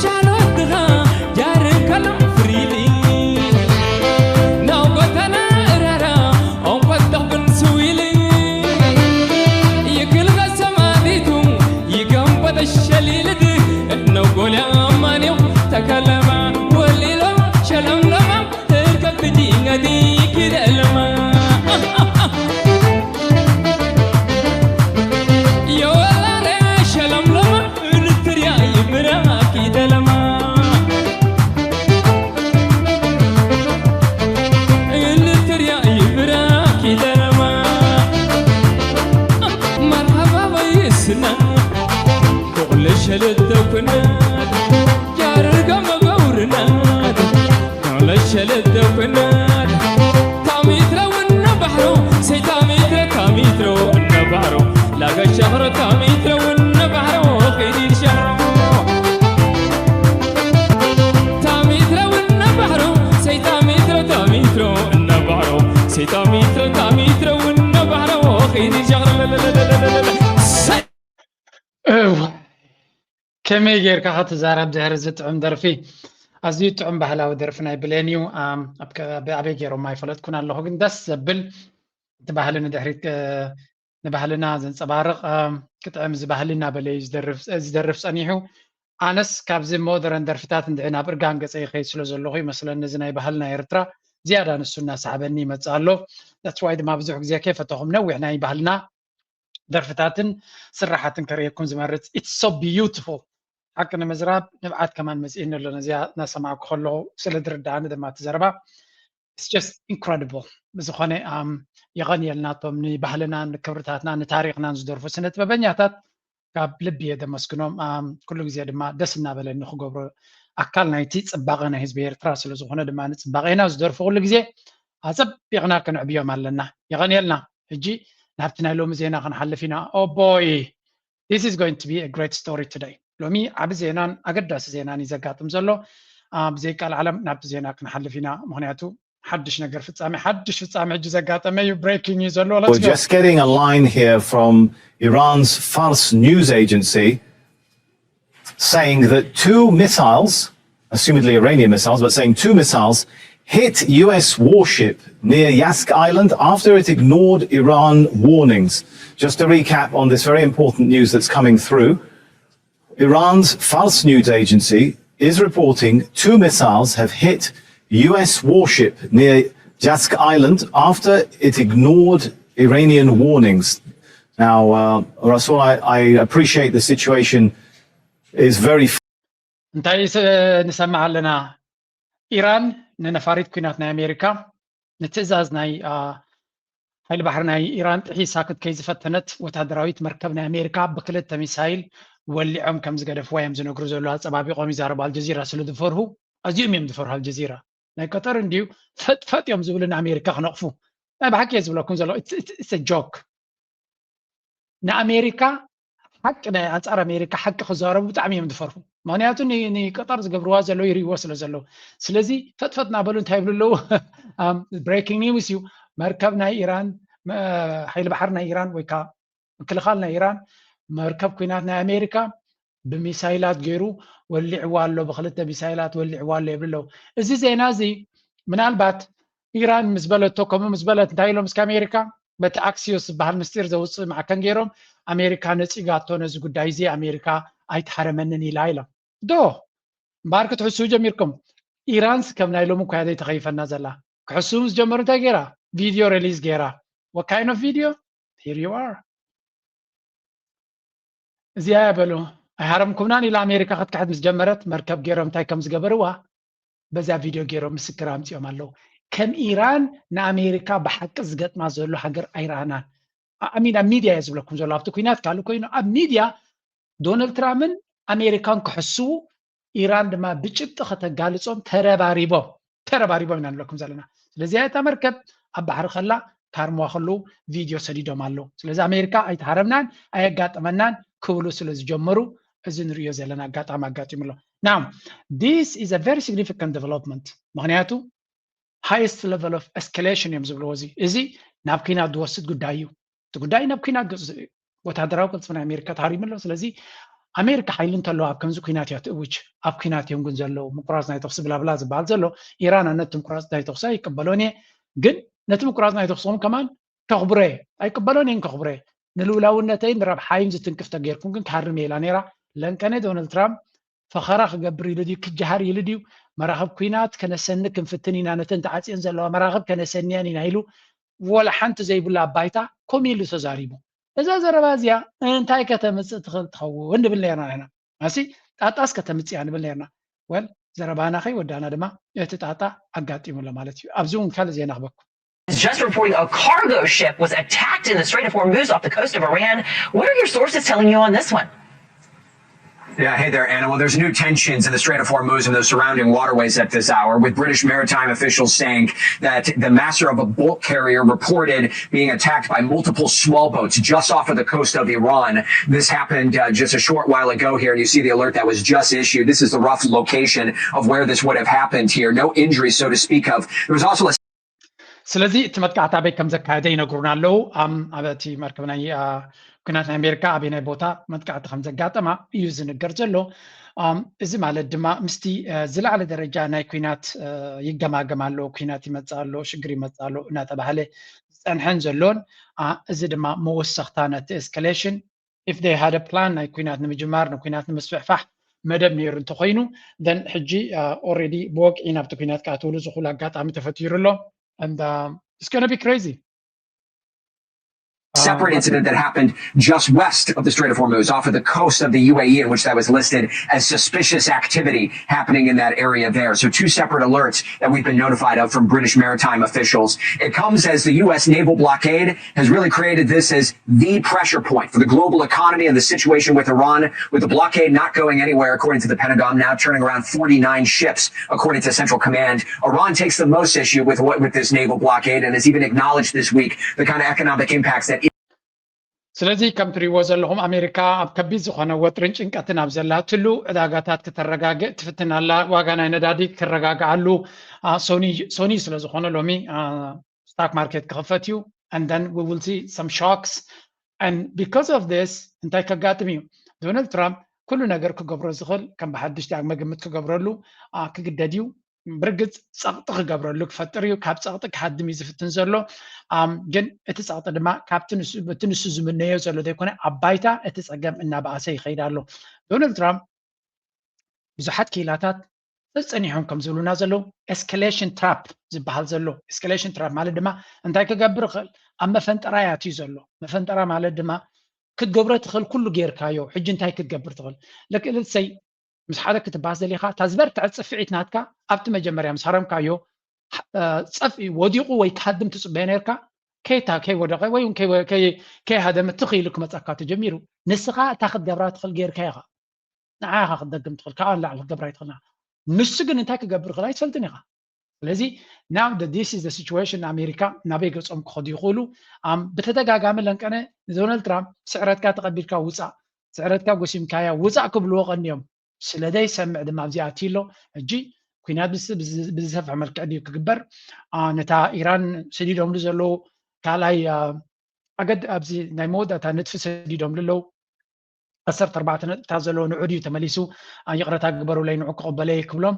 ሻሎትኻ ጃር ከሎም ፍሪሊ ናብ ጎተና እራራ ኦንቆጥቕ ግን ስዊሊ ይክልበ ሰማዲቱ ይገንበጠ ሸሊልድ እነጎልያ ማንዮ ተከለማ ወሊሎ ሸለምለማ እርከብ ብዲንገዲ ኪደልማ የወላለ ሸለምለማ እንትርያ ይብራኪ ደለማ እንትርያ ይብራኪ ደለማ መርሃባ በይስና ቁቕለ ሸለተኩና ጃርጋ መገውርና ቁቕለ ሸለተኩና ታሚትረው እነ ባሕሮ ሰይታሚትረ ታሚትረው እነ ባሕሮ ላገ ሸኽረ ታሚትረው እነ ባሕሮ ኺዲድ ሸኽሮ ታሚትረው እነ ባሕሮ ሰይታሚትረ ታሚትረው እነ ባሕሮ ሰይታሚትረ ታሚትረው እነ ባሕሮ ኺዲድ ሸኽረ ለለለለለለለ ሰይ እዋይ፣ ከመይ ጌርካ ክትዛረብ ድሕሪ እዚ ጥዑም ደርፊ? ኣዝዩ ጥዑም ባህላዊ ደርፊ ናይ ብሌን እዩ። ኣም፣ ኣብ ከ-፣ ኣብ ኣበይ ገይሮም ኣይፈለጥኩን ኣለኹ፣ ግን ደስ ዘብል እቲ ባህሊ ንድሕሪት፣ እ፣ ንባህልና ዘንጸባርቕ፣ ኣም፣ ክጥዕም እዚ ባህሊ እናበለ እዩ ዝደርፍ፣ ዝደርፍ ጸኒሑ። ኣነስ ካብዚ ሞደረን ደርፍታት እንድዒ ናብ እርጋን ገጸ ይኸይድ ስለ ዘለኹ ይመስለኒ እዚ ናይ ባህልና ኤርትራ ዝያዳ ንሱ እናሰሓበኒ ይመጽእ ኣሎ። That's why ድማ ብዙሕ ግዜ ከይፈተኹም ነዊሕ ናይ ባህልና ደርፍታትን ስራሓትን ከርእየኩም ዝመርጽ። It's so beautiful። ሓቂ ንምዝራብ ንብዓት ከማን መጺእኒ ኣሎ ነዚኣ እናሰማዕኩ ከለኹ ስለ ዝርድኣኒ ድማ እቲ ዘረባ። It's just incredible። ብዝኾነ ኣም፣ የቐንየልና እቶም ንባህልናን ንክብርታትናን ንታሪኽናን ዝደርፉ ስነ ጥበበኛታት ካብ ልቢ እየ ደመስግኖም። ኣም፣ ኩሉ ግዜ ድማ ደስ እናበለኒ ክገብሮ ኣካል ናይቲ ጽባቐ ናይ ህዝቢ ኤርትራ ስለ ዝኾነ ድማ ንጽባቐና ዝደርፉ ኩሉ ግዜ ኣጸቢቕና ከነዕብዮም ኣለና። የቐንየልና። ሕጂ ናብቲ ናይ ሎሚ ዜና ክንሓልፍ ኢና። Oh boy, this is going to be a great story today. ሎሚ ዓቢ ዜናን ኣገዳሲ ዜናን እዩ ዘጋጥም ዘሎ። ብዘይ ቃል ዓለም ናብቲ ዜና ክንሓልፍ ኢና፣ ምኽንያቱ ሓድሽ ነገር ፍጻሜ፣ ሓድሽ ፍጻሜ ሕጂ ዘጋጠመ እዩ። ብሬኪንግ እዩ ዘሎ። Let's We're go. Just getting a line here from Iran's Fars news agency saying that two missiles, assumedly Iranian missiles, but saying two missiles hit U S warship near Yask Island after it ignored Iran warnings. Just to recap on this very important news that's coming through, Iran's Fars news agency is reporting two missiles have hit U S warship near Yask Island after it ignored Iranian warnings. Now, uh, Rasul, I, I appreciate the situation is very እንታይ ስ- ንሰምዕ ኣለና? ኢራን ንነፋሪት ኲናት ናይ ኣሜሪካ ንትእዛዝ ናይ፣ ኣ፣ ሓይሊ ባሕሪ ናይ ኢራን ጥሒሳ ክትከይ ዝፈተነት ወታደራዊት መርከብ ናይ ኣሜሪካ ብክልተ ሚሳይል ወሊዖም ከም ዝገደፍዋ እዮም ዝነግሩ ዘለዉ። ኣጸባቢቖም ይዛረቡ። ኣልጀዚራ ስለ ዝፈርሁ፣ ኣዝዮም እዮም ዝፈርሁ ኣልጀዚራ። ናይ ቀጠር እንድዩ ፈጥፈጥ እዮም ዝብሉ ንኣሜሪካ ክነቕፉ። ናይ ብሓቂ እየ ዝብለኩም ዘሎ። It's- it's- it's a joke። ንኣሜሪካ ሓቂ ናይ ኣንጻር ኣሜሪካ ሓቂ ክዛረቡ ብጣዕሚ እዮም ዝፈርሑ። ምኽንያቱ ን- ንቀጠር ዝገብርዋ ዘለዉ ይርእይዎ ስለ ዘለዉ። ስለዚ ፈጥፈጥ እናበሉ እንታይ ይብሉ ኣለዉ? ብሬኪንግ ኒውስ እዩ። መርከብ ናይ ኢራን፣ መ- ሓይሊ ባሕሪ ናይ ኢራን ወይ ከዓ ምክልኻል ናይ ኢራን መርከብ ኲናት ናይ ኣሜሪካ ብሚሳይላት ገይሩ ወሊዕዋ ኣሎ፣ ብክልተ ሚሳይላት ወሊዕዋ ኣሎ ይብሉ ኣለዉ። እዚ ዜና እዚ ምናልባት ኢራን ምስ በለቶ ከምኡ ምስ በለት እንታይ ኢሎም እስኪ ኣሜሪካ በቲ ኣክሲዮስ ዝበሃል ምስጢር ዘውፅእ ማዕከን ገይሮም ኣሜሪካ ነፂጋቶ ነዚ ጉዳይ እዚ ኣሜሪካ ኣይትሃረመንን ኢላ ኢሎም። ዶ እምበኣር ክትሕስቡ ጀሚርኩም። ኢራንስ ከም ናይ ሎሚ እኳ ዘይተኸይፈና ዘላ። ክሕስቡ ምስ ጀመሩ እንታይ ገይራ? ቪድዮ ሪሊዝ ገይራ። What kind of video? Here you are። እዚኣ እያ በሉ ኣይሃረምኩምናን ኢላ ኣሜሪካ ክትክሕድ ምስ ጀመረት መርከብ ገይሮም እንታይ ከም ዝገበርዋ በዛ ቪድዮ ገይሮም ምስክር ኣምፂኦም ኣለዉ። ከም ኢራን ንኣሜሪካ ብሓቂ ዝገጥማ ዘሎ ሃገር ኣይረኣናን። ኣሚን ኣብ ሚድያ እየ ዝብለኩም ዘሎ ኣብቲ ኩናት ካልእ ኮይኑ ኣብ ሚድያ ዶናልድ ትራምፕን ኣሜሪካን ክሕስዉ ኢራን ድማ ብጭብጢ ከተጋልጾም ተረባሪቦም ተረባሪቦም ኢና ንብለኩም ዘለና። ስለዚ እታ መርከብ ኣብ ባሕሪ ከላ ካርምዋ ከለዉ ቪድዮ ሰዲዶም ኣለዉ። ስለዚ ኣሜሪካ ኣይተሃረምናን ኣየጋጠመናን ክብሉ ስለ ዝጀመሩ እዚ ንርእዮ ዘለና ኣጋጣሚ ኣጋጢሙ ኣሎ። Now this is a very significant development ምክንያቱ highest level of escalation እዮም ዝብልዎ እዚ እዚ ናብ ኲናት ዝወስድ ጉዳይ እዩ። እቲ ጉዳይ ናብ ኲናት ገፅ ወታደራዊ ቅልፅም ናይ ኣሜሪካ ተሃሪሙ ኣሎ። ስለዚ ኣሜሪካ ሓይሊ እንተለዋ ኣብ ከምዚ ኩናት እያ ትእውጅ። ኣብ ኩናት እዮም ግን ዘለዉ፣ ምቁራፅ ናይ ተኹሲ ብላብላ ዝበሃል ዘሎ። ኢራን ኣነ እቲ ምቁራፅ ናይ ተኹሲ ኣይቅበሎን እየ፣ ግን ነቲ ምቁራፅ ናይ ተኹስኹም ከማን ከኽብሮ እየ። ኣይቅበሎን እየን ከኽብሮ እየ። ንልውላውነተይን ንረብሓይን ዝትንክፍ ተገይርኩም ግን ክሃርም እየ ኢላ ነይራ። ለንቀነ ዶናልድ ትራምፕ ፈኸራ ክገብር ኢሉ ድዩ ክጀሃር ኢሉ ድዩ? መራኽብ ኩናት ከነሰኒ ክንፍትን ኢና፣ ነተን ተዓፅየን ዘለዋ መራኽብ ከነሰንየን ኢና ኢሉ ወላ ሓንቲ ዘይብላ ባይታ ኮም ኢሉ ተዛሪቡ። እዛ ዘረባ እዚኣ እንታይ ከተምፅእ ትኽእል ትኸውን ንብል ነርና ኢና። ኣሲ ጣጣስ ከተምፅእ እያ ንብል ነርና። ወል ዘረባና ከይወዳእና ድማ እቲ ጣጣ ኣጋጢሙ ኣሎ ማለት እዩ። ኣብዚ እውን ካልእ ዜና ክበኩም። Just reporting a cargo ship was attacked in the Strait of Hormuz off the coast of Iran. What are your sources telling you on this one? Yeah, hey there, Anna. Well, there's new tensions in the Strait of Hormuz and those surrounding waterways at this hour, with British maritime officials saying that the master of a bulk carrier reported being attacked by multiple small boats just off of the coast of Iran. This happened uh, just a short while ago here, and you see the alert that was just issued. This is the rough location of where this would have happened here. No injuries, so to speak of. There was also a ስለዚ እቲ መጥቃዕቲ ኣበይ ከም ዘካየደ ይነግሩና ኣለዉ። ኣብ እቲ መርከብ ናይ ኩናት ናይ ኣሜሪካ ኣበይናይ ቦታ መጥቃዕቲ ከም ዘጋጠማ እዩ ዝንገር ዘሎ። እዚ ማለት ድማ ምስቲ ዝለዓለ ደረጃ ናይ ኩናት ይገማገም ኣሎ፣ ኩናት ይመፅእ ኣሎ፣ ሽግር ይመፅእ ኣሎ እናተባህለ ዝፀንሐን ዘሎን፣ እዚ ድማ መወሰኽታ ነቲ ኤስካሌሽን if they had a plan ናይ ኩናት ንምጅማር ንኩናት ንምስፍሕፋሕ መደብ ነይሩ እንተኮይኑ then ሕጂ already ብወግዒ ናብቲ ኩናት ክኣትውሉ ዝኽእሉ ኣጋጣሚ ተፈጢሩ ኣሎ and it's gonna be crazy። separate incident that happened just west of the Strait of Hormuz, off of the coast of the U A E, in which that was listed as suspicious activity happening in that area there. So, two separate alerts that we've been notified of from British maritime officials. It comes as the U S naval blockade has really created this as the pressure point for the global economy and the situation with Iran, with the blockade not going anywhere, according to the Pentagon, now turning around forty-nine ships, according to Central Command. Iran takes the most issue with what, with this naval blockade and has even acknowledged this week the kind of economic impacts that ስለዚ ከም ትሪእዎ ዘለኹም ኣሜሪካ ኣብ ከቢድ ዝኾነ ወጥርን ጭንቀትን ኣብ ዘላትሉ ዕዳጋታት ክተረጋግእ ትፍትን ኣላ። ዋጋ ናይ ነዳዲ ክረጋግኣሉ ሶኒ ስለ ዝኾነ ሎሚ ስታክ ማርኬት ክኽፈት እዩ and then we will see some shocks and because of this እንታይ ከጋጥም እዩ? ዶናልድ ትራምፕ ኩሉ ነገር ክገብሮ ዝኽእል ከም ብሓድሽ ዳግመ ግምት ክገብረሉ ክግደድ እዩ። ብርግፅ ፀቕጢ ክገብረሉ ክፈጥር እዩ። ካብ ፀቕጢ ክሃድም እዩ ዝፍትን ዘሎ። ግን እቲ ፀቕጢ ድማ ካብቲ ንሱ ዝምነዮ ዘሎ ዘይኮነ ኣብ ባይታ እቲ ፀገም እናበኣሰ ይኸይድ ኣሎ። ዶናልድ ትራምፕ ብዙሓት ክኢላታት ፀፀኒሖም ከም ዝብሉና ዘለዉ ኤስካሌሽን ትራፕ ዝበሃል ዘሎ። ኤስካሌሽን ትራፕ ማለት ድማ እንታይ ክገብር ይኽእል? ኣብ መፈንጠራ ያትዩ ዘሎ። መፈንጠራ ማለት ድማ ክትገብሮ ትኽእል ኩሉ ጌርካዮ፣ ሕጂ እንታይ ክትገብር ትኽእል? ልክልሰይ ምስ ሓደ ክትባስ ዘሊኻ እታ ዝበርትዐት ፅፍዒት ናትካ ኣብቲ መጀመርያ ምስ ሃረምካዮ ፀፍኢ ወዲቑ ወይ ክሃድም ትፅበዮ ነርካ ከይታ ከይወደቐ ወይ ከይሃደመ ትኽኢሉ ክመፀካ ተጀሚሩ ንስኻ እታ ክትገብራ ትኽእል ጌርካ ኢኻ ንዓ ኢኻ ክትደግም ትኽእል ካብኣ ንላዕሊ ክትገብራ ይትኽእልና ንሱ ግን እንታይ ክገብር ይኽእል ኣይትፈልጥን ኢኻ ስለዚ now that this is the situation ኣሜሪካ ናበይ ገፆም ክኸዱ ይኽእሉ ብተደጋጋሚ ለንቀነ ንዶናልድ ትራምፕ ስዕረትካ ተቐቢልካ ውፃእ ስዕረትካ ጎሲምካያ ውፃእ ክብልዎ ቀንዮም ስለደይ ሰምዕ ድማ ኣብዚ ኣትዩ ኣሎ ሕጂ ኩናት ብዝሰፍሐ መልክዕ ድዩ ክግበር ነታ ኢራን ሰዲዶምሉ ዘለዉ ካልኣይ ኣገድ ኣብዚ ናይ መወዳእታ ንጥፊ ሰዲዶምሉ ኣለዉ ዓሰርተ ኣርባዕተ ነጥብታት ዘለዎ ንዑ ድዩ ተመሊሱ ይቕረታ ግበሩለይ ንዑ ክቕበለይ ክብሎም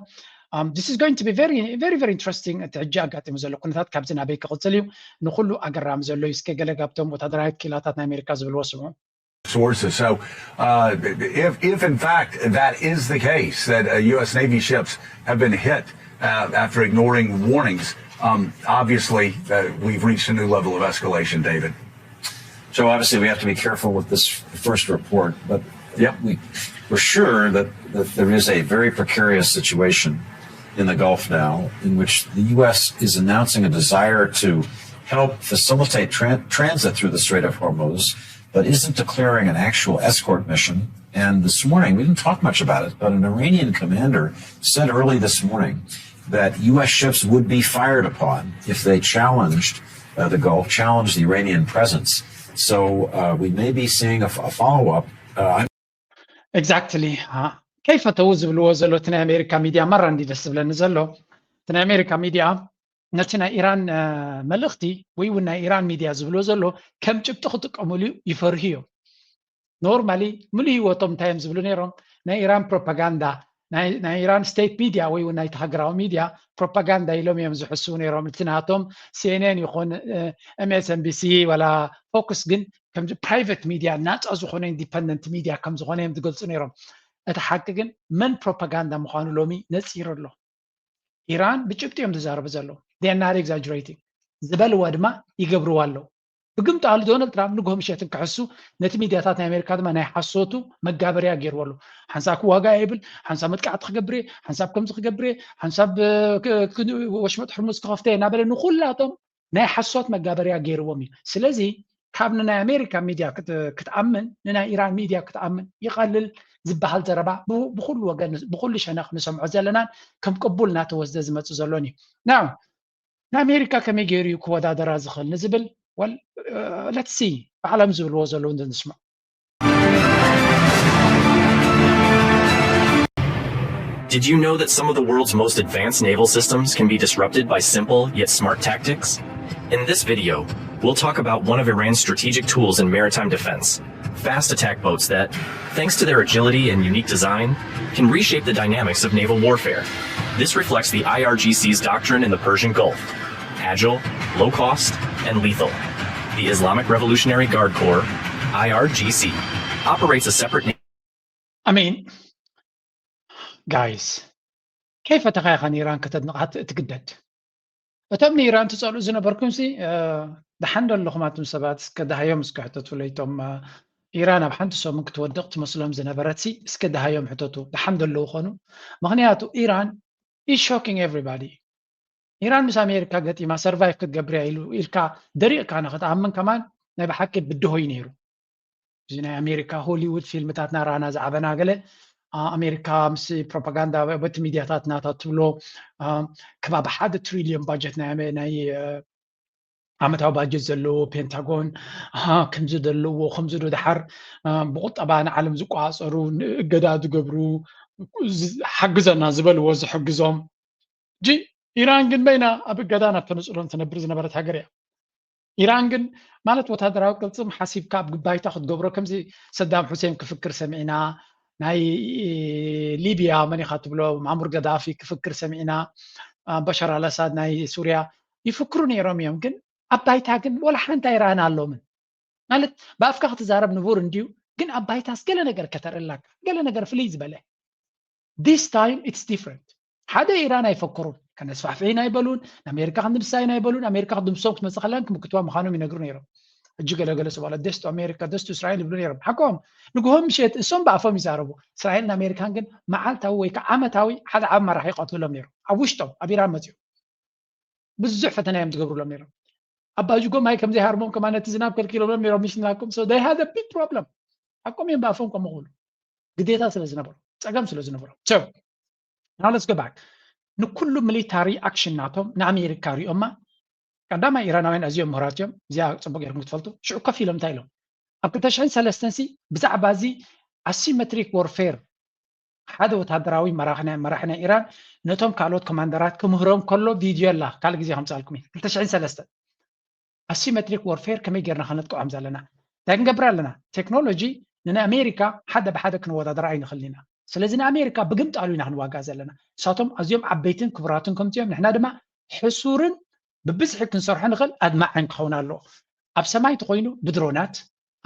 this is going to be very very very interesting እቲ ሕጂ ኣጋጢሙ ዘሎ ኩነታት ካብዚ ናበይ ክቕፅል እዩ ንኩሉ ኣገራሚ ዘሎ እዩ እስከ ገለ ካብቶም ወታደራዊ ክኢላታት ናይ ኣሜሪካ ዝብልዎ ስምዑ sources. So uh, if, if in fact that is the case, that uh, U S Navy ships have been hit uh, after ignoring warnings, um, obviously uh, we've reached a new level of escalation, David. So obviously we have to be careful with this first report, but yep. we, we're sure that, that there is a very precarious situation in the Gulf now in which the U S is announcing a desire to help facilitate tra- transit through the Strait of Hormuz, but isn't declaring an actual escort mission. And this morning, we didn't talk much about it, but an Iranian commander said early this morning that U S ships would be fired upon if they challenged uh, the Gulf, challenged the Iranian presence. So uh, we may be seeing a, a follow up. Uh, exactly. ከይፈተው ዝብልዎ ዘሎ እቲ ናይ ኣሜሪካ ሚድያ መራ እንዲ ደስ ዝብለኒ ዘሎ እቲ ናይ ኣሜሪካ ሚድያ ነቲ ናይ ኢራን መልእኽቲ ወይ እውን ናይ ኢራን ሚድያ ዝብሎ ዘሎ ከም ጭብጢ ክጥቀምሉ ይፈርሁ እዮም normally ምሉእ ህይወቶም እንታይ እዮም ዝብሉ ነይሮም? ናይ ኢራን ፕሮፓጋንዳ፣ ናይ ኢራን ስቴት ሚድያ ወይ እውን ናይቲ ሃገራዊ ሚድያ ፕሮፓጋንዳ ኢሎም እዮም ዝሕስቡ ነይሮም። እቲ ናቶም ሲኤንኤን ይኹን ኤምኤስኤንቢሲ ዋላ ፎክስ ግን ከም ፕራይቨት ሚድያ፣ ናፃ ዝኾነ ኢንዲፐንደንት ሚድያ ከም ዝኾነ እዮም ዝገልፁ ነይሮም። እቲ ሓቂ ግን መን ፕሮፓጋንዳ ምዃኑ ሎሚ ነፂሩ ኣሎ። ኢራን ብጭብጢ እዮም ዝዛረቡ ዘለዉ። They are not exaggerating። ዝበልዎ ድማ ይገብርዎ ኣለዉ። ብግምጣሉ ዶናልድ ትራምፕ ንግሆ ምሸት እንክሕሱ ነቲ ሚድያታት ናይ ኣሜሪካ ድማ ናይ ሓሶቱ መጋበርያ ገይርዎ ኣሎ። ሓንሳብ ክዋጋ ይብል፣ ሓንሳብ መጥቃዕቲ ክገብር እየ፣ ሓንሳብ ከምዚ ክገብር እየ፣ ሓንሳብ ወሽመጥ ሕርሙዝ ክኸፍተ እየ እናበለ ንኩላቶም ናይ ሓሶት መጋበርያ ገይርዎም እዩ። ስለዚ ካብ ንናይ ኣሜሪካ ሚድያ ክትኣምን ንናይ ኢራን ሚድያ ክትኣምን ይቐልል ዝበሃል ዘረባ ብኩሉ ወገን ብኩሉ ሸነኽ ንሰምዖ ዘለናን ከም ቅቡል እናተወስደ ዝመፅእ ዘሎን እዩ። ና ንኣሜሪካ ከመይ ገይሩ እዩ ክወዳደራ ዝኽእል ንዝብል ወል ለትሲ ባዕሎም ዝብልዎ ዘለዉ ንስምዖ። Did you know that some of the world's most advanced naval systems can be disrupted by simple yet smart tactics? In this video, we'll talk about one of Iran's strategic tools in maritime defense, fast attack boats that, thanks to their agility and unique design, can reshape the dynamics of naval warfare. This reflects the I R G C's doctrine in the Persian Gulf: agile, low cost, and lethal. The Islamic Revolutionary Guard Corps, I R G C, operates a separate I mean, guys, ከይፈተኻ ኢኻ ንኢራን ከተድንቓ ትግደድ። እቶም ንኢራን ትጸልኡ ዝነበርኩም ሲ ደሓን ዶ ኣለኹም ኣቱም ሰባት? እስከ ደሃዮም እስከ ሕተቱ ለይቶም ኢራን ኣብ ሓንቲ ሰሙን ክትወድቕ ትመስሎም ዝነበረት ሲ እስከ ደሃዮም ሕተቱ ደሓን ዶ ኣለዉ ኾኑ? ምኽንያቱ ኢራን is shocking everybody። ኢራን ምስ ኣሜሪካ ገጢማ survive ክትገብር እያ ኢሉ ኢልካ ደሪቕካ ንኽትኣምን ከማን ናይ ብሓቂ ብድሆ እዩ ነይሩ። እዚ ናይ ኣሜሪካ ሆሊውድ ፊልምታት ናራና ዝዓበና ገለ ኣሜሪካ ምስ ፕሮፓጋንዳ በቲ ሚድያታት ናታ ትብሎ ከባቢ ሓደ ትሪልዮን ባጀት ናይ ዓመታዊ ባጀት ዘለዎ ፔንታጎን ከምዚ ዘለዎ ከምዚ ዶ ድሓር ብቁጠባ ንዓለም ዝቆፃፀሩ እገዳ ዝገብሩ ሓግዘና ዝበልዎ ዝሕግዞም ጂ ኢራን ግን በይና ኣብ እገዳ ናብ ተነፅሎን ትነብር ዝነበረት ሃገር እያ። ኢራን ግን ማለት ወታደራዊ ቅልፅም ሓሲብካ ኣብ ግባይታ ክትገብሮ ከምዚ ሰዳም ሑሴን ክፍክር ሰሚዕና ናይ ሊብያ መን ኢኻ ትብሎ ማሙር ገዳፊ ክፍክር ሰሚዕና በሻር ኣልኣሳድ ናይ ሱርያ ይፍክሩ ነይሮም እዮም ግን ኣብ ባይታ ግን ወላ ሓንቲ ኣይረኣናሎምን ማለት ብኣፍካ ክትዛረብ ንቡር እንድዩ ግን ኣብ ባይታስ ገለ ነገር ከተርእላካ ገለ ነገር ፍልይ ዝበለ this time it's different ሓደ ኢራን ኣይፈክሩን ከነስፋሕፍሒና ኣይበሉን ንኣሜሪካ ክንድምስሳ ኢና ኣይበሉን ኣሜሪካ ክትድምሶም ክትመፅእ ከላን ክምክትዋ ምዃኖም ይነግሩ ነይሮም ሕጂ ገለገለ ሰብ ኣሎ ደስቱ ኣሜሪካ ደስቱ እስራኤል ይብሉ ነይሮም ሓቆም ንግሆም ምሸት እሶም ብኣፎም ይዛረቡ እስራኤል ንኣሜሪካን ግን መዓልታዊ ወይ ከዓ ዓመታዊ ሓደ ዓብ መራሒ ይቀትሎም ነይሮም ኣብ ውሽጦም ኣብ ኢራን መፅኦም ብዙሕ ፈተና እዮም ዝገብሩሎም ነይሮም ኣባጅጎ ማይ ከም ዘይሃርሞም ከማ ነቲ ዝናብ ከልኪሎሎም ነይሮም ምሽ ናኩም so they had a big problem ሓቆም እዮም ብኣፎም ከምኡ ክብሉ ግዴታ ስለ ዝነበሩ ፀገም ስለ ዝነበሩ so now let's go back ንኩሉ ሚሊታሪ ኣክሽን ናቶም ንኣሜሪካ ሪኦማ ቀዳማይ ኢራናውያን ኣዝዮም ምሁራት እዮም እዚኣ ፅቡቅ ገይርኩም ክትፈልጡ ሽዑ ከፍ ኢሎም እንታይ ኢሎም ኣብ ክልተ ሽሕን ሰለስተን ሲ ብዛዕባ እዚ asymmetric warfare ሓደ ወታደራዊ መራሒ ናይ ኢራን ነቶም ካልኦት ኮማንደራት ክምህሮም ከሎ ቪድዮ ኣላ ካልእ ግዜ ከምፅኣልኩም እዩ ክልተ ሽሕን ሰለስተን asymmetric warfare ከመይ ጌርና ከነጥቅዖም ዘለና እንታይ ክንገብር ኣለና ቴክኖሎጂ ንናይ ኣሜሪካ ሓደ ብሓደ ክንወዳደር ኣይንኽእል ኢና ስለዚ ንኣሜሪካ ብግምጣሉ ኢና ክንዋጋ ዘለና እሳቶም ኣዝዮም ዓበይትን ክቡራትን ከምፅኦም ንሕና ድማ ሕሱርን ብብዝሒ ክንሰርሖ ንኽእል ኣድማዒ ክኸውን ኣለዎ ኣብ ሰማይ ተኮይኑ ብድሮናት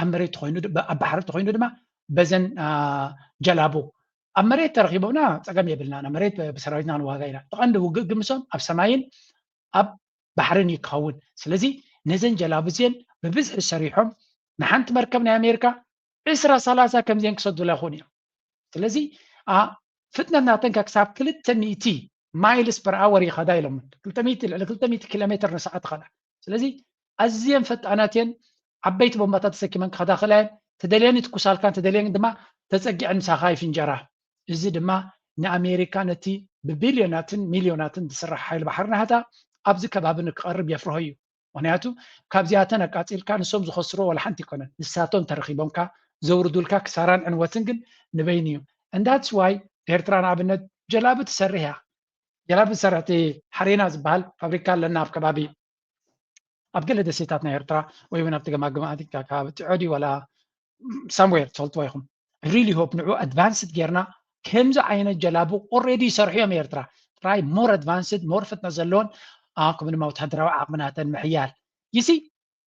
ኣብ መሬት ተኮይኑ ኣብ ባሕሪ ተኮይኑ ድማ በዘን ጀላቡ ኣብ መሬት ተረኪቦምና ፀገም የብልና ኣብ መሬት ብሰራዊትና ክንዋጋ ኢና ተቐንዲ ውግእ ግምሶም ኣብ ሰማይን ኣብ ባሕርን እዩ ክኸውን ስለዚ ነዘን ጀላቡ እዚን ብብዝሒ ሰሪሖም ንሓንቲ መርከብ ናይ ኣሜሪካ ዕስራ ሰላሳ ከምዚን ክሰዱላ ይኾኑ እዮም ስለዚ ፍጥነት ናተን ክሳብ ክልተ ሚእቲ miles per hour ይኸዳ ኢሎም ክልተ ሚእቲ ልዕሊ ክልተ ሚእቲ ኪሎ ሜትር ንሰዓት ይኸዳ ስለዚ ኣዝየን ፈጣናት እየን ዓበይቲ ቦምባታት ተሰኪመን ክኸዳ ክእላ እየን ተደልየን ይትኩሳልካን ተደልየን ድማ ተፀጊዐን ምሳኻ ይፍንጀራ እዚ ድማ ንኣሜሪካ ነቲ ብቢልዮናትን ሚልዮናትን ዝስራሕ ሓይሊ ባሕሪ ናህታ ኣብዚ ከባቢ ንክቐርብ የፍርሆ እዩ ምክንያቱ ካብዚኣተን ኣቃፂልካ ንሶም ዝኸስርዎ ዋላ ሓንቲ ይኮነን ንሳቶም ተረኪቦምካ ዘውርዱልካ ክሳራን ዕንወትን ግን ንበይኑ እዩ and that's why ኤርትራ ንኣብነት ጀላቡ ትሰርሕ እያ ጀላቡ ትሰርሕ እቲ ሓሬና ዝበሃል ፋብሪካ ኣለና ኣብ ከባቢ ኣብ ገለ ደሴታት ናይ ኤርትራ ወይ እውን ኣብቲ ገማግም ኣዲካ ከባቢ ጥዖዲ ዋላ ሳምዌር ትፈልጥዎ ኢኹም። I really hope ንዑ ኣድቫንስድ ጌርና ከምዚ ዓይነት ጀላቡ already ይሰርሑ እዮም ኤርትራ። ጥራይ more advanced more ፍጥነት ዘለዎን ከምኡ ድማ ወታደራዊ ዓቕምናተን ምሕያል ይሲ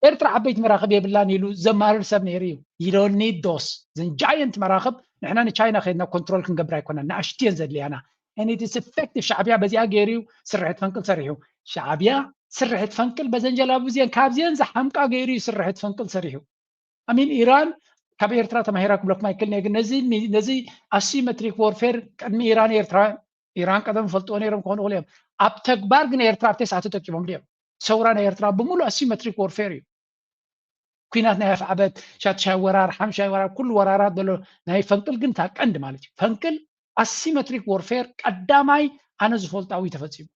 ኤርትራ ዓበይቲ መራኽብ የብላን ኢሉ ዘማርር ሰብ ነይሩ እዩ። You don't need those ዘን ጃየንት መራኽብ ንሕና ንቻይና ከድና ኮንትሮል ክንገብር ኣይኮነን። ንኣሽትየን ዘድልያና and it is effective። ሻዕብያ በዚኣ ገይሩ እዩ ስርሕት ፈንቅል ሰሪሑ። ሻዕብያ ስርሕት ፈንቅል በዘን ጀላቡ እዚአን ካብዚአን ዝሓምቃ ገይሩ እዩ ስርሕት ፈንቅል ሰሪሑ። I mean ኢራን ካብ ኤርትራ ተማሂራ ክብለኩም ኣይክእልን እየ፣ ግን ነዚ ነዚ asymmetric warfare ቅድሚ ኢራን ኤርትራ ኢራን ቀደም ፈልጥዎ ነይሮም ክኾኑ ይኽእሉ እዮም። ኣብ ተግባር ግን ኤርትራ ኣብተስ ኣተጠቂሞም ድዮም? ሰውራ ናይ ኤርትራ ብምሉእ asymmetric warfare እዩ። ኩናት ናይ ኣፍዓበት ሻትሻይ ወራር ሓምሻይ ወራር ኩሉ ወራራት ዘሎ ናይ ፈንቅል ግን እታ ቀንዲ ማለት እዩ። ፈንቅል asymmetric warfare ቀዳማይ ኣነ ዝፈልጣዊ ተፈፂሙ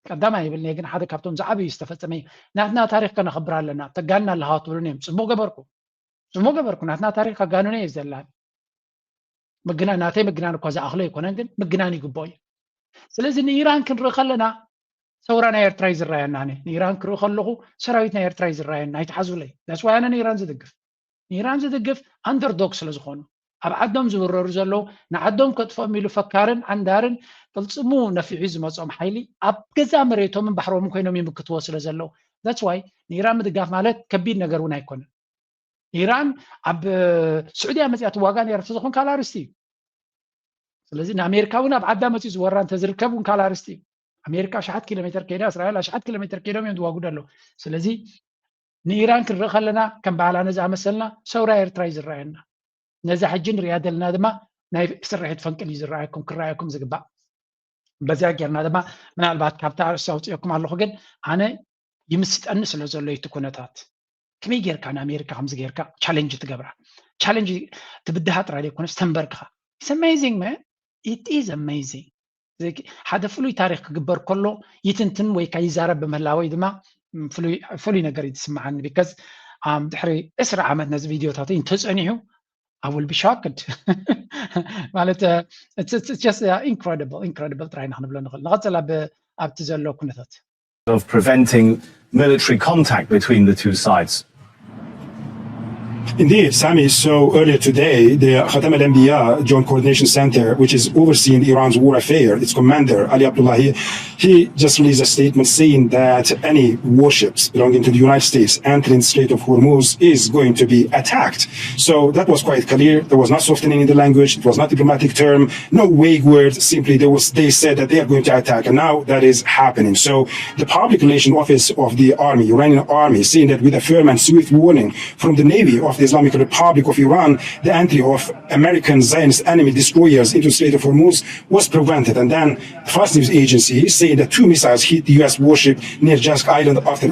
ቀዳማይ ይብል ግን ሓደ ካብቶም ዝዓበዩ ዝተፈፀመ እዩ። ናትና ታሪክ ከነኽብር ኣለና። ተጋንና ኣለኻ ትብሉን እዮም። ፅቡቅ ገበርኩ፣ ፅቡቅ ገበርኩ። ናትና ታሪክ ኣጋንኖ እዩ ዘላን ምግና ናተይ ምግናን እኳ ዝኣኽሎ ኣይኮነን፣ ግን ምግናን ይግብኦ እዩ። ስለዚ ንኢራን ክንርኢ ከለና ሰውራ ናይ ኤርትራ እዩ ዝረኣየና። ኣነ ንኢራን ክርኢ ከለኹ ሰራዊት ናይ ኤርትራ እዩ ዝረኣየና። ኣይትሓዙለይ። That's why ኣነ ንኢራን ዝድግፍ ንኢራን ዝድግፍ ኣንደርዶግ ስለ ዝኾኑ ኣብ ዓዶም ዝውረሩ ዘለዉ ንዓዶም ከጥፍኦም ኢሉ ፈካርን ዓንዳርን ቅልፅሙ ነፊሑ ዝመፅኦም ሓይሊ ኣብ ገዛ መሬቶምን ባሕሮምን ኮይኖም ይምክትዎ ስለ ዘለዉ። That's why ንኢራን ምድጋፍ ማለት ከቢድ ነገር እውን ኣይኮነን። ኢራን ኣብ ስዑድያ መፅያ ትዋጋ ነይራ ተዝኾን ካልእ ኣርእስቲ እዩ። ስለዚ ንኣሜሪካ እውን ኣብ ዓዳ መፅዩ ዝወራ እንተዝርከብ እውን ካልእ ኣርእስቲ እዩ። ኣሜሪካ ኣሽሓት ኪሎ ሜትር ከይዳ እስራኤል ኣሽሓት ኪሎ ሜትር ከይዶም እዮም ዝዋጉ ዘለዉ። ስለዚ ንኢራን ክንርኢ ከለና ከም ባህላነ ዝኣመሰልና ሰውራ ኤርትራ እዩ ዝረኣየና። ነዛ ሕጂ ንሪኣ ዘለና ድማ ናይ ስርሒት ፈንቅል እዩ ዝረኣየኩም ክረኣየኩም ዝግባእ። በዚኣ ጌርና ድማ ምናልባት ካብታ ኣርእስቲ ኣውፅኦኩም ኣለኹ፣ ግን ኣነ ይምስጠኒ ስለ ዘሎ እቲ ኩነታት ከመይ ጌርካ ንኣሜሪካ ከምዚ ጌርካ ቻሌንጅ ትገብራ? ቻሌንጅ ትብድሃ ጥራይ ዘይኮነስ ተንበርክኻ። It's amazing man, it is amazing። ሓደ ፍሉይ ታሪክ ክግበር ከሎ ይትንትን ወይ ከዓ ይዛረብ ብምህላወይ ድማ ፍሉይ ነገር እዩ ዝስምዓኒ። Because ድሕሪ ዕስራ ዓመት ነዚ ቪድዮታት እንተፀኒሑ I will be shocked ማለት incredible incredible ጥራይ ኢና ክንብሎ ንኽእል። ንቐፅል ኣብቲ ዘሎ ኩነታት of preventing military contact between the two sides. Indeed, Sami. So earlier today, the Khatam al Anbiya Joint Coordination Center, which is overseeing Iran's war affair, its commander, Ali Abdullahi, he just released a statement saying that any warships belonging to the United States entering the Strait of Hormuz is going to be attacked. So that was quite clear. There was not softening in the language. It was not diplomatic term. No vague words. Simply, they, was, they said that they are going to attack. And now that is happening. So the public relation office of the army, Iranian army, saying that with a firm and swift warning from the Navy of the Islamic Republic of Iran, the entry of American Zionist enemy destroyers into the Strait of Hormuz was prevented. And then the Fars News Agency is saying that two missiles hit the U S warship near Jask Island after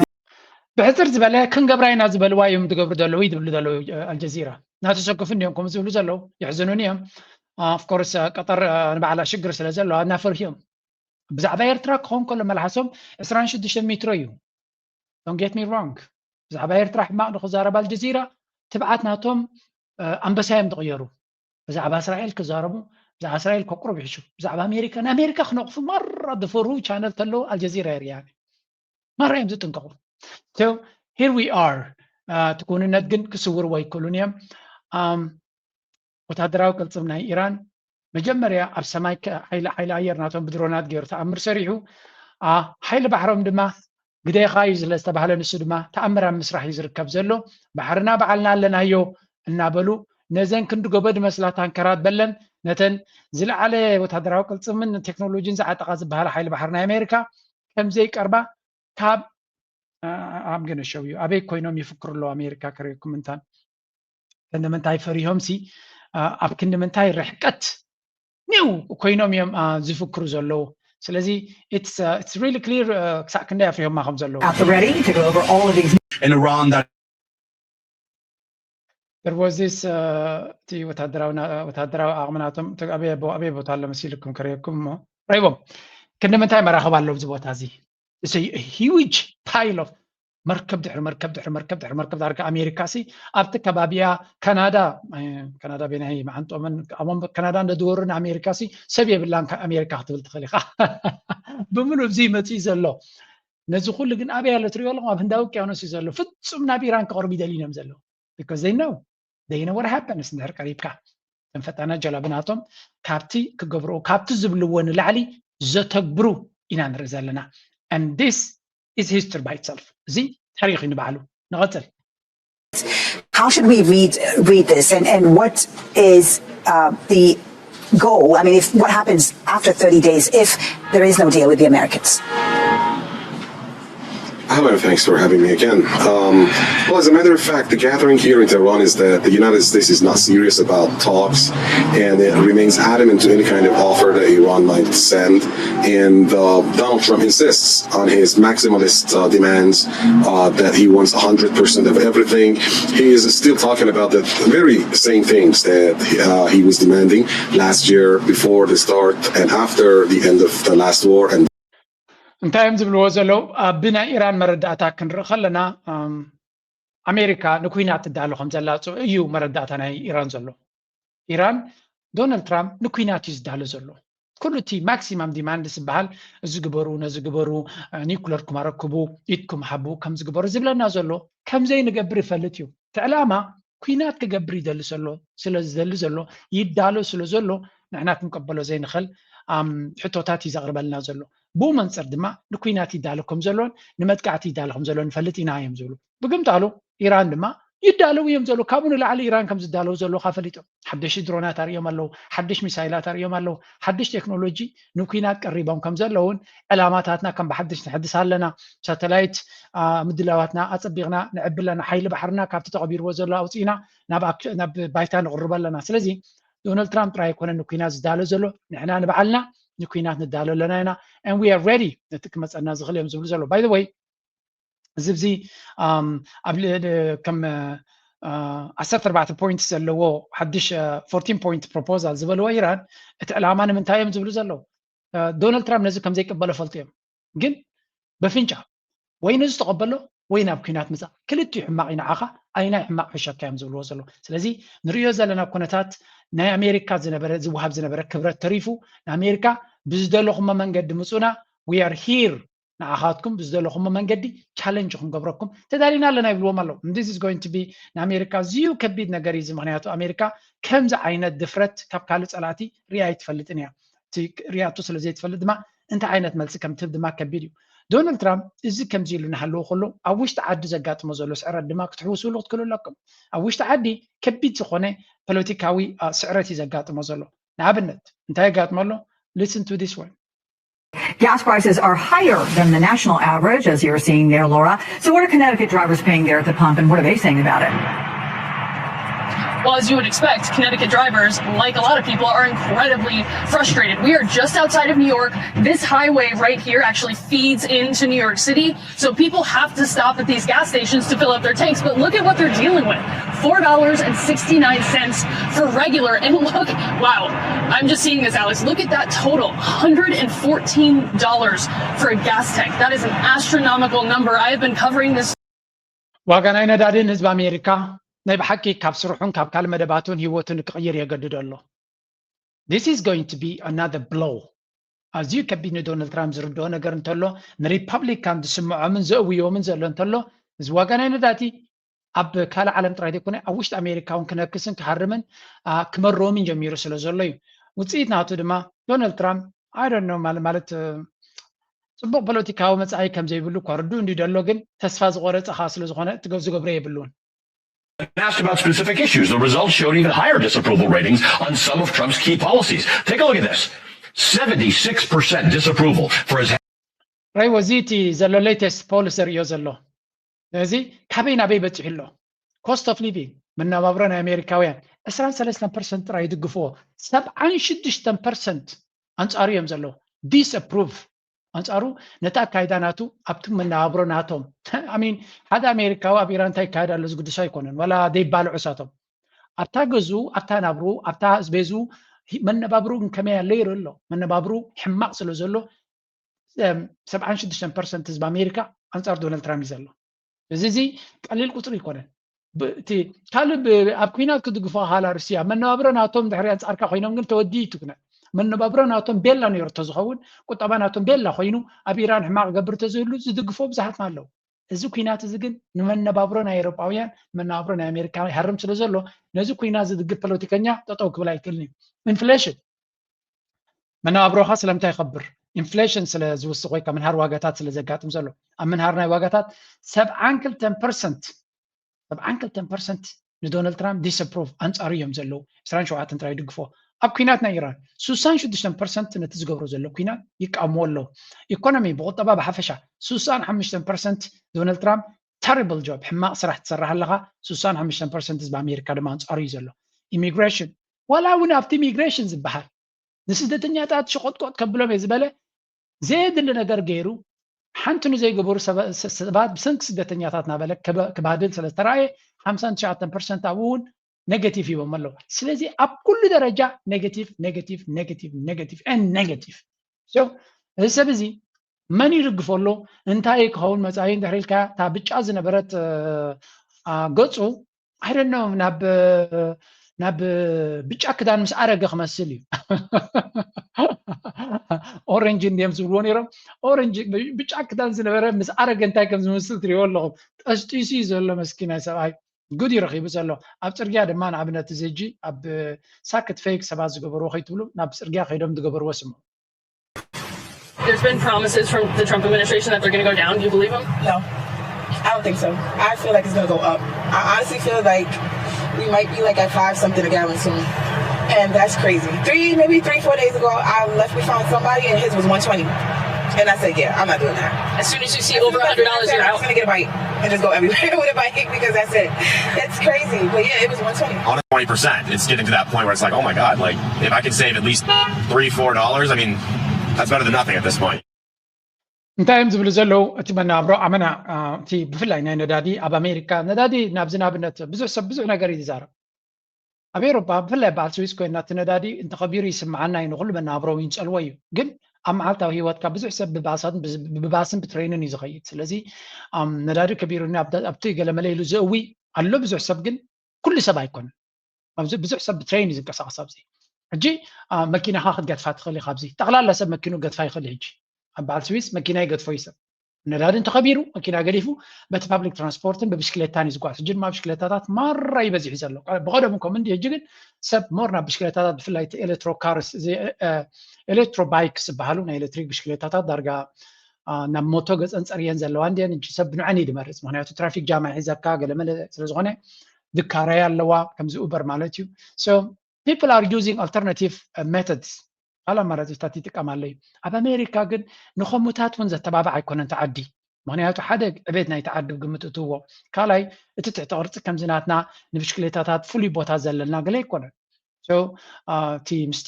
ብሕፅር ዝበለ ክንገብራ ኢና ዝበልዋ እዮም ዝገብሩ ዘለዉ ይብሉ ዘለዉ ኣልጀዚራ እናተሰከፉ እንዲዮም ከምኡ ዝብሉ ዘለዉ የሕዝኑን እዮም። Of course ቀጠር ንባዕላ ሽግር ስለ ዘለዋ እናፈርሁ እዮም። ብዛዕባ ኤርትራ ክኸውን ከሎ መልሓሶም ዕስራን ሽዱሽተን ሜትሮ እዩ። Don't get me wrong። ብዛዕባ ኤርትራ ሕማቕ ንክዛረብ ኣልጀዚራ ትብዓት ናቶም ኣንበሳ እዮም ዝቕየሩ። ብዛዕባ እስራኤል ክዛረቡ ብዛዕባ እስራኤል ከቁርብ ይሕሹ። ብዛዕባ ኣሜሪካ ንኣሜሪካ ክነቕፉ ማራ ዝፈርሁ ቻነል ተለዉ ኣልጀዚራ የርእያ። ማራ እዮም ዝጥንቀቑ። So here we are። እቲ ክውንነት ግን ክስውርዎ ኣይክእሉን እዮም። ወታደራዊ ቅልፅም ናይ ኢራን መጀመርያ ኣብ ሰማይ ሓይሊ ሓይሊ ኣየር ናቶም ብድሮናት ገይሩ ተኣምር ሰሪሑ። ሓይሊ ባሕሮም ድማ ግዴኻ እዩ ስለ ዝተባህለ ንሱ ድማ ተኣምር ኣብ ምስራሕ እዩ ዝርከብ ዘሎ። ባሕርና ባዕልና ኣለናዮ እናበሉ ነዘን ክንዲ ጎቦ ዝመስላ ታንከራት በለን ነተን ዝለዓለ ወታደራዊ ቅልፅምን ቴክኖሎጂን ዝዓጠቓ ዝበሃላ ሓይሊ ባሕሪ ናይ ኣሜሪካ ከም ዘይቀርባ ካብ I'm gonna show you ኣበይ ኮይኖም ይፍክሩ ኣለዉ ኣሜሪካ ከርእየኩም እንታን ክንዲ ምንታይ ፈሪሆም ሲ ኣብ ክንዲ ምንታይ ርሕቀት ኒው ኮይኖም እዮም ዝፍክሩ ዘለዉ። ስለዚ it's really clear ክሳዕ ክንደይ ኣፍሪሆማ ከም ዘለዉ At the ready to go over all of these In Iran, that There was this እቲ ወታደራዊ ዓቕሚ ናቶም ኣበይ ቦታ ኣሎ መሲልኩም ከርእየኩም እሞ ረይቦም ክንዲ ምንታይ መራኸብ ኣሎ ኣብዚ ቦታ እዚ huge pile of መርከብ ድሕሪ መርከብ ድሕሪ መርከብ ድሕሪ መርከብ ዳርጋ ኣሜሪካ ሲ ኣብቲ ከባቢያ ካናዳ ካናዳ ቤናይ መዓንጦምን ኣሞም ካናዳ እንደድወሩ ንኣሜሪካ ሲ ሰብ የብላን ኣሜሪካ ክትብል ትኽእል ኢኻ። ብምሉ እዚ መፅኡ ዘሎ ነዚ ኩሉ ግን ኣበይ ኣሎ ትሪኦ ኣለኹም ኣብ ህንዳዊ ውቅያኖስ እዩ ዘሎ። ፍፁም ናብ ኢራን ክቐርቡ ይደልዩ እዮም ዘለዉ because they know they know what happens እንድሕር ቀሪብካ። እቶም ፈጣናት ጀላቡ ናቶም ካብቲ ክገብርዎ ካብቲ ዝብልዎ ንላዕሊ ዘተግብሩ ኢና ንርኢ ዘለና። And this is history by itself። እዚ ታሪኽ እዩ ንባዕሉ። ንቐጽል። How should we read read this, and and what is uh, the goal? I mean, if what happens after thirty days if there is no deal with the Americans? Hello, thanks for having me again. Um, well, as a matter of fact, the gathering here in Tehran is that the United States is not serious about talks, and it remains adamant to any kind of offer that Iran might send. And uh, Donald Trump insists on his maximalist uh, demands uh, that he wants one hundred percent of everything. He is still talking about the very same things that uh, he was demanding last year, before the start and after the end of the last war. And እንታይ እዮም ዝብልዎ ዘለዉ? ብናይ ኢራን መረዳእታ ክንርኢ ከለና ኣሜሪካ ንኩናት ትዳሎ ከም ዘላ እዩ መረዳእታ ናይ ኢራን ዘሎ። ኢራን ዶናልድ ትራምፕ ንኩናት እዩ ዝዳሎ ዘሎ። ኩሉ እቲ ማክሲማም ዲማንድ ዝበሃል እዚ ግበሩ፣ ነዚ ግበሩ፣ ኒኩለርኩም ኣረክቡ፣ ኢድኩም ሃቡ ከም ዝግበሩ ዝብለና ዘሎ ከም ዘይንገብር ይፈልጥ እዩ። እቲ ዕላማ ኩናት ክገብር ይደሊ ዘሎ ስለ ዝደሊ ዘሎ ይዳሎ ስለ ዘሎ ንሕና ክንቀበሎ ዘይንኽእል ሕቶታት እዩ ዘቕርበልና ዘሎ። ብኡ መንፅር ድማ ንኩናት ይዳሎ ከም ዘሎን ንመጥቃዕቲ ይዳሎ ከም ዘሎን ንፈልጥ ኢና እዮም ዝብሉ። ብግምጣሉ ኢራን ድማ ይዳለው እዮም ዘሎ። ካብኡ ንላዕሊ ኢራን ከም ዝዳለው ዘለካ ፈሊጦም ሓደሽ ድሮናት ኣርእዮም ኣለዉ፣ ሓደሽ ሚሳይላት ኣርእዮም ኣለዉ፣ ሓደሽ ቴክኖሎጂ ንኩናት ቀሪቦም ከም ዘለውን ዕላማታትና ከም ብሓደሽ ንሕድስ ኣለና፣ ሳተላይት ምድላዋትና ኣፀቢቕና ንዕብለና፣ ሓይሊ ባሕርና ካብቲ ተቐቢርዎ ዘሎ ኣውፅኢና ናብ ባይታ ንቕርቦ ኣለና። ስለዚ ዶናልድ ትራምፕ ጥራይ ኣይኮነን ንኩናት ዝዳሎ ዘሎ፣ ንሕና ንባዕልና ንኩናት ንዳሎ ኣለና ኢና and we are ready ነቲ ክመፀና ዝኽእል እዮም ዝብሉ ዘሎ። By the way እዚ ብዚ ኣብ ከም ዓሰርተ ኣርባዕተ ፖይንት ዘለዎ ሓድሽ ፎርቲን ፖይንት ፕሮፖዛል ዝበልዎ ኢራን እቲ ዕላማ ንምንታይ እዮም ዝብሉ ዘለዉ? ዶናልድ ትራምፕ ነዚ ከም ዘይቅበሎ ፈልጡ እዮም። ግን በፍንጫ ወይ ነዚ ተቐበሎ ወይ ናብ ኩናት ምፃእ ክልቲኡ ሕማቕ እዩ ንዓኻ ኣይናይ ሕማቕ ሕሸካ እዮም ዝብልዎ ዘለዉ። ስለዚ ንርእዮ ዘለና ኩነታት ናይ ኣሜሪካ ዝነበረ ዝወሃብ ዝነበረ ክብረት ተሪፉ ንኣሜሪካ ብዝደለኹሞ መንገዲ ምፁና we are here ንዓኻትኩም ብዝደለኹሞ መንገዲ ቻለንጅ ክንገብረኩም ተዳሊና ኣለና ይብልዎም ኣለዉ። This is going to be ንኣሜሪካ ዝዩ ከቢድ ነገር እዩ። ምክንያቱ ኣሜሪካ ከምዚ ዓይነት ድፍረት ካብ ካልእ ፀላእቲ ሪኣ ኣይትፈልጥን እያ። ሪኣቶ ስለ ዘይትፈልጥ ድማ እንታይ ዓይነት መልሲ ከም ትህብ ድማ ከቢድ እዩ። ዶናልድ ትራምፕ እዚ ከምዚ ኢሉ እናሃለዎ ከሎ ኣብ ውሽጢ ዓዲ ዘጋጥሞ ዘሎ ስዕረት ድማ ክትሕውስሉ ክትክእሉ ኣለኩም። ኣብ ውሽጢ ዓዲ ከቢድ ዝኾነ ፖለቲካዊ ስዕረት እዩ ዘጋጥሞ ዘሎ። ንኣብነት እንታይ የጋጥሞ ኣሎ? Listen to this one. Gas prices are higher than the national average, as you're seeing there, Laura. So, what are Connecticut drivers paying there at the pump, and what are they saying about it? Well, as you would expect, Connecticut drivers, like a lot of people, are incredibly frustrated. We are just outside of New York. This highway right here actually feeds into New York City. So people have to stop at these gas stations to fill up their tanks. But look at what they're dealing with. Four dollars and sixty-nine cents for regular. And look, wow, I'm just seeing this, Alex. Look at that total, hundred and fourteen dollars for a gas tank. That is an astronomical number. I have been covering this. ዋጋ ናይ ነዳድን ህዝቢ ኣሜሪካ ናይ ብሓቂ ካብ ስርሑን ካብ ካልእ መደባቱን ህይወቱን ክቕይር የገድዶ ኣሎ። This is going to be another blow. ኣዝዩ ከቢድ ንዶናልድ ትራምፕ ዝርድኦ ነገር እንተሎ ንሪፐብሊካን ዝስምዖምን ዘእውዮምን ዘሎ እንተሎ እዚ ዋጋ ናይ ነዳዲ ኣብ ካልእ ዓለም ጥራይ ዘይኮነ ኣብ ውሽጢ ኣሜሪካ እውን ክነክስን ክሃርምን ክመርዎምን ጀሚሩ ስለ ዘሎ እዩ። ውፅኢት ናቱ ድማ ዶናልድ ትራምፕ I don't know ማለት ጽቡቕ ፖለቲካዊ መጻኢ ከም ዘይብሉ እኳ ርዱእ እንዲ ደሎ ግን ተስፋ ዝቆረጸ ከዓ ስለ ዝኾነ ዝገብሮ የብሉን። Asked about specific issues. The results showed even higher disapproval ratings on some of Trump's key policies. Take a look at this. seventy-six percent disapproval for his ራይ ወዚ እቲ ዘሎ ሌተስት ፖል ዘርእዮ ዘሎ እዚ ካበይ ናበይ በፂሑ ኣሎ? Cost of living መነባብሮ ናይ ኣሜሪካውያን ዕስራን ሰለስተን ፐርሰንት ጥራይ ይድግፍዎ። ሰብዓን ሽዱሽተን ፐርሰንት ኣንፃሩ እዮም ዘለዉ። Disapprove ኣንፃሩ ነቲ ኣካይዳ ናቱ ኣብቲ መነባብሮ ናቶም I mean ሓደ ኣሜሪካዊ ኣብ ኢራን እንታይ ይካየድ ኣሎ ዝግድሶ ኣይኮነን ዋላ ደይባልዑ እሳቶም ኣብታ ገዝኡ ኣብታ ናብርኡ ኣብታ ኣስቤዝኡ መነባብርኡ ግን ከመይ ኣሎ ይርኢ ኣሎ። መነባብርኡ ሕማቕ ስለ ዘሎ ሰብዓን ሽዱሽተን ፐርሰንት ህዝቢ ኣሜሪካ ኣንፃር ዶናልድ ትራምፕ እዩ ዘሎ። እዚ እዚ ቀሊል ቁፅሪ ኣይኮነን። እቲ ካልእ ኣብ ኩናት ክድግፎ ካላ ሩስያ መነባብሮ ናቶም ድሕሪ ኣንፃርካ ኮይኖም ግን ተወዲኡ እዩ እቲ ኩናት። መነባብሮ ናቶም ቤላ ነይሩ ተዝኸውን ቁጠባ ናቶም ቤላ ኮይኑ ኣብ ኢራን ሕማቕ ገብር ተዝህሉ ዝድግፎ ብዙሓት ኣለዉ። እዚ ኩናት እዚ ግን ንመነባብሮ ናይ ኤውሮጳውያን፣ መነባብሮ ናይ ኣሜሪካ ይሃርም ስለ ዘሎ፣ ነዚ ኩናት ዝድግፍ ፖለቲከኛ ጠጠው ክብል ኣይክእልን እዩ። ኢንፍሌሽን፣ መነባብሮኻ ስለምንታይ ይኸብር? ኢንፍሌሽን ስለ ዝውስኽ ወይ ከዓ ምንሃር ዋጋታት ስለ ዘጋጥም ዘሎ። ኣብ ምንሃር ናይ ዋጋታት ሰብዓን ክልተን ፐርሰንት፣ ሰብዓን ክልተን ፐርሰንት ንዶናልድ ትራምፕ ዲስፕሩቭ፣ ኣንጻሩ እዮም ዘለዉ። ዕስራን ሸውዓተን ጥራይ ይድግፎ። ኣብ ኩናት ናይ ኢራን ስሳን ሽዱሽተን ፐርሰንት ነቲ ዝገብሮ ዘሎ ኩናት ይቃወምዎ ኣለዉ። ኢኮኖሚ ብቁጠባ ብሓፈሻ ስሳን ሓሙሽተን ፐርሰንት ዶናልድ ትራምፕ ተሪብል ጆብ፣ ሕማቕ ስራሕ ትሰርሕ ኣለኻ። ስሳን ሓሙሽተን ፐርሰንት ህዝቢ ኣሜሪካ ድማ ኣንጻሩ እዩ ዘሎ። ኢሚግሬሽን፣ ዋላ እውን ኣብቲ ኢሚግሬሽን ዝበሃል ንስደተኛታት ሸቆጥቆጥ ከብሎም እየ ዝበለ ዘየድሊ ነገር ገይሩ፣ ሓንቲ ንዘይገበሩ ሰበ- ሰ- ሰባት ብሰንኪ ስደተኛታት እናበለ ክበ- ክባድል ስለ ዝተረኣየ ሓምሳን ትሽዓተን ፐርሰንት ኣብኡ እውን ኔጌቲቭ ሂቦም ኣለዉ። ስለዚ ኣብ ኩሉ ደረጃ ኔጌቲቭ፣ ኔጌቲቭ፣ ኔጌቲቭ፣ ኔጌቲቭ፣ ኤን ኔጌቲቭ። So፣ እዚ ሰብ እዚ መን ይድግፎ ኣሎ? እንታይ ክኸውን መጻኢ እንድሕር ኢልካ፣ እታ ብጫ ዝነበረት እ፣ ኣ፣ ገጹ፣ I don't know፣ ናብ ናብ ብጫ ክዳን ምስ ኣረገ ክመስል እዩ። ኦረንጅ እንድዮም ዝብልዎ ነይሮም። ኦረንጅ፣ ብጫ ክዳን ዝነበረ ምስ ኣረገ እንታይ ከም ዝመስል ትሪእዎ ኣለኹም። ጠስጢሱ እዩ ዘሎ መስኪናይ ሰብኣይ። ጉድ እዩ ረኺቡ ዘሎ። ኣብ ጽርግያ ድማ ንኣብነት እዚ ሕጂ ኣብ ሳክት ፌክ ሰባት ዝገበርዎ ከይትብሉ ናብ ጽርግያ ከይዶም ዝገበርዎ ስምዑ። There's been promises from the Trump administration that they're going to go down. Do you believe them? No, I don't think so. I feel like it's gonna go up. I honestly feel like we might be like at five something a gallon soon. And that's crazy. Three, maybe three, four days ago, I left with found somebody and his was one twenty. And I said, yeah, I'm not doing that. As soon as you see over a hundred dollars, you're I'm out. gonna get a bike and just go everywhere with a bike because that's it. That's crazy. But yeah, it was one twenty. On twenty percent, it's getting to that point where it's like, oh my God, like if I can save at least three, four dollars, I mean, that's better than nothing at this point. እንታይ እዮም ዝብሉ ዘለዉ? እቲ መነባብሮ ኣመና እ፣ እቲ ብፍላይ ናይ ነዳዲ ኣብ ኣሜሪካ ነዳዲ ናብዚ ንኣብነት ብዙሕ ሰብ ብዙሕ ነገር እዩ ዝዛረብ። ኣብ ኤውሮጳ ብፍላይ በዓል ስዊስ ኮይና እቲ ነዳዲ እንተኸቢሩ ይስምዓና እዩ፣ ንኹሉ መነባብሮ እውን ይጸልዎ እዩ። ግን ኣብ መዓልታዊ ህይወትካ ብዙሕ ሰብ ብባሳትን ብዝ- ብባስን ብትሬንን እዩ ዝኸይድ። ስለዚ ኣም፣ ነዳዲ ከቢሩኒ ኣብቲ ኣብቲ ገለመለ ኢሉ ዘእዊ ኣሎ። ብዙሕ ሰብ ግን ኩሉ ሰብ ኣይኮነን። ኣብዚ ብዙሕ ሰብ ብትሬን እዩ ዝንቀሳቐስ። ኣብዚ ሕጂ ኣ፣ መኪናኻ ክትገድፋ ትኽእል ኢኻ። ኣብዚ ጠቕላላ ሰብ መኪኑ ገድፋ ይኽእል እዩ። ሕጂ ኣብ በዓል ስዊስ መኪና ይገድፎ እዩ ሰብ። ነዳዲ እንተኸቢሩ መኪና ገዲፉ በቲ ፓብሊክ ትራንስፖርትን ብብሽክሌታን እዩ ዝጓዝ። ሕጂ ድማ ብሽክሌታታት ማራ እዩ በዚሑ ዘሎ። ብቐደሙ ከምኡ እንዲ፣ ሕጂ ግን ሰብ ሞር ናብ ብሽክሌታታት ብፍላይ እቲ ኤሌክትሮ ካርስ፣ እዚ ኤሌክትሮ ባይክስ ዝበሃሉ ናይ ኤሌክትሪክ ብሽክሌታታት ዳርጋ ኣ፣ ናብ ሞቶ ገፀን ፀርየን ዘለዋ እንዲየን። ሕጂ ሰብ ንዐን እዩ ዝመርፅ፣ ምክንያቱ ትራፊክ ጃም ኣይሕዘካ ገለመለ ስለዝኾነ ድካራይ ኣለዋ፣ ከምዚ ኡበር ማለት እዩ። So people are using alternative methods፣ ካልእ ኣማራፂታት ይጥቀም ኣሎ እዩ። ኣብ ኣሜሪካ ግን ንኸምኡታት እውን ዘተባብዕ ኣይኮነን እቲ ዓዲ። ምክንያቱ ሓደ ዕቤት ናይቲ ዓዲ ብግምት እትዎ፣ ካልኣይ እቲ ትሕቲ ቅርፂ ከምዚ ናትና ንብሽክሌታታት ፍሉይ ቦታ ዘለና ገለ ኣይኮነን። So ኣ፣ እቲ ምስቲ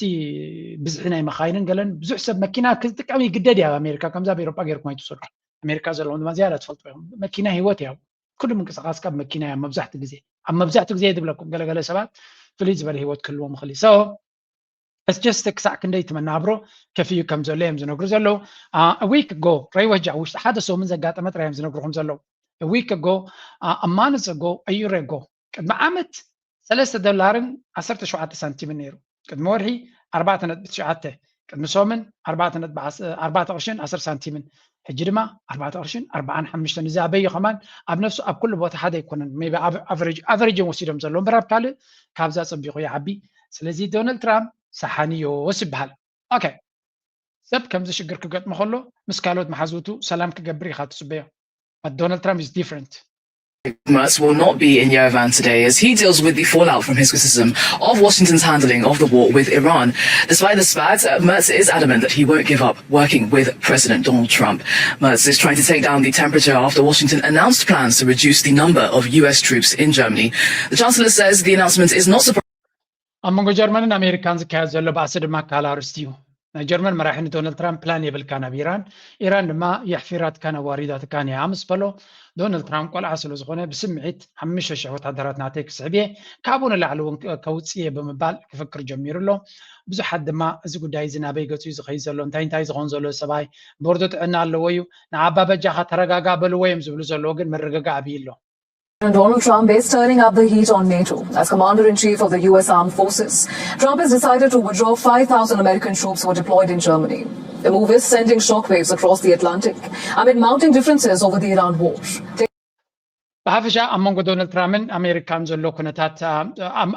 ብዝሒ ናይ መኻይንን ገለን ብዙሕ ሰብ መኪና ክጥቀም ይግደድ እዩ ኣብ ኣሜሪካ። ከምዚ ኣብ ኤሮጳ ገይርኩም ኣይትውሰዱ። ኣሜሪካ ዘለኹም ድማ ዝያዳ ትፈልጡ ኢኹም። መኪና ህይወት እያ። ኩሉ ምንቅስቃስካ ብመኪና እያ መብዛሕትኡ ግዜ። ኣብ መብዛሕትኡ ግዜ ዝብለኩም ገለገለ ሰባት ፍልይ ዝበለ ህይወት ክህልዎም ይኽእል እዩ። So it's just ክሳዕ ክንደይ እቲ መነባብሮ ከፊኡ ከም ዘሎ እዮም ዝነግሩ ዘለዉ። ዊክ ጎ ረይወጃ ውሽጢ ሓደ ሰሙን ዘጋጠመ ጥራይ እዮም ዝነግርኹም ዘለዉ። ዊክ ጎ ኣማንፅ ጎ ኣዩረ ጎ ቅድሚ ዓመት ሰለስተ ዶላርን ዓሰርተ ሸውዓተ ሳንቲምን ነይሩ። ቅድሚ ወርሒ ኣርባዕተ ነጥቢ ትሽዓተ፣ ቅድሚ ሰሙን ኣርባዕተ ነጥቢ ዓስ- ኣርባዕተ ቅርሽን ዓሰርተ ሳንቲምን፣ ሕጂ ድማ ኣርባዕተ ቅርሽን ኣርባዓን ሓሙሽተን። እዚ ኣበዩ ከማን ኣብ ነፍሱ ኣብ ኩሉ ቦታ ሓደ ኣይኮነን። ሜይ ቢ ኣብ ኣቨሬጅ ኣቨሬጅ እዮም ወሲዶም ዘለዉ እምበር ኣብ ካልእ ካብዛ ጸቢቑ ይዓቢ። ስለዚ ዶናልድ ትራምፕ ሰሓን እዮስ ይበሃል። ኦኬ፣ ሰብ ከምዚ ሽግር ክገጥሞ ከሎ ምስ ካልኦት መሓዙቱ ሰላም ክገብር ኢኻ ትጽበዮ። But Donald Trump is different. Mertz will not be in Yerevan today as he deals with the fallout from his criticism of Washington's handling of the war with Iran. Despite the spat, uh, Mertz is adamant that he won't give up working with President Donald Trump. Mertz is trying to take down the temperature after Washington announced plans to reduce the number of U S troops in Germany. The Chancellor says the announcement is not surprising. ኣብ መንጎ ጀርመንን ኣሜሪካን ዝካየድ ዘሎ ባእሲ ድማ ካልእ ኣርእስቲ እዩ። ናይ ጀርመን መራሒ ንዶናልድ ትራምፕ ፕላን የብልካን ኣብ ኢራን፣ ኢራን ድማ የሕፊራትካን ኣዋሪዳትካን እያ ምስ በሎ፣ ዶናልድ ትራምፕ ቆልዓ ስለ ዝኾነ ብስምዒት ሓሙሽተ ሽሕ ወታደራት ናተይ ክስሕብ እየ፣ ካብኡ ንላዕሊ እውን ከውፅእ እየ ብምባል ክፍክር ጀሚሩ ኣሎ። ብዙሓት ድማ እዚ ጉዳይ እዚ ናበይ ገፁ እዩ ዝኸይድ ዘሎ፣ እንታይ እንታይ ዝኾን ዘሎ ሰብኣይ፣ ቦርዶ ጥዕና ኣለዎ እዩ፣ ንዓባ በጃኻ ተረጋጋ በልዎ እዮም ዝብሉ ዘለዉ፣ ግን ምርግጋእ ኣብዩ ኣሎ። Donald Trump is turning up the heat on NATO. As commander-in-chief of the U S Armed Forces, Trump has decided to withdraw five thousand American troops who were deployed in Germany. The move is sending shockwaves across the Atlantic amid mounting differences over the Iran war. ብሓፈሻ ኣብ መንጎ ዶናልድ ትራምፕን ኣሜሪካን ዘሎ ኩነታት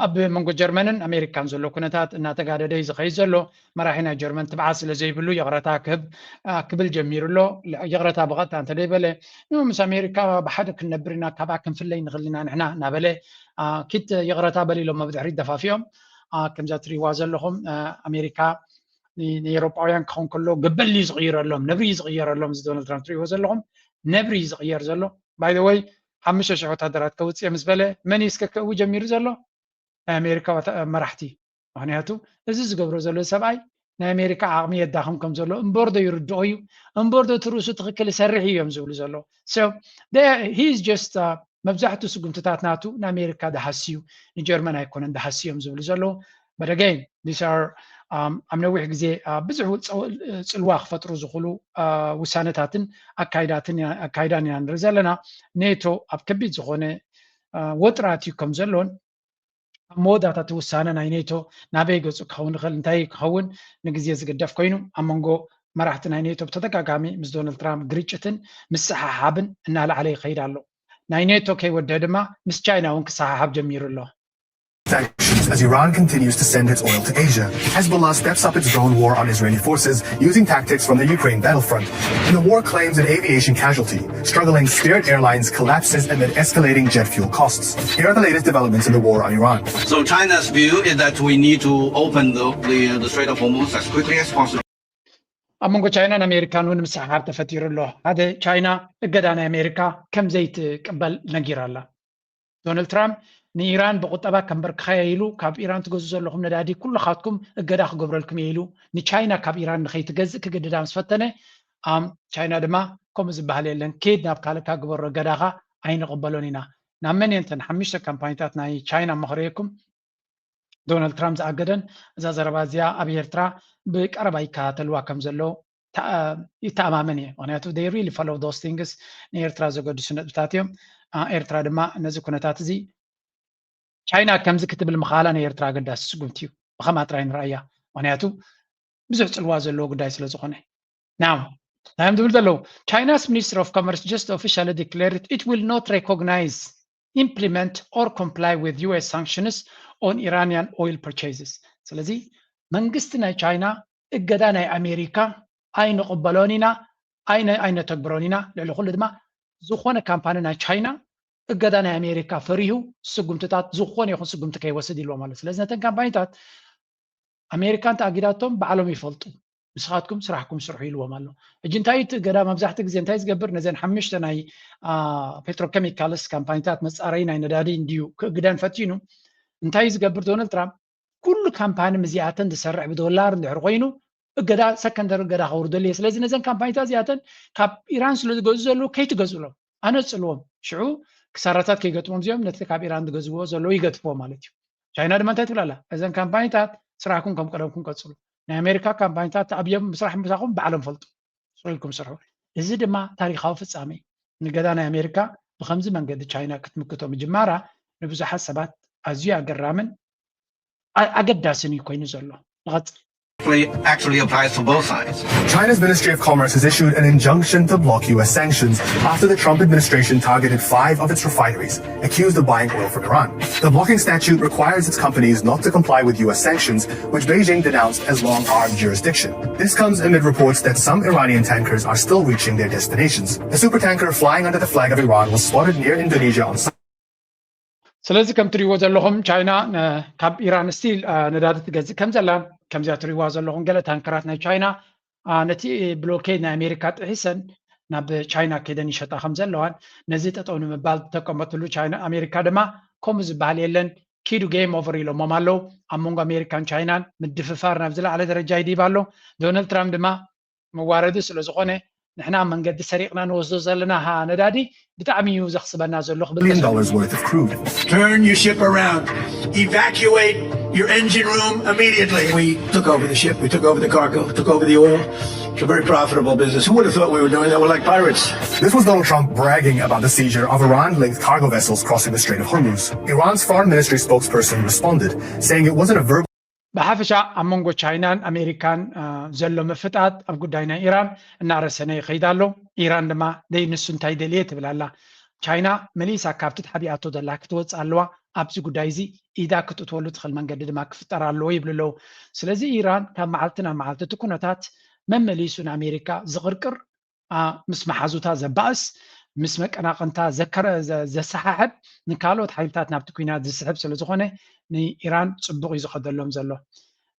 ኣብ መንጎ ጀርመንን ኣሜሪካን ዘሎ ኩነታት እናተጋደደ እዩ ዝኸይድ ዘሎ። መራሒ ናይ ጀርመን ትብዓት ስለ ዘይብሉ ይቕረታ ክህብ ክብል ጀሚሩ ኣሎ። ይቕረታ ብቐጥታ እንተደይበለ፣ ምስ ኣሜሪካ ብሓደ ክንነብር ኢና፣ ካብኣ ክንፍለይ ንኽእል ኢና ንሕና እናበለ ኪድ ይቕረታ በል ኢሎም ኣብ ድሕሪት ደፋፊኦም። ከምዛ ትሪዋ ዘለኹም ኣሜሪካ ንኤሮጳውያን ክኸውን ከሎ ገበል እዩ ዝቕይረሎም፣ ነብሪ እዩ ዝቕየረሎም። እዚ ዶናልድ ትራምፕ ትሪእዎ ዘለኹም ነብሪ እዩ ዝቕየር ዘሎ። ባይ ወይ ሓሙሽተ ሽሕ ወታደራት ከውፅእ ምስ በለ መን እዩ እስከ ክእዊ ጀሚሩ ዘሎ? ናይ ኣሜሪካ መራሕቲ። ምክንያቱ እዚ ዝገብሮ ዘሎ ሰብኣይ ናይ ኣሜሪካ ዓቕሚ የዳኽም ከም ዘሎ እምበር ዶ ይርድኦ እዩ፣ እምበር ዶ እቲ ርእሱ ትኽክል ይሰርሕ እዩ እዮም ዝብሉ ዘለዉ። ሂስ ጀስት መብዛሕትኡ ስጉምትታት ናቱ ንኣሜሪካ ዝሃስዩ፣ ንጀርመን ኣይኮነን ዝሃስዮም ዝብሉ ዘለዉ። But again, these are ኣብ ነዊሕ ግዜ ብዙሕ ፅልዋ ክፈጥሩ ዝኽእሉ ውሳነታትን ኣካይዳን ኢና ንርኢ ዘለና። ኔቶ ኣብ ከቢድ ዝኾነ ወጥሪ ኣትዩ ከም ዘሎን ኣብ መወዳእታ እቲ ውሳነ ናይ ኔቶ ናበይ ገፁ ክኸውን ይኽእል፣ እንታይ ክኸውን ንግዜ ዝግደፍ ኮይኑ ኣብ መንጎ መራሕቲ ናይ ኔቶ ብተደጋጋሚ ምስ ዶናልድ ትራምፕ ግርጭትን ምስሕሓብን እናለዓለ ይኸይድ ኣሎ። ናይ ኔቶ ከይወደአ ድማ ምስ ቻይና እውን ክሰሓሓብ ጀሚሩ ኣሎ። Sanctions as Iran continues to send its oil to Asia. Hezbollah steps up its drone war on Israeli forces, using tactics from the Ukraine battlefront. The war claims an aviation casualty. Struggling Spirit Airlines collapses amid escalating jet fuel costs. Here are the latest developments in the war on Iran. So China's view is that we need to open the, the, the Strait of Hormuz as quickly as possible. ኣብ መንጎ ቻይናን ኣሜሪካን እውን ምስሕሓብ ተፈጢሩ ኣሎ። ሓደ፣ ቻይና እገዳ ናይ ኣሜሪካ ከም ዘይትቅበል ነጊራ ኣላ። ዶናልድ ትራምፕ ንኢራን ብቁጠባ ከንበርክኸያ ኢሉ፣ ካብ ኢራን ትገዝኡ ዘለኹም ነዳዲ ኩልኻትኩም እገዳ ክገብረልኩም እየ ኢሉ፣ ንቻይና ካብ ኢራን ንኸይትገዝእ ክግድዳ ምስ ፈተነ፣ ቻይና ድማ ከምኡ ዝበሃል የለን፣ ኬድ ናብ ካልእካ ግበሮ፣ እገዳኻ ኣይንቕበሎን ኢና። ናብ መን እየን እተን ሓሙሽተ ካምፓኒታት ናይ ቻይና መኽረየኩም? ዶናልድ ትራምፕ ዝኣገደን። እዛ ዘረባ እዚኣ ኣብ ኤርትራ ብቀረባ ይከታተልዋ ከም ዘለዉ ይተኣማመን እየ። ምክንያቱ they really follow those things፣ ንኤርትራ ዘገድሱ ነጥብታት እዮም። ኤርትራ ድማ ነዚ ኩነታት እዚ ቻይና ከምዚ ክትብል ምኽኣላ ንኤርትራ ኣገዳሲ ስጉምቲ እዩ። ብኸምኣ ጥራይ ንርኣያ። ምክንያቱ ብዙሕ ጽልዋ ዘለዎ ጉዳይ ስለ ዝኾነ። Now እንታይ እዮም ዝብሉ ዘለዉ? China's Ministry of Commerce just officially declared it will not recognize, implement or comply with U S sanctions on Iranian oil purchases። ስለዚ መንግስቲ ናይ ቻይና እገዳ ናይ ኣሜሪካ ኣይንቕበሎን ኢና፣ ኣይነተግብሮን ኢና። ልዕሊ ኩሉ ድማ ዝኾነ ካምፓኒ ናይ ቻይና እገዳ ናይ ኣሜሪካ ፈሪሁ ስጉምትታት፣ ዝኾነ ይኹን ስጉምቲ ከይወስድ ኢልዎም ኣሎ። ስለዚ ነተን ካምፓኒታት ኣሜሪካ እንተኣጊዳቶም ባዕሎም ይፈልጡ፣ ንስኻትኩም ስራሕኩም ስርሑ ኢልዎም ኣሎ። ሕጂ እንታይ እቲ እገዳ መብዛሕትኡ ግዜ እንታይ ዝገብር? ነዘን ሓሙሽተ ናይ ፔትሮኬሚካልስ ካምፓኒታት፣ መፃረዪ ናይ ነዳዲ እንድዩ ክእግደን ፈቲኑ። እንታይ ዝገብር ዶናልድ ትራምፕ? ኩሉ ካምፓኒ ምዚኣተን ዝሰርሕ ብዶላር እንድሕር ኮይኑ እገዳ፣ ሰከንደሪ እገዳ ከውርደሉ እየ። ስለዚ ነዘን ካምፓኒታት እዚኣተን ካብ ኢራን ስለ ዝገዝኡ ዘለዉ ከይትገዝእሎም፣ ኣነፅልዎም። ሽዑ ክሳራታት ከይገጥሞም እዚኦም ነቲ ካብ ኢራን ዝገዝዎ ዘለዉ ይገድፍዎ ማለት እዩ። ቻይና ድማ እንታይ ትብል ኣላ? እዘን ካምፓኒታት ስራሕኩም ከም ቀደምኩም ቀፅሉ። ናይ ኣሜሪካ ካምፓኒታት ተኣብዮም ምስራሕ ምሳኹም ባዕሎም ፈልጡ። ስሩልኩም ስርሑ። እዚ ድማ ታሪኻዊ ፍጻሜ እዩ። ንገዳ ናይ ኣሜሪካ ብኸምዚ መንገዲ ቻይና ክትምክቶ ምጅማራ ንብዙሓት ሰባት ኣዝዩ ኣገራምን ኣገዳስን እዩ ኮይኑ ዘሎ። ንቐጽል። Actually applies to both sides. China's Ministry of Commerce has issued an injunction to block U S sanctions after the Trump administration targeted five of its refineries, accused of buying oil from Iran. The blocking statute requires its companies not to comply with U S sanctions, which Beijing denounced as long-arm jurisdiction. This comes amid reports that some Iranian tankers are still reaching their destinations. A supertanker flying under the flag of Iran was spotted near Indonesia on ስለዚ ከም ትሪእዎ ዘለኹም ቻይና ካብ ኢራን ስቲል ነዳዲ ትገዝእ ከም ዘላን፣ ከምዚኣ ትሪእዋ ዘለኹም ገለ ታንከራት ናይ ቻይና ነቲ ብሎኬድ ናይ ኣሜሪካ ጥሒሰን ናብ ቻይና ከይደን ይሸጣ ከም ዘለዋን፣ ነዚ ጠጠው ንምባል ተቀመጥሉ ቻይና፣ ኣሜሪካ ድማ ከምኡ ዝበሃል የለን፣ ኪዱ ጌም ኦቨር ኢሎሞም ኣለዉ። ኣብ መንጎ ኣሜሪካን ቻይናን ምድፍፋር ናብ ዝለዓለ ደረጃ ይድይብ ኣሎ። ዶናልድ ትራምፕ ድማ መዋረዲ ስለ ዝኾነ ንሕና መንገዲ ሰሪቕና ንወስዶ ዘለና ነዳዲ ብጣዕሚ እዩ ዘኽስበና ዘሎ ክብል billion dollars worth of crude. Turn your ship around. Evacuate your engine room immediately. We took over the ship. We took over the cargo. Took over the oil. It's a very profitable business. Who would have thought we were doing that? We're like pirates. This was Donald Trump bragging about the seizure of Iran-linked cargo vessels crossing the Strait of Hormuz. Iran's foreign ministry spokesperson responded, saying it wasn't a verbal ብሓፈሻ ኣብ መንጎ ቻይናን ኣሜሪካን ዘሎ ምፍጣጥ ኣብ ጉዳይ ናይ ኢራን እናረሰነ ይኸይድ ኣሎ። ኢራን ድማ ደይ ንሱ እንታይ ደልየ ትብል ኣላ። ቻይና መሊሳ ካብቲ ተሓቢኣቶ ዘላ ክትወፅእ ኣለዋ። ኣብዚ ጉዳይ እዚ ኢዳ ክትእትወሉ ትኽእል መንገዲ ድማ ክፍጠር ኣለዎ ይብሉ ኣለዉ። ስለዚ ኢራን ካብ መዓልቲ ናብ መዓልቲ እቲ ኩነታት መመሊሱ ንኣሜሪካ ዝቕርቅር ምስ መሓዙታ ዘባእስ ምስ መቀናቕንታ ዘሰሓሕብ ንካልኦት ሓይልታት ናብቲ ኩናት ዝስሕብ ስለ ዝኾነ ንኢራን ፅቡቕ እዩ ዝኸደሎም ዘሎ።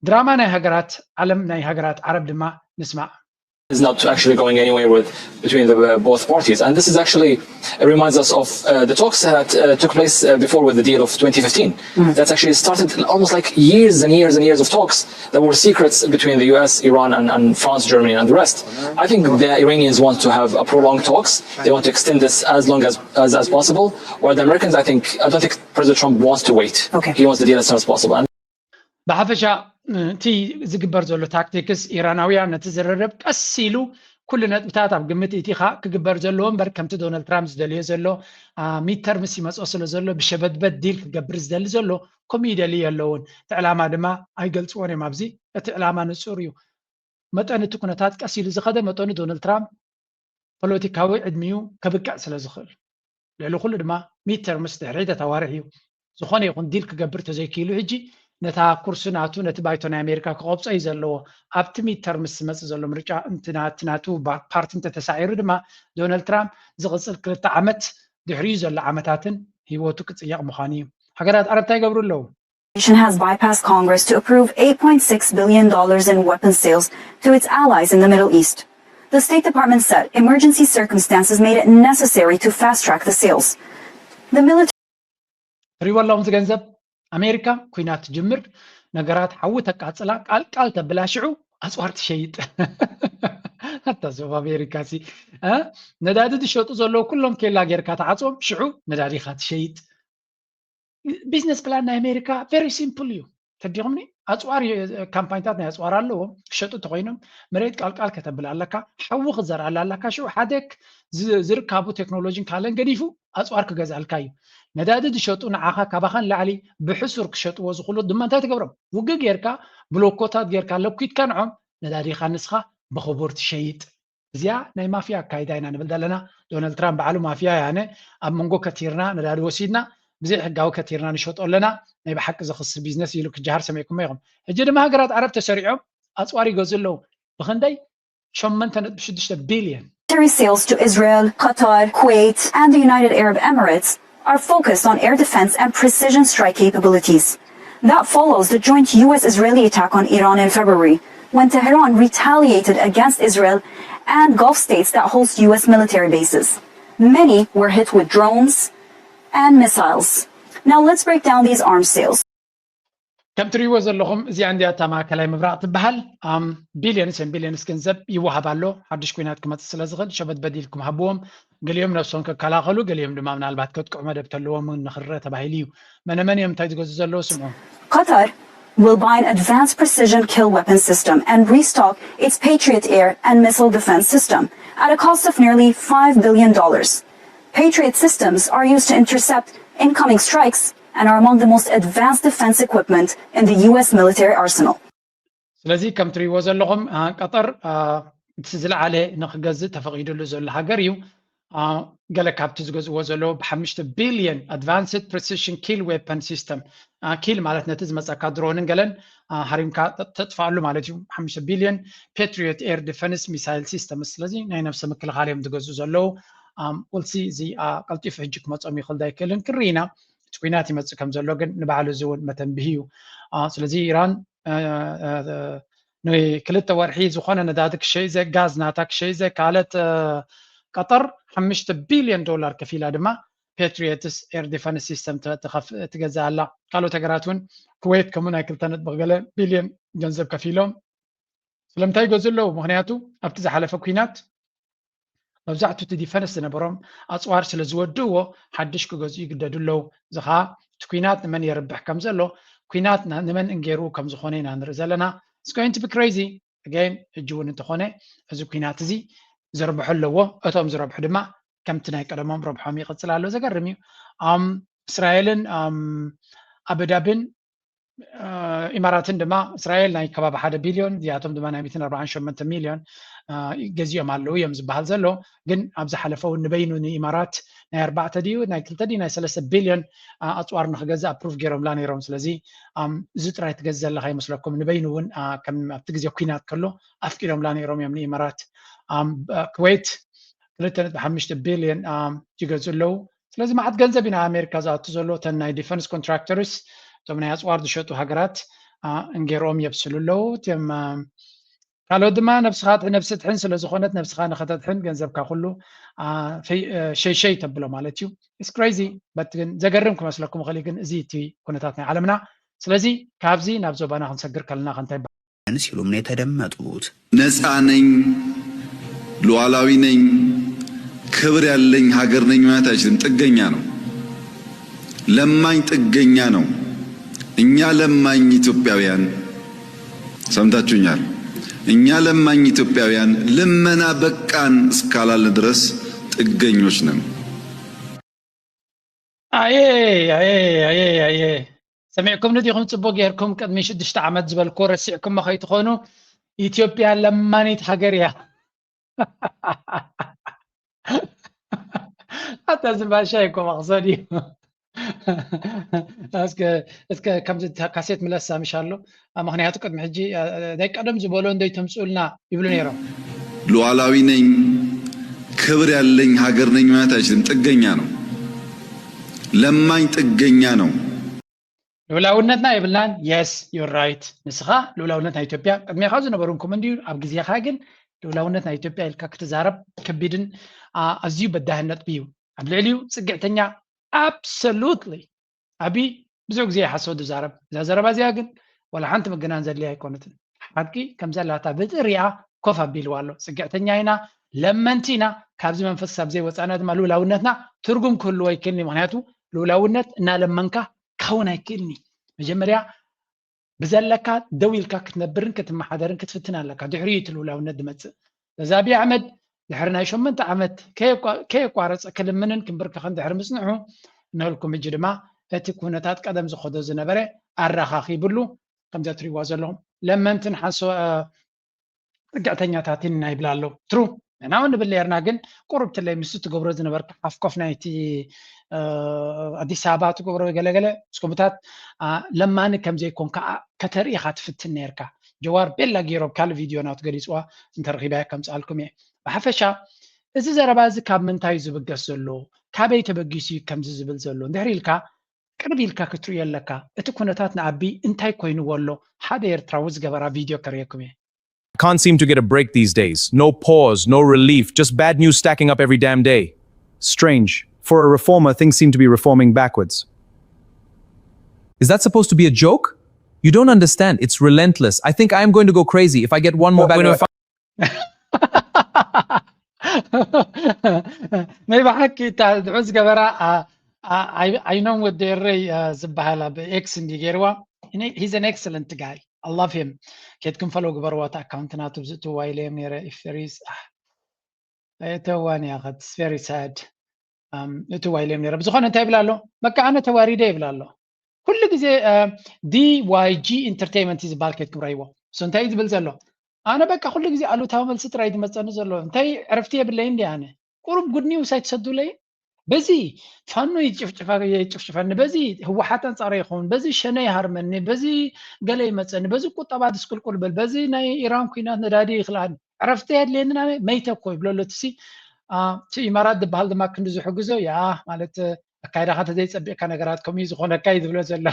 ድራማ ናይ ሃገራት ዓለም ናይ ሃገራት ዓረብ ድማ ንስማዕ። Is not actually going anywhere with between the uh, both parties, and this is actually reminds us of uh, the talks that uh, took place uh, before with the deal of twenty fifteen. Mm. That's actually started almost like years and years and years of talks that were secrets between the U S, Iran, and, and France, Germany, and the rest. I think the Iranians want to have a prolonged talks. They want to extend this as long as, as, as possible. While the Americans, I think, I don't think President Trump wants to wait. Okay. He wants the deal as soon as possible. And ብሓፈሻ እቲ ዝግበር ዘሎ ታክቲክስ ኢራናውያን ነቲ ዝርርብ ቀስ ኢሉ ኩሉ ነጥብታት ኣብ ግምት ኢቲኻ ክግበር ዘለዎ እምበር ከምቲ ዶናልድ ትራምፕ ዝደልዮ ዘሎ ሚድተርምስ ይመፅኦ ስለ ዘሎ ብሸበድበድ ዲል ክገብር ዝደሊ ዘሎ ከምኡ ይደሊ የለውን። እቲ ዕላማ ድማ ኣይገልፅዎን እዮም። ኣብዚ እቲ ዕላማ ንፁር እዩ። መጠን እቲ ኩነታት ቀስ ኢሉ ዝኸደ መጠኑ ዶናልድ ትራምፕ ፖለቲካዊ ዕድሚኡ ከብቅዕ ስለ ዝኽእል ልዕሊ ኩሉ ድማ ሚድተርምስ ድሕሪ ሒደት ኣዋርሕ እዩ ዝኾነ ይኹን ዲል ክገብር ተዘይክኢሉ ሕጂ ነታ ኩርሲ ናቱ ነቲ ባይቶ ናይ ኣሜሪካ ክቐብጾ እዩ ዘለዎ። ኣብቲ ሚድተርምስ ዝመጽእ ዘሎ ምርጫ ናቱ ፓርቲ እንተተሳዒሩ ድማ ዶናልድ ትራምፕ ዝቕጽል ክልተ ዓመት ድሕሪኡ ዘሎ ዓመታትን ህይወቱ ክጽየቕ ምዃኑ እዩ። ሃገራት ዓረብ እንታይ ይገብሩ ኣለዉ? Administration has bypassed Congress to approve eight point six billion dollars in weapons sales to its allies in the Middle East. The State Department said emergency circumstances made it necessary to fast track the sales. The military ትሪእዎ ኣለኹም እዚ ገንዘብ ኣሜሪካ ኩናት ትጅምር ነገራት ሓዊ ተቃፅላ ቃልቃል ተብላ ሽዑ ኣፅዋር ትሸይጥ ኣታ ሰብ ኣሜሪካ ሲ ነዳዲ ዝሸጡ ዘለዉ ኩሎም ኬላ ጌርካ ተዓፅዎም ሽዑ ነዳዲካ ትሸይጥ ቢዝነስ ፕላን ናይ ኣሜሪካ very simple እዩ። ተዲኹምኒ ኣፅዋር ካምፓኒታት ናይ ኣፅዋር ኣለዎም ክሸጡ እንተኮይኖም መሬት ቃልቃል ከተብል ኣለካ ሓዊ ክዘርኣላ ኣለካ ሽዑ ሓደ ዝርካቡ ቴክኖሎጂን ካለን ገዲፉ ኣፅዋር ክገዝኣልካ እዩ። ነዳዲ ዝሸጡ ንዓኻ ካባኻ ንላዕሊ ብሕሱር ክሸጥዎ ዝኽእሉ ድማ እንታይ ትገብሮም ውግእ ጌርካ ብሎኮታት ጌርካ ለኩትካ ንዖም ነዳዲኻ ንስኻ ብኽቡር ትሸይጥ። እዚኣ ናይ ማፍያ ኣካይዳ ኢና ንብል ዘለና። ዶናልድ ትራምፕ ባዕሉ ማፍያ ያነ ኣብ መንጎ ከቲርና ነዳዲ ወሲድና ብዘይ ሕጋዊ ከቲርና ንሸጦ ኣለና ናይ ብሓቂ ዘኽሲ ቢዝነስ ኢሉ ክጀሃር ሰሚዕኩሞ ኢኹም። ሕጂ ድማ ሃገራት ዓረብ ተሰሪዖም ኣፅዋር ይገዙ ኣለዉ። ብክንደይ? ሸሞንተ ነጥቢ ሽዱሽተ ቢልዮን። Military sales to Israel, Qatar, Kuwait, and the United Arab Emirates are focused on air defense and precision strike capabilities. That follows the joint U S Israeli attack on Iran in February, when Tehran retaliated against Israel and Gulf states that host U S military bases. Many were hit with drones and missiles. Now let's break down these arms sales. ከም ትሪእዎ ዘለኹም እዚኣ እንዲያ እታ ማእከላይ ምብራቕ ትበሃል። ቢልዮንስ ን ቢልዮንስ ገንዘብ ይወሃብ ኣሎ ሓድሽ ኩናት ክመፅእ ስለ ዝኽእል ሸበት በዲልኩም ሃብዎም። ገሊኦም ነብሶም ክከላኸሉ ገሊኦም ድማ ምናልባት ከጥቅዑ መደብ ተለዎም ንኽረአ ተባሂሉ እዩ። መነመን እዮም እንታይ ዝገዙ ዘለዉ ስምዑ። Qatar will buy an advanced precision kill weapon system and restock its Patriot air and missile defense system at a cost of nearly five billion dollars. Patriot systems are used to intercept incoming strikes and are among the most advanced defense equipment in the U S military arsenal. ስለዚ ከም ትሪእዎ ዘለኹም ቀጠር እቲ ዝለዓለ ንክገዝእ ተፈቒዱሉ ዘሎ ሃገር እዩ። ገለ ካብቲ ዝገዝእዎ ዘለዉ ብሓሙሽተ ቢልዮን advanced precision kill weapon system kill ማለት ነቲ ዝመፀካ ድሮንን ገለን ሃሪምካ ተጥፋኣሉ ማለት እዩ። ሓሙሽተ ቢልዮን Patriot air defense missile system ስለዚ ናይ ነብሰ ምክልኻል እዮም ዝገዝኡ ዘለዉ። ቁልሲ እዚ ቀልጢፉ ሕጂ ክመፆም ይኽእል ዶ ኣይክእልን ክርኢ ኢና። እቲ ኩናት ይመፅእ ከም ዘሎ ግን ንባዕሉ እዚ እውን መተንብሂ እዩ። ስለዚ ኢራን ንክልተ ወርሒ ዝኾነ ነዳዲ ክሸይጥ ዘ ጋዝ ናታ ክሸይጥ ዘ ካልኦት ቀጠር ሓሙሽተ ቢልዮን ዶላር ከፊላ ድማ Patriot air defense system ትገዝእ ኣላ። ካልኦት ሃገራት እውን ኩዌት ከምኡ ናይ ክልተ ነጥቢ ገለ ቢልዮን ገንዘብ ከፊሎም ስለምንታይ ይገዝኡ ኣለዉ? ምክንያቱ ኣብቲ ዝሓለፈ ኩናት መብዛሕቱ እቲ ዲፈንስ ዝነበሮም ኣፅዋር ስለ ዝወድእዎ ሓድሽ ክገዝኡ ይግደዱ ኣለዉ። እዚ ከዓ እቲ ኩናት ንመን የርብሕ ከም ዘሎ ኩናት ንመን እንገይርኡ ከም ዝኾነ ኢና ንርኢ ዘለና። It's going to be crazy again። ሕጂ እውን እንተኾነ እዚ ኩናት እዚ ዘርብሖ ኣለዎ። እቶም ዝረብሑ ድማ ከምቲ ናይ ቀደሞም ረብሖም ይቕፅል ኣሎ። ዘገርም እዩ። እስራኤልን ኣቡዳብን ኢማራትን ድማ እስራኤል ናይ ከባቢ ሓደ ቢልዮን፣ እዚኣቶም ድማ ናይ ሚእትን ኣርባዓን ሸሞንተ ሚልዮን ገዚኦም ኣለዉ እዮም ዝበሃል ዘሎ። ግን ኣብ ዝሓለፈ እውን ንበይኑ ንኢማራት ናይ ኣርባዕተ ድዩ ናይ ክልተ ድዩ ናይ ሰለስተ ቢልዮን ኣፅዋር ንክገዝእ ኣፕሩቭ ገይሮምላ ነይሮም። ስለዚ እዚ ጥራይ ትገዝእ ዘለካ ይመስለኩም። ንበይኑ እውን ከም ኣብቲ ግዜ ኩናት ከሎ ኣፍቂዶምላ ነይሮም እዮም ንኢማራት። ኩዌት ክልተ ነጥቢ ሓሙሽተ ቢልዮን ይገዝኡ ኣለዉ። ስለዚ መዓት ገንዘብ ኢና ኣሜሪካ ዝኣቱ ዘሎ። እተን ናይ ዲፈንስ ኮንትራክተርስ፣ እቶም ናይ ኣፅዋር ዝሸጡ ሃገራት እንጌርኦም የብስሉ ኣለዉ። እቶም ካልኦት ድማ ነብስኻ ነብሲ ትሕን ስለ ዝኾነት ነብስኻ ንኸተድሕን ገንዘብካ ኩሉ ሸይሸይ ተብሎ ማለት እዩ። It's crazy። But ግን ዘገርም ክመስለኩም ይኽእል እዩ፣ ግን እዚ እቲ ኩነታት ናይ ዓለምና። ስለዚ ካብዚ ናብ ዞባና ክንሰግር ከለና ከንታይ ሲሉም ነው የተደመጡት። ነፃ ነኝ፣ ሉዓላዊ ነኝ፣ ክብር ያለኝ ሀገር ነኝ ማለት አይችልም። ጥገኛ ነው። ለማኝ ጥገኛ ነው። እኛ ለማኝ ኢትዮጵያውያን፣ ሰምታችሁኛል። እኛ ለማኝ ኢትዮጵያውያን ልመና በቃን እስካላልን ድረስ ጥገኞች ነን። ኣየ ኣየ ኣየ ኣየ ሰሚዕኩምኒ ዲኹም? ፅቡቅ ጌርኩም። ቅድሚ ሽዱሽተ ዓመት ዝበልኩ ረሲዕኩሞ ከይትኾኑ። ኢትዮጵያ ለማኒት ሃገር እያ። ኣታ ዝባሻ እኮ መቕሰድ እዩ። እስከ እስከ ከምዚ ካሴት ምለሳ ምሻሎ። ምክንያቱ ቅድሚ ሕጂ ናይ ቀደም ዝበሎ እንደይ ተምፅኡልና ይብሉ ነይሮም። ሉዓላዊ ነኝ፣ ክብር ያለኝ ሀገር ነኝ ማለት አይችልም። ጥገኛ ነው። ለማኝ ጥገኛ ነው። ልኡላውነትና የብልናን። Yes, you're right። ንስኻ ልኡላውነት ናይ ኢትዮጵያ ቅድሜኻ ዝነበሩ እንኩም እንድዩ። ኣብ ግዜኻ ግን ልኡላውነት ናይ ኢትዮጵያ ኢልካ ክትዛረብ ከቢድን ኣዝዩ በዳህን ነጥቢ እዩ። ኣብ ልዕሊኡ ፅግዕተኛ፣ absolutely። ኣቢ ብዙሕ ግዜ ይሓሰወ ዝዛረብ እዛ ዘረባ እዚኣ ግን ዋላ ሓንቲ ምግናን ዘድልያ ኣይኮነትን። ሓቂ ከም ዘላታ ብጥሪኣ ኮፍ ኣቢልዋ ኣሎ። ፅግዕተኛ ኢና፣ ለመንቲ ኢና። ካብዚ መንፈስ ክሳብ ዘይወፃና ድማ ልኡላውነትና ትርጉም ክህልዎ ኣይክእልኒ። ምክንያቱ ልኡላውነት እናለመንካ ክኸውን ኣይክእልኒ። መጀመርያ ብዘለካ ደው ኢልካ ክትነብርን ክትመሓደርን ክትፍትን ኣለካ። ድሕሪኡ እቲ ልኡላውነት ዝመፅእ። በዚ ኣብይ ኣሕመድ ድሕሪ ናይ ሸሞንተ ዓመት ከየቋረፀ ክልምንን ክምብርከኽን ድሕሪ ምፅንሑ ንህልኩም ሕጂ ድማ እቲ ኩነታት ቀደም ዝኸዶ ዝነበረ ኣረኻኺብሉ ከምዚ ትሪእዋ ዘለኹም ለመንትን ሓሶ ፅግዕተኛታትን ኢና ይብል ኣሎ። ትሩ ንሕና እውን ንብል ነርና፣ ግን ቁሩብ ትለይ ምስ ትገብሮ ዝነበርካ ሓፍኮፍ ናይቲ ኣዲስ ኣበባ ትገብሮ ገለገለ እስኩምታት ለማኒ ከም ዘይኮንካ ከተርኢ ኢኻ ትፍትን ነርካ። ጀዋር ቤላ ገይሩ ኣብ ካልእ ቪድዮ ናቱ ገሊፅዋ እንተረኺበያ ከምፅኣልኩም እየ። ብሓፈሻ እዚ ዘረባ እዚ ካብ ምንታይ እዩ ዝብገስ ዘሎ? ካበይ ተበጊሱ እዩ ከምዚ ዝብል ዘሎ? እንድሕር ኢልካ ቅርብ ኢልካ ክትርእዮ ኣለካ። እቲ ኩነታት ንኣቢ እንታይ ኮይንዎ ኣሎ? ሓደ ኤርትራዊ ዝገበራ ቪድዮ ከርእየኩም እየ። I can't seem to get a break these days. No pause, no relief, just bad news stacking up every damn day. Strange. For a reformer, things seem to be reforming backwards. Is that supposed to be a joke? You don't understand. It's relentless. I think I am going to go crazy if I get one more bad news. ናይ ብሓቂ እታ ድዑ ዝገበራ ኣይኖም ወዲ ኤረይ ዝበሃል ኣብ ኤክስ እንዲ ገይርዋ። He's an excellent guy. I love him. ኬድኩም ፈሎ ግበርዋ። እቲ ኣካውንት ናቱ ብዝእትዋ ኢለዮም ነይረ። If there is ተዋን እያ ከ it's very sad። እትዋ ኢለዮም ነይረ። ብዝኾነ እንታይ ይብል ኣሎ? በቃ ኣነ ተዋሪደ ይብል ኣሎ። ኩሉ ግዜ ዲዋይጂ ኢንተርቴይመንት እዩ ዝበሃል። ኬድኩም ረይዎ እሱ እንታይ እዩ ዝብል ዘሎ? ኣነ በቃ ኩሉ ግዜ ኣሉታዊ መልሲ ጥራይ ዝመፀኒ ዘሎ። እንታይ ዕረፍቲ የብለይ እንዲ ኣነ። ቁሩብ ጉድ ኒውስ ኣይትሰዱለይ። በዚ ፋኖ ይጭፍጭፈኒ፣ በዚ ህወሓት ኣንፃር ይኸውን፣ በዚ ሸነ ይሃርመኒ፣ በዚ ገለ ይመፀኒ፣ በዚ ቁጠባ ድስቁልቁል በል፣ በዚ ናይ ኢራን ኩናት ነዳዲ ይክልኣኒ። ዕረፍቲ የድልየኒ ኣነ መይተ እኮ ይብለሉ። እቲ ሲ እቲ ኢማራት ዝበሃል ድማ ክንዲ ዝሕግዞ ያ ማለት ኣካይዳኻ ተዘይፀቢቕካ ነገራት ከምኡ እዩ ዝኾነካ እዩ ዝብሎ ዘሎ።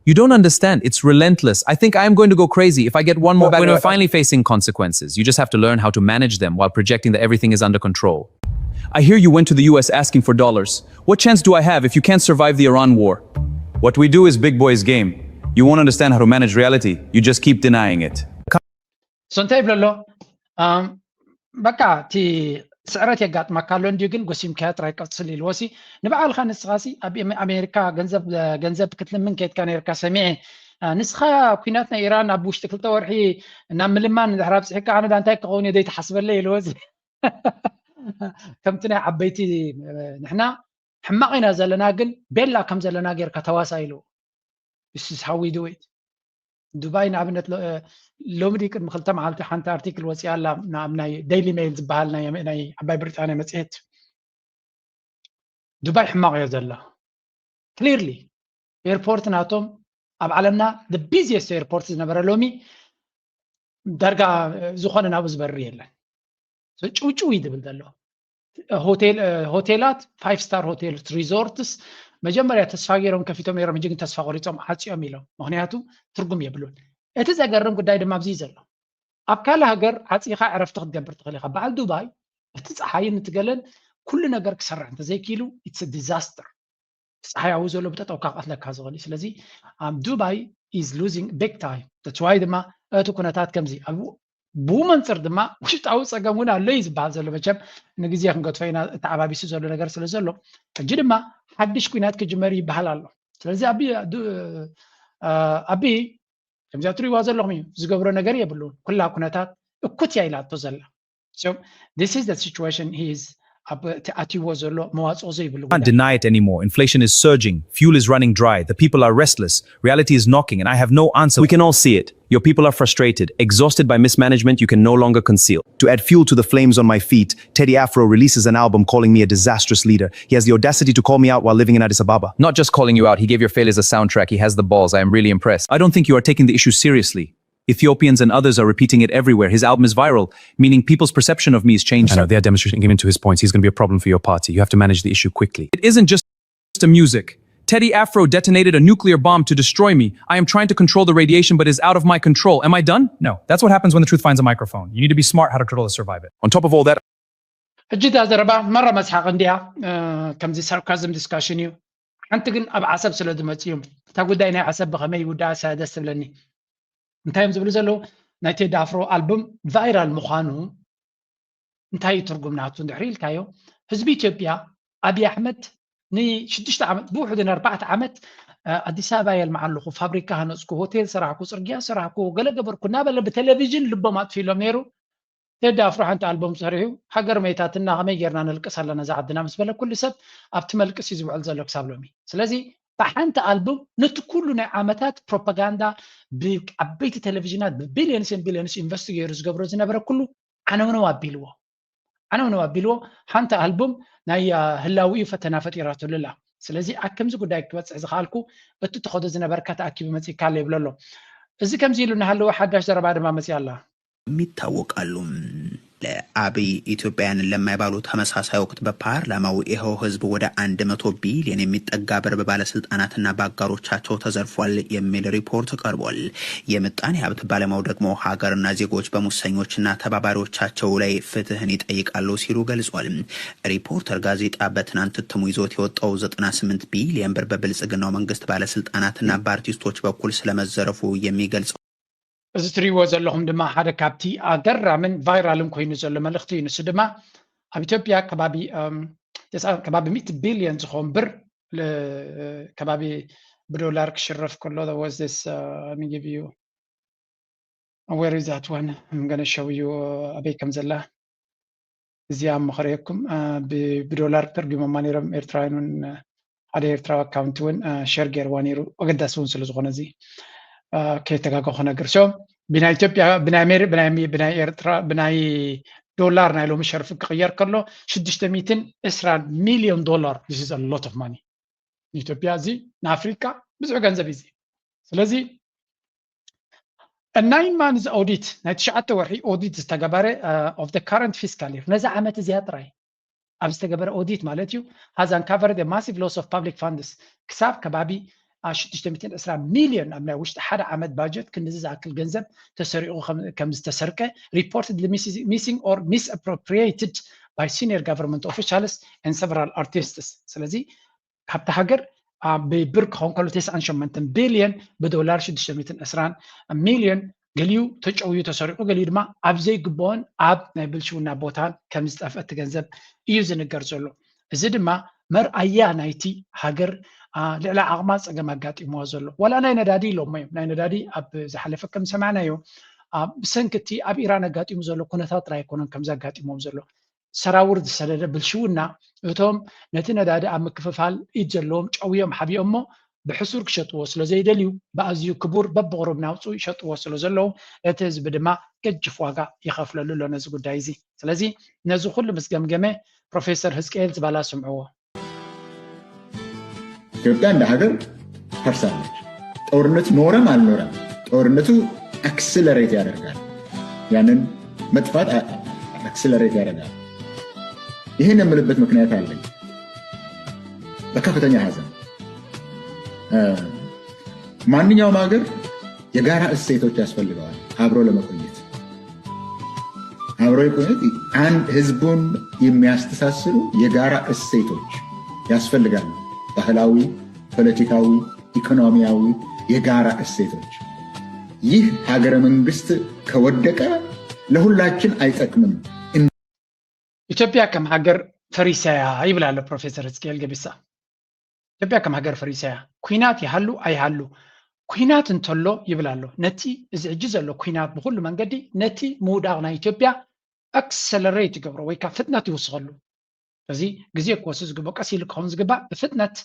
You don't understand. It's relentless. I think I am going to go crazy if I get one more bad news. We're finally facing consequences. You just have to learn how to manage them while projecting that everything is under control. I hear you went to the U S asking for dollars. What chance do I have if you can't survive the Iran war? What we do is big boys game. You won't understand how to manage reality. You just keep denying it. So እንታይ ይብሎ ኣሎ? በቃ እቲ ስዕረት የጋጥመካ ኣሎ እንድዩ፣ ግን ጎሲምካዮ ጥራይ ቀፅል ኢልዎ ሲ ንባዕልካ ንስኻ ሲ ኣብ ኣሜሪካ ገንዘብ ገንዘብ ክትልምን ከድካ ነርካ ሰሚዐ። ንስኻ ኩናት ናይ ኢራን ኣብ ውሽጢ ክልተ ወርሒ ናብ ምልማን እንድሕር ኣብፅሕካ ኣነ እንታይ ክኸውን እየ ዘይትሓስበለይ ኢልዎ ሲ ከምቲ ናይ ዓበይቲ ንሕና ሕማቕ ኢና ዘለና፣ ግን ቤላ ከም ዘለና ጌርካ ተዋሳ ኢልዎ። This is how we do it. ዱባይ ንኣብነት ሎሚ ድዩ ቅድሚ ክልተ መዓልቲ ሓንቲ ኣርቲክል ወፂኣ ኣላ፣ ኣብ ናይ ዴይሊ ሜይል ዝበሃል ናይ ዓባይ ብሪጣንያ መፅሄት። ዱባይ ሕማቕ እዮ ዘላ። ክሊርሊ ኤርፖርት ናቶም ኣብ ዓለምና the busiest ኤርፖርት ዝነበረ ሎሚ ዳርጋ ዝኾነ ናብኡ ዝበርር የለን። ጭውጭው እዩ ዝብል ዘሎ። ሆቴላት፣ ፋይቭ ስታር ሆቴልስ፣ ሪዞርትስ መጀመርያ ተስፋ ገይሮም ከፊቶም ነይሮም፣ ሕጂ ግን ተስፋ ቆሪፆም ዓፅዮም ኢሎም። ምክንያቱ ትርጉም የብሉን። እቲ ዘገርም ጉዳይ ድማ ኣብዚ ዘሎ። ኣብ ካልእ ሃገር ዓፂኻ ዕረፍቲ ክትገብር ትኽእል ኢኻ። በዓል ዱባይ እቲ ፀሓይን እቲ ገለን ኩሉ ነገር ክሰርሕ እንተዘይክኢሉ it's disaster። ፀሓይ ኣብኡ ዘሎ ብጠጠውካ ክቐትለካ ዝኽእል እዩ። ስለዚ ኣብ ዱባይ is losing big time። ተትዋይ ድማ እቲ ኩነታት ከምዚ ኣብ ብኡ መንፅር ድማ ውሽጣዊ ፀገም እውን ኣሎ እዩ ዝበሃል ዘሎ። መቸም ንግዜ ክንገድፎ ኢና፣ ተዓባቢሱ ዘሎ ነገር ስለ ዘሎ። ሕጂ ድማ ሓድሽ ኩናት ክጅመር ይበሃል ኣሎ። ስለዚ ኣቢ ከምዚኣ ትሪእዋ ዘለኹም እዩ፣ ዝገብሮ ነገር የብሉን። ኩላ ኩነታት እኩት እያ ኢላቶ ዘላ። So this is the situation he is ኣትይዎ ዘሎ፣ መዋፅኦ ዘይብሉ Can't deny it anymore. Inflation is surging. Fuel is running dry. The people are restless. Reality is knocking, and I have no answer. We can all see it. Your people are frustrated, exhausted by mismanagement you can no longer conceal. To add fuel to the flames on my feet, Teddy Afro releases an album calling me a disastrous leader. He has the audacity to call me out while living in Addis Ababa. Not just calling you out, he gave your failures a soundtrack. He has the balls. I am really impressed. I don't think you are taking the issue seriously. Ethiopians and others are repeating it everywhere. His album is viral, meaning people's perception of me is changing. I know, they are demonstrating. Given to his points, he's going to be a problem for your party. You have to manage the issue quickly. It isn't just a music. Teddy Afro detonated a nuclear bomb to destroy me. I am trying to control the radiation, but is out of my control. Am I done? No. That's what happens when the truth finds a microphone. You need to be smart how to control to survive it. On top of all that, ሕጂ እዛ ዘረባ መራ መስሓቕ እንዲያ። ከምዚ ሳርካዝም ዲስካሽን እዩ። ሓንቲ ግን ኣብ ዓሰብ ስለ ዝመፅኡ እዮም። እታ ጉዳይ ናይ ዓሰብ ብኸመይ ይውዳእ እሳ ደስ ትብለኒ። እንታይ እዮም ዝብሉ ዘለዉ? ናይ ቴዲ ኣፍሮ ኣልቡም ቫይራል ምዃኑ እንታይ እዩ ትርጉም ናቱ እንድሕሪ ኢልካዮ፣ ህዝቢ ኢትዮጵያ ኣብይ ኣሕመድ ንሽዱሽተ ዓመት ብውሕዱ ንኣርባዕተ ዓመት ኣዲስ ኣበባ የልምዓ ኣለኹ፣ ፋብሪካ ሃነፅኩ፣ ሆቴል ሰራሕኩ፣ ፅርግያ ሰራሕኩ፣ ገለ ገበርኩ እናበለ ብቴሌቪዥን ልቦም ኣጥፊሎም ነይሩ። ቴዲ ኣፍሮ ሓንቲ ኣልቡም ሰሪሑ ሃገር መይታትና ከመይ ጌርና ነልቅስ ኣለና እዛ ዓድና ምስ በለ ኩሉ ሰብ ኣብቲ መልቅስ እዩ ዝውዕል ዘሎ ክሳብ ሎሚ። ስለዚ ብሓንቲ ኣልቡም ነቲ ኩሉ ናይ ዓመታት ፕሮፓጋንዳ ብዓበይቲ ቴሌቪዥናት ብቢልዮንስን ቢልዮንስ ኢንቨስት ገይሩ ዝገብሮ ዝነበረ ኩሉ ዓነውነው ኣቢልዎ። ዓነውነው ኣቢልዎ። ሓንቲ ኣልቡም ናይ ህላዊኡ ፈተና ፈጢራትሉ ኣላ። ስለዚ ኣብ ከምዚ ጉዳይ ክበፅሕ ዝኸኣልኩ እቲ ትኸዶ ዝነበርካ ተኣኪቡ መፂእካ ኣሎ ይብሎ ኣሎ። እዚ ከምዚ ኢሉ እናሃለወ ሓዳሽ ዘረባ ድማ መፂኣ ኣላ። ይታወቃሉ። ለአብይ ኢትዮጵያውያንን ለማይባሉ ተመሳሳይ ወቅት በፓርላማው ይኸው ህዝብ ወደ አንድ መቶ ቢሊዮን የሚጠጋ ብር በባለስልጣናትና በአጋሮቻቸው ተዘርፏል የሚል ሪፖርት ቀርቧል። የምጣኔ ሀብት ባለሙያው ደግሞ ሀገርና ዜጎች በሙሰኞችና ተባባሪዎቻቸው ላይ ፍትህን ይጠይቃሉ ሲሉ ገልጿል። ሪፖርተር ጋዜጣ በትናንት እትሙ ይዞት የወጣው ዘጠና ስምንት ቢሊዮን ብር በብልጽግናው መንግስት ባለስልጣናትና በአርቲስቶች በኩል ስለመዘረፉ የሚገልጸው እዚ ትሪእዎ ዘለኹም ድማ ሓደ ካብቲ ኣገራምን ቫይራልን ኮይኑ ዘሎ መልእኽቲ እዩ። ንሱ ድማ ኣብ ኢትዮጵያ ከባቢ ከባቢ ሚእቲ ቢልዮን ዝኸውን ብር ከባቢ ብዶላር ክሽረፍ ከሎ ወዝስ ሚጊብ እዩ። Where is that one? I'm gonna show you ኣበይ ከም ዘላ እዚኣ ምኽረየኩም። ብዶላር ተርጉሞማ ነይሮም ኤርትራውያን እውን ሓደ ኤርትራዊ ኣካውንት እውን ሸር ገይርዋ ነይሩ። ኣገዳሲ እውን ስለ ዝኾነ እዚ ከይተጋገኹ ክነግር። So ብናይ ኢትዮጵያ ብናይ ኣሜሪ ብናይ ብናይ ኤርትራ ብናይ ዶላር ናይ ሎሚ ሸርፊ ክቕየር ከሎ ሽዱሽተ ሚእትን ዕስራን ሚልዮን ዶላር። This is a lot of money ንኢትዮጵያ። እዚ ንኣፍሪካ ብዙሕ ገንዘብ እዩ። ስለዚ ናይን ማንዝ ኦዲት ናይ ትሽዓተ ወርሒ ኦዲት ዝተገበረ of the current fiscal year ነዚ ዓመት እዚኣ ጥራይ ኣብ ዝተገበረ ኦዲት ማለት እዩ has uncovered a massive loss of public funds ክሳብ ከባቢ ሽዱሽተ ሚእትን ዕስራ ሚልዮን ኣብ ናይ ውሽጢ ሓደ ዓመት ባጀት ክንድዚ ዝኣክል ገንዘብ ተሰሪቑ ከም ዝተሰርቀ reportedly missing or misappropriated by senior government officials and several artists። ስለዚ ካብቲ ሃገር ብብር ክኸውን ከሎ ተስዓን ሸሞንተን ቢልዮን ብዶላር ሽዱሽተ ሚእትን ዕስራን ሚልዮን ገሊኡ ተጨውዩ ተሰሪቑ ገሊኡ ድማ ኣብ ዘይግብኦን ኣብ ናይ ብልሽውና ቦታን ከም ዝጠፍአ እቲ ገንዘብ እዩ ዝንገር ዘሎ። እዚ ድማ መርኣያ ናይቲ ሃገር ልዕሊ ዓቕማ ፀገም ኣጋጢምዋ ዘሎ ዋላ ናይ ነዳዲ ኢሎሞ እዮም። ናይ ነዳዲ ኣብ ዝሓለፈ ከም ዝሰማዕናዮ ብሰንኪ እቲ ኣብ ኢራን ኣጋጢሙ ዘሎ ኩነታት ጥራይ ኣይኮነን ከም ዘጋጢሞም ዘሎ ሰራውር ዝሰደደ ብልሽውና እቶም ነቲ ነዳዲ ኣብ ምክፍፋል ኢድ ዘለዎም ጨውዮም ሓቢኦሞ ብሕሱር ክሸጥዎ ስለ ዘይደልዩ ብኣዝዩ ክቡር በብቕሩብ ናውፅኡ ይሸጥዎ ስለ ዘለዉ እቲ ህዝቢ ድማ ገጅፍ ዋጋ ይኸፍለሉ ኣሎ ነዚ ጉዳይ እዚ። ስለዚ ነዚ ኩሉ ምስ ገምገመ ፕሮፌሰር ህዝቅኤል ዝባላ ስምዕዎ። ኢትዮጵያ እንደ ሀገር ፈርሳለች። ጦርነቱ ኖረም አልኖረም ጦርነቱ አክስለሬት ያደርጋል። ያንን መጥፋት አክስለሬት ያደርጋል። ይህን የምልበት ምክንያት አለኝ። በከፍተኛ ሀዘን ማንኛውም ሀገር የጋራ እሴቶች ያስፈልገዋል አብሮ ለመቆየት አብሮ የቆየት አንድ ህዝቡን የሚያስተሳስሩ የጋራ እሴቶች ያስፈልጋሉ። ባህላዊ፣ ፖለቲካዊ፣ ኢኮኖሚያዊ የጋራ እሴቶች። ይህ ሀገረ መንግስት ከወደቀ ለሁላችን አይጠቅምም። ኢትዮጵያ ከም ሃገር ፈሪሳያ ይብል ኣሎ ፕሮፌሰር ህዝቅኤል ገቢሳ። ኢትዮጵያ ከም ሃገር ፈሪሳያ ኩናት ይሃሉ ኣይሃሉ ኩናት እንተሎ ይብል ኣሎ። ነቲ እዚ ሕጂ ዘሎ ኩናት ብኩሉ መንገዲ ነቲ ምውዳቕ ናይ ኢትዮጵያ ኣክሰለሬት ይገብሮ ወይ ከዓ ፍጥነት ይውስኸሉ። እዚ ግዜ ክወስድ ዝግብኦ ቀስ ኢሉ ክኸውን ዝግባእ ብፍጥነት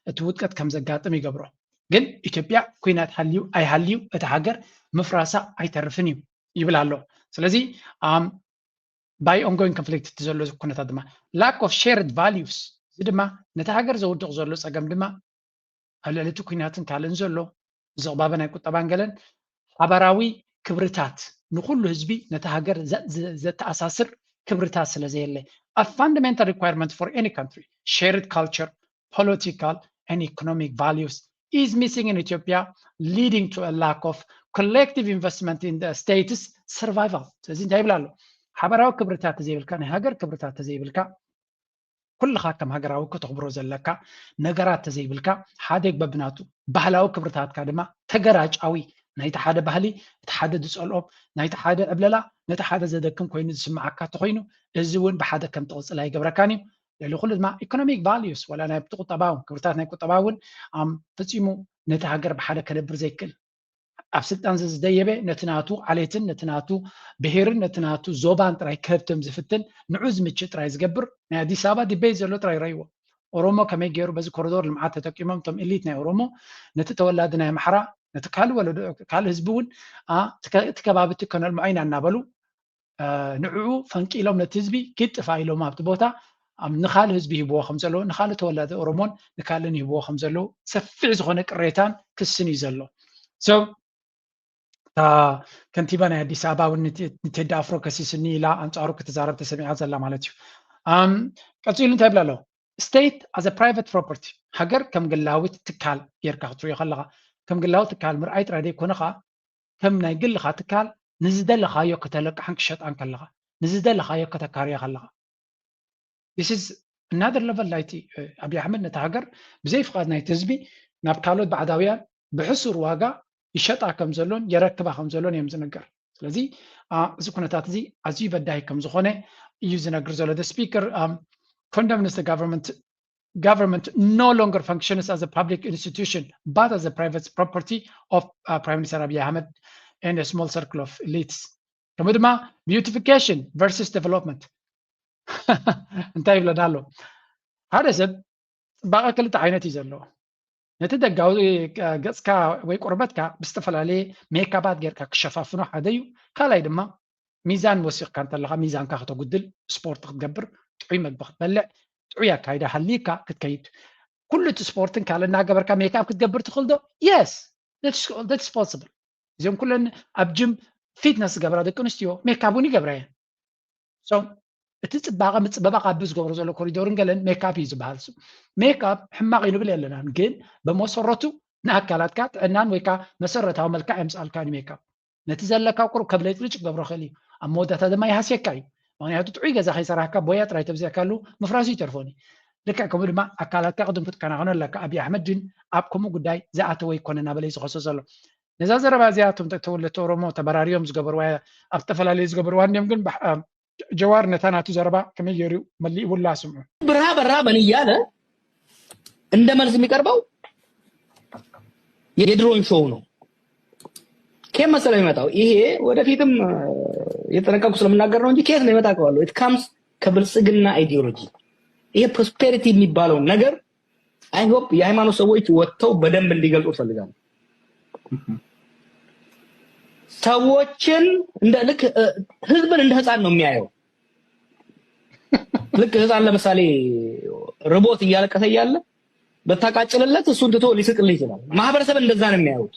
እቲ ውድቀት ከም ዘጋጥም ይገብሮ። ግን ኢትዮጵያ ኩናት ሃልዩ ኣይሃልዩ እቲ ሃገር ምፍራሳ ኣይተርፍን እዩ ይብል ኣሎ። ስለዚ by ongoing conflict እቲ ዘሎ ኩነታት ድማ lack of shared values እዚ ድማ ነቲ ሃገር ዘውድቕ ዘሎ ፀገም ድማ ኣብ ልዕሊ እቲ ኩናትን ካልእን ዘሎ ዝቕባበ ናይ ቁጠባን ገለን ሓበራዊ ክብርታት ንኩሉ ህዝቢ ነቲ ሃገር ዘተኣሳስር ክብርታት ስለ ዘየለ a fundamental requirement for any country shared culture political and economic values is missing in Ethiopia leading to a lack of collective investment in the state's survival። ስለዚ እንታይ ይብል ኣሎ? ሓበራዊ ክብርታት ተዘይብልካ ናይ ሃገር ክብርታት ተዘይብልካ ኩልኻ ከም ሃገራዊ ከተኽብሮ ዘለካ ነገራት ተዘይብልካ ሓደ በብናቱ ባህላዊ ክብርታትካ ድማ ተገራጫዊ ናይቲ ሓደ ባህሊ እቲ ሓደ ዝፀልኦም ናይቲ ሓደ ዕብለላ ነቲ ሓደ ዘደክም ኮይኑ ዝስምዓካ ተኮይኑ እዚ እውን ብሓደ ከም ትቕፅል ኣይገብረካን እዩ። ልዕሊ ኩሉ ድማ economic values ወላ ናይ ቁጠባ እውን ክብርታት ናይ ቁጠባ እውን ፈፂሙ ነቲ ሃገር ብሓደ ከነብር ዘይክእል ኣብ ስልጣን ዝደየበ ነቲ ናቱ ዓሌትን ነቲ ናቱ ብሄርን ነቲ ናቱ ዞባን ጥራይ ክህብትም ዝፍትን ንዑ ዝምችእ ጥራይ ዝገብር ናይ ኣዲስ ኣበባ debate ዘሎ ጥራይ ረይዎ። ኦሮሞ ከመይ ገይሩ በዚ ኮሪዶር ልምዓት ተጠቂሞም እቶም elite ናይ ኦሮሞ ነቲ ተወላዲ ናይ ኣምሓራ ነቲ ካልእ ወለዶ ካልእ ህዝቢ እውን እቲ ከባቢ እቲ ከነልምዖ ኢና እናበሉ ንዕኡ ፈንቂሎም ነቲ ህዝቢ ኪድ ጥፋ ኢሎም ኣብቲ ቦታ ንካልእ ህዝቢ ይህብዎ ከም ዘለዉ ንካልእ ተወላዲ ኦሮሞን ንካልእን ይህብዎ ከም ዘለዉ ሰፊሕ ዝኾነ ቅሬታን ክስን እዩ ዘሎ። እታ ከንቲባ ናይ ኣዲስ ኣበባ እውን ንቴዲ ኣፍሮ ከሲስኒ ኢላ ኣንፃሩ ክትዛረብ ተሰሚዓ ዘላ ማለት እዩ። ቀፂሉ እንታይ ይብላ ኣለዉ? State as a private property ሃገር ከም ግላዊት ትካል ጌርካ ክትሪኦ ከለካ ከም ግላዊ ትካል ምርኣይ ጥራይ ዘይኮነ ከዓ ከም ናይ ግልኻ ትካል ንዝደለኻዮ ከተለቅሓን ክሸጣን ከለኻ ንዝደለኻዮ ከተካርዮ ከለኻ this is another level ናይቲ ኣብይ ኣሕመድ ነቲ ሃገር ብዘይ ፍቓድ ናይቲ ህዝቢ ናብ ካልኦት ባዕዳውያን ብሕሱር ዋጋ ይሸጣ ከም ዘሎን የረክባ ከም ዘሎን እዮም ዝንገር። ስለዚ እዚ ኩነታት እዚ ኣዝዩ በዳሂ ከም ዝኾነ እዩ ዝነግር ዘሎ። The speaker condemns the government government no longer functions as a public institution but as a private property of uh, Prime Minister Abiy Ahmed and a small circle of elites. ከምኡ ድማ beautification versus development እንታይ ይብለና ኣሎ? ሓደ ሰብ ፅባቐ ክልተ ዓይነት እዩ ዘለዎ። ነቲ ደጋዊ ገፅካ ወይ ቆርበትካ ብዝተፈላለየ ሜካባት ጌርካ ክሸፋፍኖ ሓደ እዩ። ካልኣይ ድማ ሚዛን ወሲኽካ እንተለካ ሚዛንካ ከተጉድል ስፖርት ክትገብር ጥዑይ መግቢ ክትበልዕ ጥዑይ ኣካይዳ ሃልይካ ክትከይድ ኩሉ እቲ ስፖርትን ካልእ እናገበርካ ሜካፕ ክትገብር ትኽእል ዶ? Yes, that's possible። እዚኦም ኩለን ኣብ ጅም ፊትነስ ዝገብራ ደቂ ኣንስትዮ ሜካፕ እውን ይገብራ እየን። እቲ ፅባቐ ምፅበባቕ ኣብ ዝገብሮ ዘሎ ኮሪዶርን ገለን ሜካፕ እዩ ዝበሃል። ሜካፕ ሕማቕ እዩ ንብል የለናን፣ ግን በመሰረቱ ንኣካላትካ ጥዕናን ወይ ከዓ መሰረታዊ መልክዕ የምፅኣልካ እዩ ሜካፕ። ነቲ ዘለካ ቁሩብ ከብለጭልጭ ክገብሮ ክእል እዩ፣ ኣብ መወዳእታ ድማ ይሃስየካ እዩ። ምክንያቱ ጥዑይ ገዛ ከይሰራሕካ ቦያ ጥራይ ተብዚሕካሉ ምፍራሱ ይተርፎን እዩ። ልክዕ ከምኡ ድማ ኣካላትካ ቅድም ክትከናኸኖ ኣለካ። ኣብይ ኣሕመድ ግን ኣብ ከምኡ ጉዳይ ዝኣተወ ይኮነ እናበለ እዩ ዝኸሶ ዘሎ። ነዛ ዘረባ እዚኣ እቶም ተወለድቲ ኦሮሞ ተበራርዮም ዝገበርዋ ኣብ ዝተፈላለዩ ዝገበርዋ እንዲዮም ግን ጀዋር ነታ ናቱ ዘረባ ከመይ ገይሩ መሊእውላ ስምዑ። ብርሃ በራ በን እያለ እንደ መልስ የሚቀርበው የድሮን ሾው ነው። ከየት መሰለ የሚመጣው ይሄ ወደፊትም የተጠነቀቁ ስለምናገር ነው እንጂ ከየት ነው ይመጣ ከዋለው it comes ከብልጽግና ideology። ይሄ prosperity የሚባለው ነገር I hope የሃይማኖት ሰዎች ወጥተው በደንብ እንዲገልጹ እፈልጋለሁ። ሰዎችን እንደ ልክ ህዝብን እንደ ህፃን ነው የሚያየው። ልክ ህፃን ለምሳሌ ርቦት እያለቀሰ እያለ በታቃጭልለት እሱን ትቶ ሊስቅልህ ይችላል። ማህበረሰብ እንደዛ ነው የሚያዩት።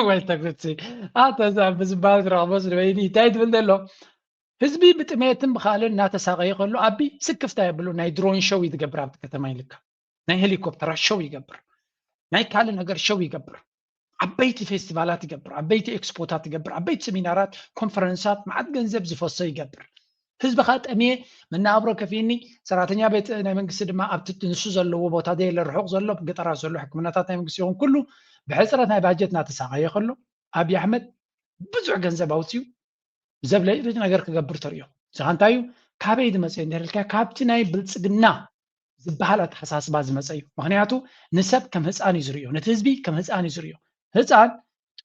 ወይ ተግብቲ ኣተዛ ብዝበሃል ዝረኽቦ ዝደበይኒ እንታይ ትብል ዘሎ ህዝቢ ብጥሜትን ብካልን እናተሳቀየ ከሎ ኣቢ ስክፍታ የብሉ ናይ ድሮን ሸው ይትገብር ኣብቲ ከተማ ይልካ ናይ ሄሊኮፕተራት ሸው ይገብር ናይ ካልእ ነገር ሸው ይገብር ዓበይቲ ፌስቲቫላት ይገብር ዓበይቲ ኤክስፖታት ይገብር ዓበይቲ ሰሚናራት ኮንፈረንሳት መዓት ገንዘብ ዝፈሶ ይገብር ህዝቢ ከዓ ጠምየ መናብሮ ከፊኒ ሰራተኛ ቤት ናይ መንግስቲ ድማ ኣብቲ ንሱ ዘለዎ ቦታ ደየለ ርሑቅ ዘሎ ገጠራት ዘሎ ሕክምናታት ናይ መንግስቲ ይኹን ኩሉ ብሕፅረት ናይ ባጀት እናተሳቀየ ከሎ ኣብይ ኣሕመድ ብዙሕ ገንዘብ ኣውፅዩ ዘብለጭልጭ ነገር ክገብር ተርእዮ እዚ ከዓ እንታይ እዩ ካበይ ዝመፀ እንድሕር ኢልካ ካብቲ ናይ ብልፅግና ዝበሃል ኣተሓሳስባ ዝመፀ እዩ ምክንያቱ ንሰብ ከም ህፃን እዩ ዝርእዮ ነቲ ህዝቢ ከም ህፃን እዩ ዝርእዮ ህፃን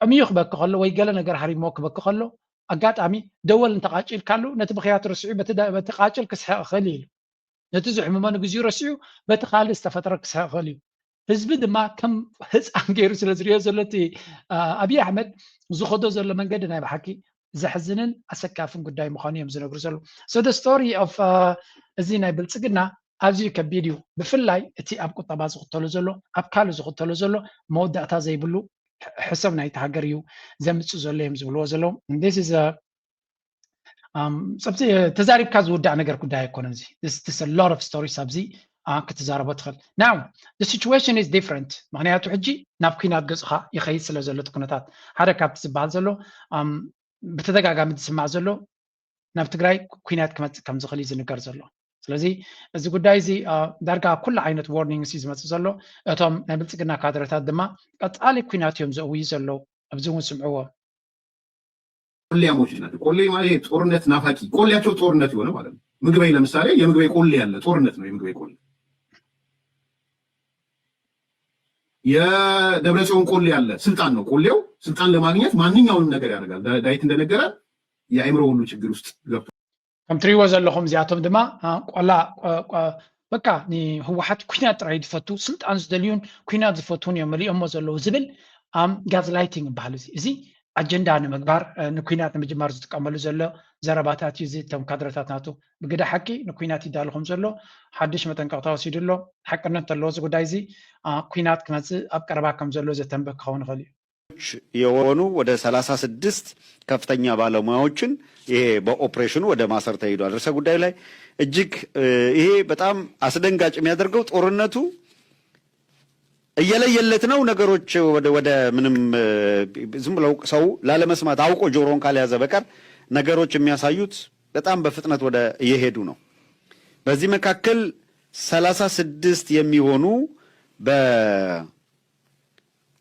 ጠምዩ ክበኪ ከሎ ወይ ገለ ነገር ሃሪሞ ክበኪ ከሎ ኣጋጣሚ ደወል እንተቃጭልካሉ ነቲ ብክያት ረሲዑ በቲ ቃጭል ክስሕቅ ክእል ኢሉ ነቲ ዝሕምሞ ንግዚኡ ረሲዑ በቲ ካልእ ዝተፈጥረ ክስሕቅ ክእል እዩ ህዝቢ ድማ ከም ህፃን ገይሩ ስለ ዝሪኦ ዘሎ እቲ ኣብይ ኣሕመድ ዝኸዶ ዘሎ መንገዲ ናይ ብሓቂ ዘሕዝንን ኣሰካፍን ጉዳይ ምዃኑ እዮም ዝነግሩ ዘለዉ so the story of እዚ ናይ ብልፅግና ኣዝዩ ከቢድ እዩ ብፍላይ እቲ ኣብ ቁጠባ ዝኽተሎ ዘሎ ኣብ ካልእ ዝኽተሎ ዘሎ መወዳእታ ዘይብሉ ሕሰብ ናይቲ ሃገር እዩ ዘምፅእ ዘሎ እዮም ዝብልዎ ዘለዉ this is a um, ጸብቲ ተዛሪብካ ዝውዳእ ነገር ጉዳይ ኣይኮነን እዚ this is a lot of stories ኣብዚ uh, ክትዛረቦ ትኽእል now the situation is different ምክንያቱ ሕጂ ናብ ኩናት ገጽኻ ይኸይድ ስለ ዘሎ እቲ ኩነታት ሓደ ካብቲ ዝበሃል ዘሎ um, ብተደጋጋሚ ዝስማዕ ዘሎ ናብ ትግራይ ኩናት ክመፅእ ከም ዝኽእል እዩ ዝንገር ዘሎ ስለዚ እዚ ጉዳይ እዚ uh, ዳርጋ ኩሉ ዓይነት warnings እዩ ዝመፅእ ዘሎ እቶም ናይ ብልፅግና ካድረታት ድማ ቀፃሊ ኩናት እዮም ዘእውዩ ዘለዉ ኣብዚ እውን ስምዕዎ ቆሌያሞች ናቸው። ቆሌ ማለት ጦርነት ናፋቂ፣ ቆሌያቸው ጦርነት የሆነ ማለት ነው። ምግበይ ለምሳሌ የምግበይ ቆሌ ያለ ጦርነት ነው። የምግበይ ቆሌ የደብረጽዮን ቆሌ ያለ ስልጣን ነው። ቆሌው ስልጣን ለማግኘት ማንኛውንም ነገር ያደርጋል። ዳዊት እንደነገረ የአእምሮ ሁሉ ችግር ውስጥ ገብቶ ከም ትሪእዎ ዘለኹም እዚኣቶም ድማ ቆላ በቃ ንህወሓት ኩናት ጥራይ ዝፈቱ ስልጣን ዝደልዩን ኩናት ዝፈትውን እዮም መሊኦሞ ዘለዉ ዝብል ጋዝ ላይቲንግ ይበሃል እዚ እዚ ኣጀንዳ ንምግባር ንኩናት ንምጅማር ዝጥቀመሉ ዘሎ ዘረባታት እዩ እዚ እቶም ካድረታት ናቱ ብግደ ሓቂ ንኩናት ይዳሉ ከም ዘሎ ሓድሽ መጠንቀቕታ ወሲዱ ኣሎ ሓቅነት ተለዎ እዚ ጉዳይ እዚ ኩናት ክመፅእ ኣብ ቀረባ ከም ዘሎ ዘተንብህ ክኸውን ይኽእል እዩ የሆኑ ወደ ሰላሳ ስድስት ከፍተኛ ባለሙያዎችን ይሄ በኦፕሬሽኑ ወደ ማሰር ተሄዷል። ርዕሰ ጉዳዩ ላይ እጅግ ይሄ በጣም አስደንጋጭ የሚያደርገው ጦርነቱ እየለየለት ነው ነገሮች ወደ ወደ ምንም ዝም ብለው ሰው ላለመስማት አውቆ ጆሮን ካልያዘ በቀር ነገሮች የሚያሳዩት በጣም በፍጥነት ወደ እየሄዱ ነው። በዚህ መካከል ሰላሳ ስድስት የሚሆኑ በ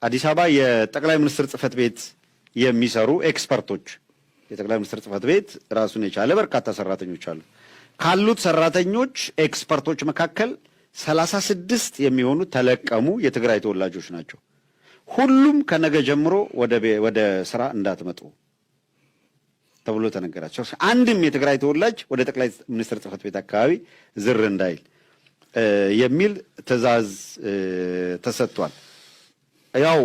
አዲስ አበባ የጠቅላይ ሚኒስትር ጽህፈት ቤት የሚሰሩ ኤክስፐርቶች የጠቅላይ ሚኒስትር ጽህፈት ቤት ራሱን የቻለ በርካታ ሰራተኞች አሉ። ካሉት ሰራተኞች ኤክስፐርቶች መካከል ሰላሳ ስድስት የሚሆኑት ተለቀሙ የትግራይ ተወላጆች ናቸው። ሁሉም ከነገ ጀምሮ ወደ ስራ እንዳትመጡ ተብሎ ተነገራቸው። አንድም የትግራይ ተወላጅ ወደ ጠቅላይ ሚኒስትር ጽህፈት ቤት አካባቢ ዝር እንዳይል የሚል ትዕዛዝ ተሰጥቷል። ያው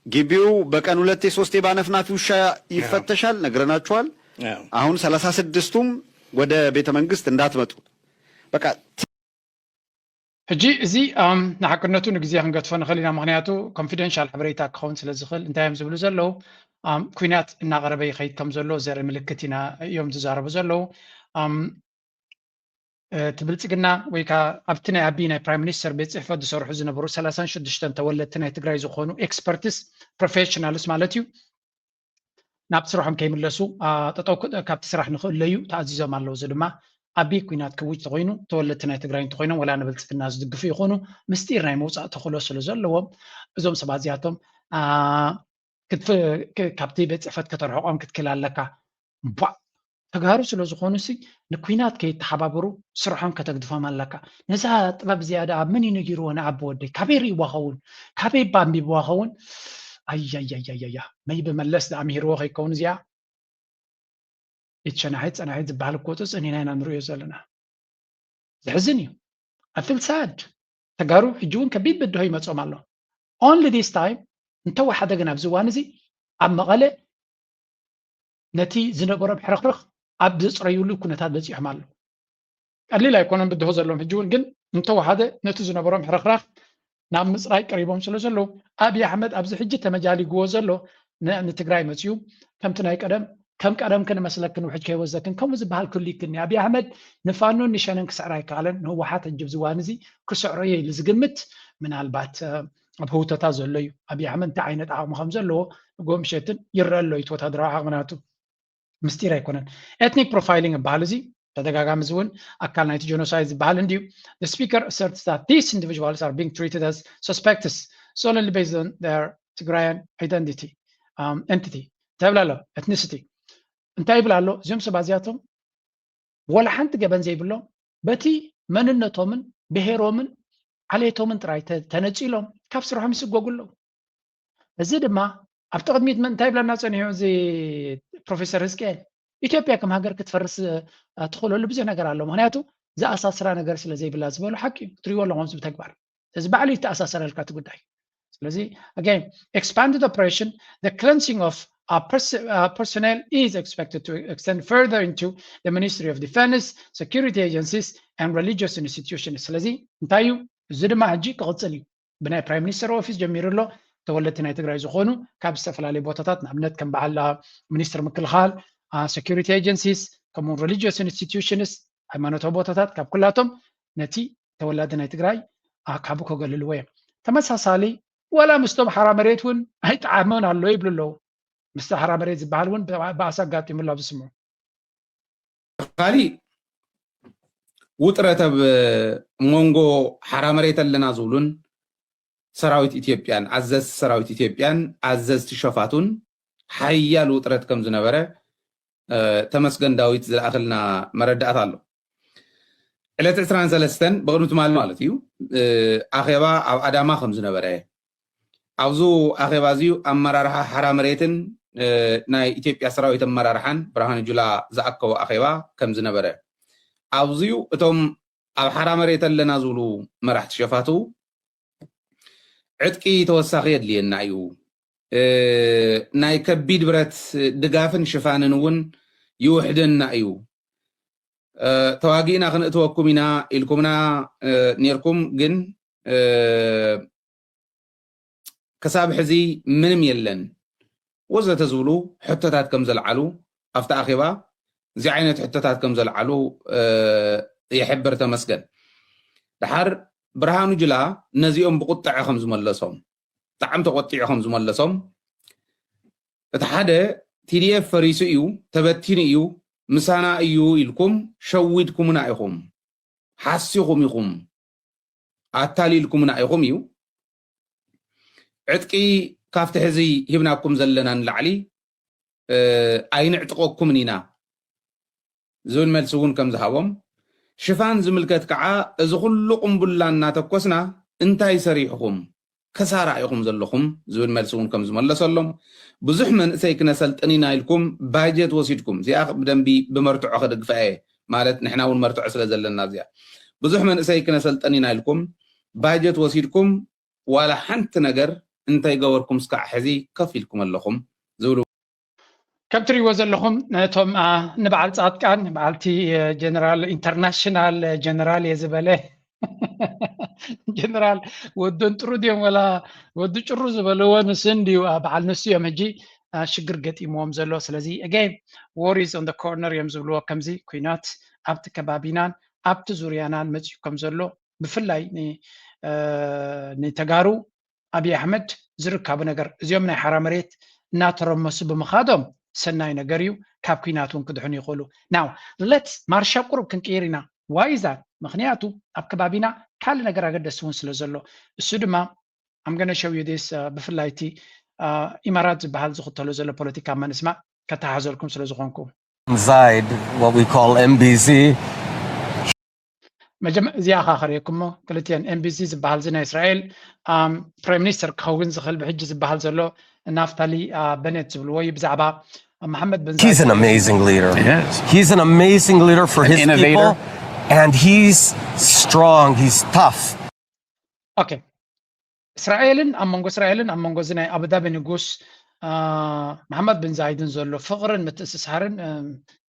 ግቢው በቀን ሁለቴ ሶስቴ ባነፍናፊ ውሻ ይፈተሻል፣ ነግረናችኋል። አሁን ሰላሳ ስድስቱም ወደ ቤተ መንግስት እንዳትመጡ በቃ ሕጂ እዚ ንሓቅነቱ ንግዜ ክንገድፎ ንኽእል ኢና ምክንያቱ ኮንፊደንሻል ሓበሬታ ክኸውን ስለ ዝኽእል እንታይ እዮም ዝብሉ ዘለዉ ኩናት እናቐረበ ይኸይድ ከም ዘሎ ዘርኢ ምልክት ኢና እዮም ዝዛረቡ ዘለዉ እቲ ብልፅግና ወይ ከዓ ኣብቲ ናይ ኣቢ ናይ ፕራይም ሚኒስተር ቤት ፅሕፈት ዝሰርሑ ዝነበሩ ሰላሳን ሽዱሽተን ተወለድቲ ናይ ትግራይ ዝኾኑ ኤክስፐርትስ ፕሮፌሽናልስ ማለት እዩ ናብ ስርሖም ከይምለሱ ጠጠው ካብቲ ስራሕ ንኽእለዩ ተኣዚዞም ኣለዉ እዚ ድማ ኣቢ ኩናት ክውጅ ተኮይኑ ተወለድቲ ናይ ትግራይ እንተኮይኖም ወላ ንብልፅግና ዝድግፉ ይኮኑ ምስጢር ናይ መውፃእ ተክእሎ ስለ ዘለዎም እዞም ሰባት እዚኣቶም ካብቲ ቤት ፅሕፈት ከተርሕቆም ክትክል ኣለካ ቧዕ ተጋሩ ስለ ዝኾኑ ሲ ንኩናት ከይተሓባበሩ ስርሖም ከተግድፎም ኣለካ ነዛ ጥበብ እዚኣ ደኣ መን እዩ ነጊርዎ ንዓቢ ወደይ ካበይ ርእይዋ ኸውን ካበይ ባ ኣንቢብዋ ኸውን ኣያያያያያ መይቢ መለስ ደኣ ምሂርዎ ከይከውን እዚኣ ኢት ሸናሒት ፀናሒት ዝበሃል እኮ ፅ ጸኒና ኢና ንርእዮ ዘለና ዘሕዝን እዩ። I feel sad። ተጋሩ ሕጂ እውን ከቢድ ብድሆ ይመጾም ኣሎ። Only this time እንተወሓደ ግን ኣብዚ እዋን እዚ ኣብ መቐለ ነቲ ዝነበሮም ሕርኽርኽ ኣብ ዘፅረዩሉ ኩነታት በፂሖም ኣለዉ። ቀሊል ኣይኮነን ብድሆ ዘለዎም ሕጂ እውን፣ ግን እንተወሓደ ነቲ ዝነበሮም ሕርኽራኽ ናብ ምፅራይ ቀሪቦም ስለ ዘለዉ ኣብይ ኣሕመድ ኣብዚ ሕጂ ተመጃሊግዎ ዘሎ ን- ንትግራይ መፅዩ ከምቲ ናይ ቀደም ከም ቀደም ክንመስለክን ውሕጅ ከይወዘክን ከምኡ ዝበሃል ክሉ ይክኒ ኣብይ ኣሕመድ ንፋኖን ንሸነን ክስዕር ኣይከኣለን። ንህወሓት ሕጂ ኣብዚ እዋን እዚ ክስዕሮ እየ ኢሉ ዝግምት ምናልባት ኣብ ህውተታ ዘሎ እዩ። ኣብይ ኣሕመድ እንታይ ዓይነት ዓቕሚ ከም ዘለዎ ንጎ ምሸትን ይረአ ኣሎ እዩ እቲ ወታደራዊ ዓቕሚ ናቱ። ምስጢር ኣይኮነን። Ethnic profiling ይበሃል እዚ ተደጋጋሚ እዚ እውን ኣካል ናይቲ genocide ዝበሃል እንድዩ። The speaker asserts that these individuals are being treated as suspects solely based on their Tigrayan identity, um, entity እንታይ ይብል ኣሎ? Ethnicity እንታይ ይብል ኣሎ? እዚኦም ሰባት እዚኣቶም ወላ ሓንቲ ገበን ዘይብሎም በቲ መንነቶምን ብሄሮምን ዓሌቶምን ጥራይ ተ- ተነፂሎም ካብ ስርሖም ይስጎጉ ኣለዉ። እዚ ድማ ኣብቲ ቅድሚት መን እንታይ ይብለና ፀኒሑ እዚ ፕሮፌሰር ህዝቅኤል? ኢትዮጵያ ከም ሃገር ክትፈርስ እ፣ ትኽእለሉ ብዙሕ ነገር ኣሎ። ምክንያቱ ዝኣሳስራ ነገር ስለ ዘይብላ ዝበሉ ሓቂ እዩ። ክትሪእዎ ኣለኹም እዚ ብተግባር እዚ ባዕሉ ይተኣሳሰረልካ እቲ ጉዳይ። ስለዚ again expanded operation, the cleansing of uh, pers- uh, personnel is expected to extend further into the Ministry of Defense, security agencies and religious institutions። ስለዚ እንታይ እዩ እዚ ድማ ሕጂ ክቕፅል እዩ። ብናይ ፕራይም ሚኒስተር ኦፊስ ጀሚሩ ኣሎ። ተወለድቲ ናይ ትግራይ ዝኾኑ ካብ ዝተፈላለዩ ቦታታት ንኣብነት ከም በዓል ሚኒስትር ምክልኻል፣ security agencies ከምኡውን religious institutions ሃይማኖታዊ ቦታታት ካብ ኩላቶም ነቲ ተወላዲ ናይ ትግራይ ኣካቡ ከገልልዎ እዮም። ተመሳሳሊ ወላ ምስቶም ሓራ መሬት እውን ኣይጠዓመን ኣሎ ይብሉ ኣለዉ። ምስቲ ሓራ መሬት ዝበሃል እውን ብኣሳ ኣጋጢሙሉ ኣብ ዝስምዑ ካሊእ ውጥረት ኣብ መንጎ ሓራ መሬት ኣለና ዝብሉን ሰራዊት ኢትዮጵያን ኣዘዝቲ ሰራዊት ኢትዮጵያን ኣዘዝቲ ሸፋቱን ሓያል ውጥረት ከም ዝነበረ ተመስገን ዳዊት ዝለኣኸልና መረዳእታ ኣሎ። ዕለት ዕስራን ሰለስተን ብቕድሚ ትማሊ ማለት እዩ ኣኼባ ኣብ ኣዳማ ከም ዝነበረ ኣብዚ ኣኼባ እዚዩ ኣመራርሓ ሓራ መሬትን ናይ ኢትዮጵያ ሰራዊት ኣመራርሓን ብርሃኑ ጁላ ዝኣከቦ ኣኼባ ከም ዝነበረ ኣብዚዩ እቶም ኣብ ሓራ መሬት ኣለና ዝብሉ መራሕቲ ሸፋቱ ዕጥቂ ተወሳኺ የድልየና እዩ፣ ናይ ከቢድ ብረት ድጋፍን ሽፋንን እውን ይውሕደና እዩ፣ ተዋጊእና ክንእትወኩም ኢና ኢልኩምና ኔርኩም፣ ግን ክሳብ ሕዚ ምንም የለን ወዘተ ዝብሉ ሕቶታት ከም ዘልዓሉ ኣብቲ ኣኼባ እዚ ዓይነት ሕቶታት ከም ዘልዓሉ ይሕብር ተመስገን። ድሓር ብርሃኑ ጁላ ነዚኦም ብቁጥዐ ከም ዝመለሶም ብጣዕሚ ተቆጢዑ ከም ዝመለሶም እቲ ሓደ ቲዲኤፍ ፈሪሱ እዩ፣ ተበቲኑ እዩ፣ ምሳና እዩ ኢልኩም ሸዊድኩምና ኢኹም፣ ሓሲኹም ኢኹም፣ ኣታሊልኩምና ኢኹም እዩ። ዕጥቂ ካብቲ ሕዚ ሂብናኩም ዘለና ንላዕሊ ኣይንዕጥቐኩምን ኢና ዝብል መልሲ እውን ከም ዝሃቦም ሽፋን ዝምልከት ከዓ እዚ ኩሉ ቁምቡላ እናተኮስና እንታይ ሰሪሕኹም ከሳራ ኢኹም ዘለኹም ዝብል መልሲ እውን ከም ዝመለሰሎም ብዙሕ መንእሰይ ክነሰልጥን ኢና ኢልኩም ባጀት ወሲድኩም እዚኣ ብደንቢ ብመርትዖ ከደግፋ እየ ማለት ንሕና እውን መርትዖ ስለ ዘለና እዚኣ ብዙሕ መንእሰይ ክነሰልጥን ኢና ኢልኩም ባጀት ወሲድኩም ዋላ ሓንቲ ነገር እንተይገበርኩም እስካዕ ሕዚ ከፍ ኢልኩም ኣለኹም ዝብሉ ከም ትሪእዎ ዘለኹም ነቶም ንበዓል ፃድቃን በዓልቲ ጀነራል ኢንተርናሽናል ጀነራል እየ ዝበለ ጀነራል ወደን ጥሩ ድዮም ወላ ወዲ ጭሩ ዝበልዎ ንስ እንድዩ በዓል ንሱ እዮም ሕጂ ሽግር ገጢምዎም ዘሎ ስለዚ again war is on the corner እዮም ዝብልዎ ከምዚ ኩናት ኣብቲ ከባቢናን ኣብቲ ዙርያናን መፅኡ ከም ዘሎ ብፍላይ ንተጋሩ ኣብይ ኣሕመድ ዝርካቡ ነገር እዚኦም ናይ ሓራ መሬት እናተረመሱ ብምኻዶም ሰናይ ነገር እዩ ካብ ኩናት እውን ክድሕኑ ይኽእሉ now let's ማርሻ ቁሩብ ክንቅይር ኢና why is that ምክንያቱ ኣብ ከባቢና ካልእ ነገር ኣገደሲ እውን ስለ ዘሎ እሱ ድማ I'm gonna show you this ብፍላይ እቲ ኢማራት ዝበሃል ዝኽተሎ ዘሎ ፖለቲካ መንስማ ከተሓዘልኩም ስለ ዝኾንኩ Zayed, what we call M B Z. መጀመ እዚኣ ካ ከርእየኩሞ ክልቲአን M B Z ዝበሃል እዚ ናይ እስራኤል ፕራይም ሚኒስተር ክኸውን ዝኽእል ብሕጂ ዝበሃል ዘሎ ናፍታሊ በኔት ዝብልዎ እዩ ብዛዕባ መሓመድ ብን He's an amazing leader. Yes. He's an amazing leader for An his innovator. people. And he's strong, he's tough. ኦኬ፣ እስራኤልን ኣብ መንጎ እስራኤልን ኣብ መንጎ እዚ ናይ ኣቡዳቢ ንጉስ መሓመድ ብን ዛይድን ዘሎ ፍቕርን ምትእስሳርን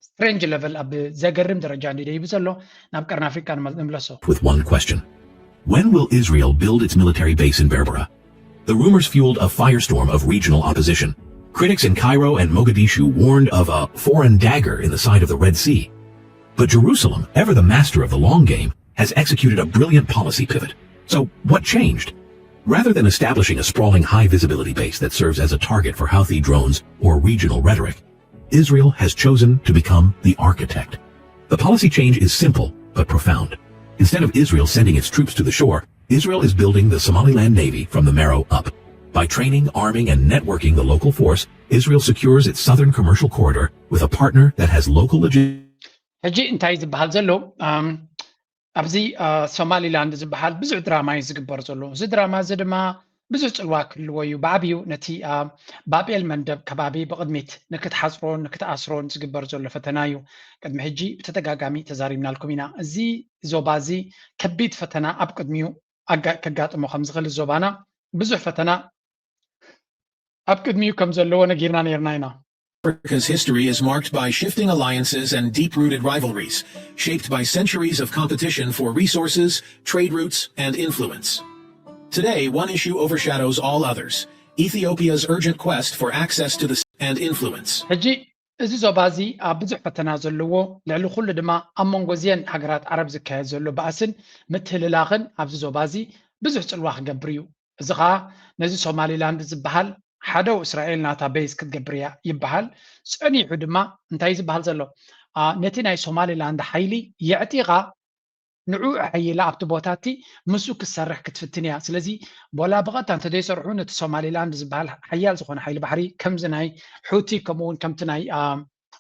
strange level ኣብ ዘገርም ደረጃ እንዲደይቡ ዘሎ። ናብ ቀርኒ ኣፍሪካ ንምለሶ። With one question: when will Israel build its military base in Berbera? The rumors fueled a firestorm of regional opposition. Critics in Cairo and Mogadishu warned of a foreign dagger in the side of the Red Sea. But Jerusalem, ever the master of the long game, has executed a brilliant policy pivot. So, what changed? Rather than establishing a sprawling high visibility base that serves as a target for Houthi drones or regional rhetoric, Israel has chosen to become the architect. The policy change is simple but profound. Instead of Israel sending its troops to the shore, Israel is building the Somaliland Navy from the marrow up. By training, arming, and networking the local force, Israel secures its southern commercial corridor with a partner that has local logistics. ሕጂ እንታይ ዝበሃል ዘሎ? ኣብዚ ሶማሊላንድ ዝበሃል ብዙሕ ድራማ እዩ ዝግበር ዘሎ። እዚ ድራማ እዚ ድማ ብዙሕ ፅልዋ ክህልዎ እዩ። ብዓብዩ ነቲ ባቤል መንደብ ከባቢ ብቕድሚት ንክትሓፅሮን ንክትኣስሮን ዝግበር ዘሎ ፈተና እዩ። ቅድሚ ሕጂ ብተደጋጋሚ ተዛሪብናልኩም ኢና። እዚ ዞባ እዚ ከቢድ ፈተና ኣብ ቅድሚኡ ከጋጥሞ ከምዝኽእል ዞባና ብዙሕ ፈተና ኣብ ቅድሚኡ ከም ዘለዎ ነጊርና ነርና ኢና። Africa's history is marked by shifting alliances and deep rooted rivalries, shaped by centuries of competition for resources, trade routes, and influence. Today, one issue overshadows all others: Ethiopia's urgent quest for access to the and influence. ሕጂ እዚ ዞባ እዚ ኣብ ብዙሕ ፈተና ዘለዎ፣ ልዕሊ ኩሉ ድማ ኣብ መንጎ እዚአን ሃገራት ዓረብ ዝካየድ ዘሎ ባእስን ምትህልላኽን ኣብዚ ዞባ እዚ ብዙሕ ፅልዋ ክገብር እዩ። እዚ ኸዓ ነዚ ሶማሊላንድ ዝበሃል ሓደ እስራኤል ናታ ቤዝ ክትገብር እያ ይበሃል። ፀኒሑ ድማ እንታይ ዝበሃል ዘሎ? ነቲ ናይ ሶማሊላንድ ሓይሊ የዕጢቓ ንዕኡ ሓይላ ኣብቲ ቦታ እቲ ምስኡ ክትሰርሕ ክትፍትን እያ። ስለዚ ቦላ ብቐጥታ እንተዘይሰርሑ ነቲ ሶማሊላንድ ዝበሃል ሓያል ዝኾነ ሓይሊ ባሕሪ ከምዚ ናይ ሑቲ ከምኡውን ከምቲ ናይ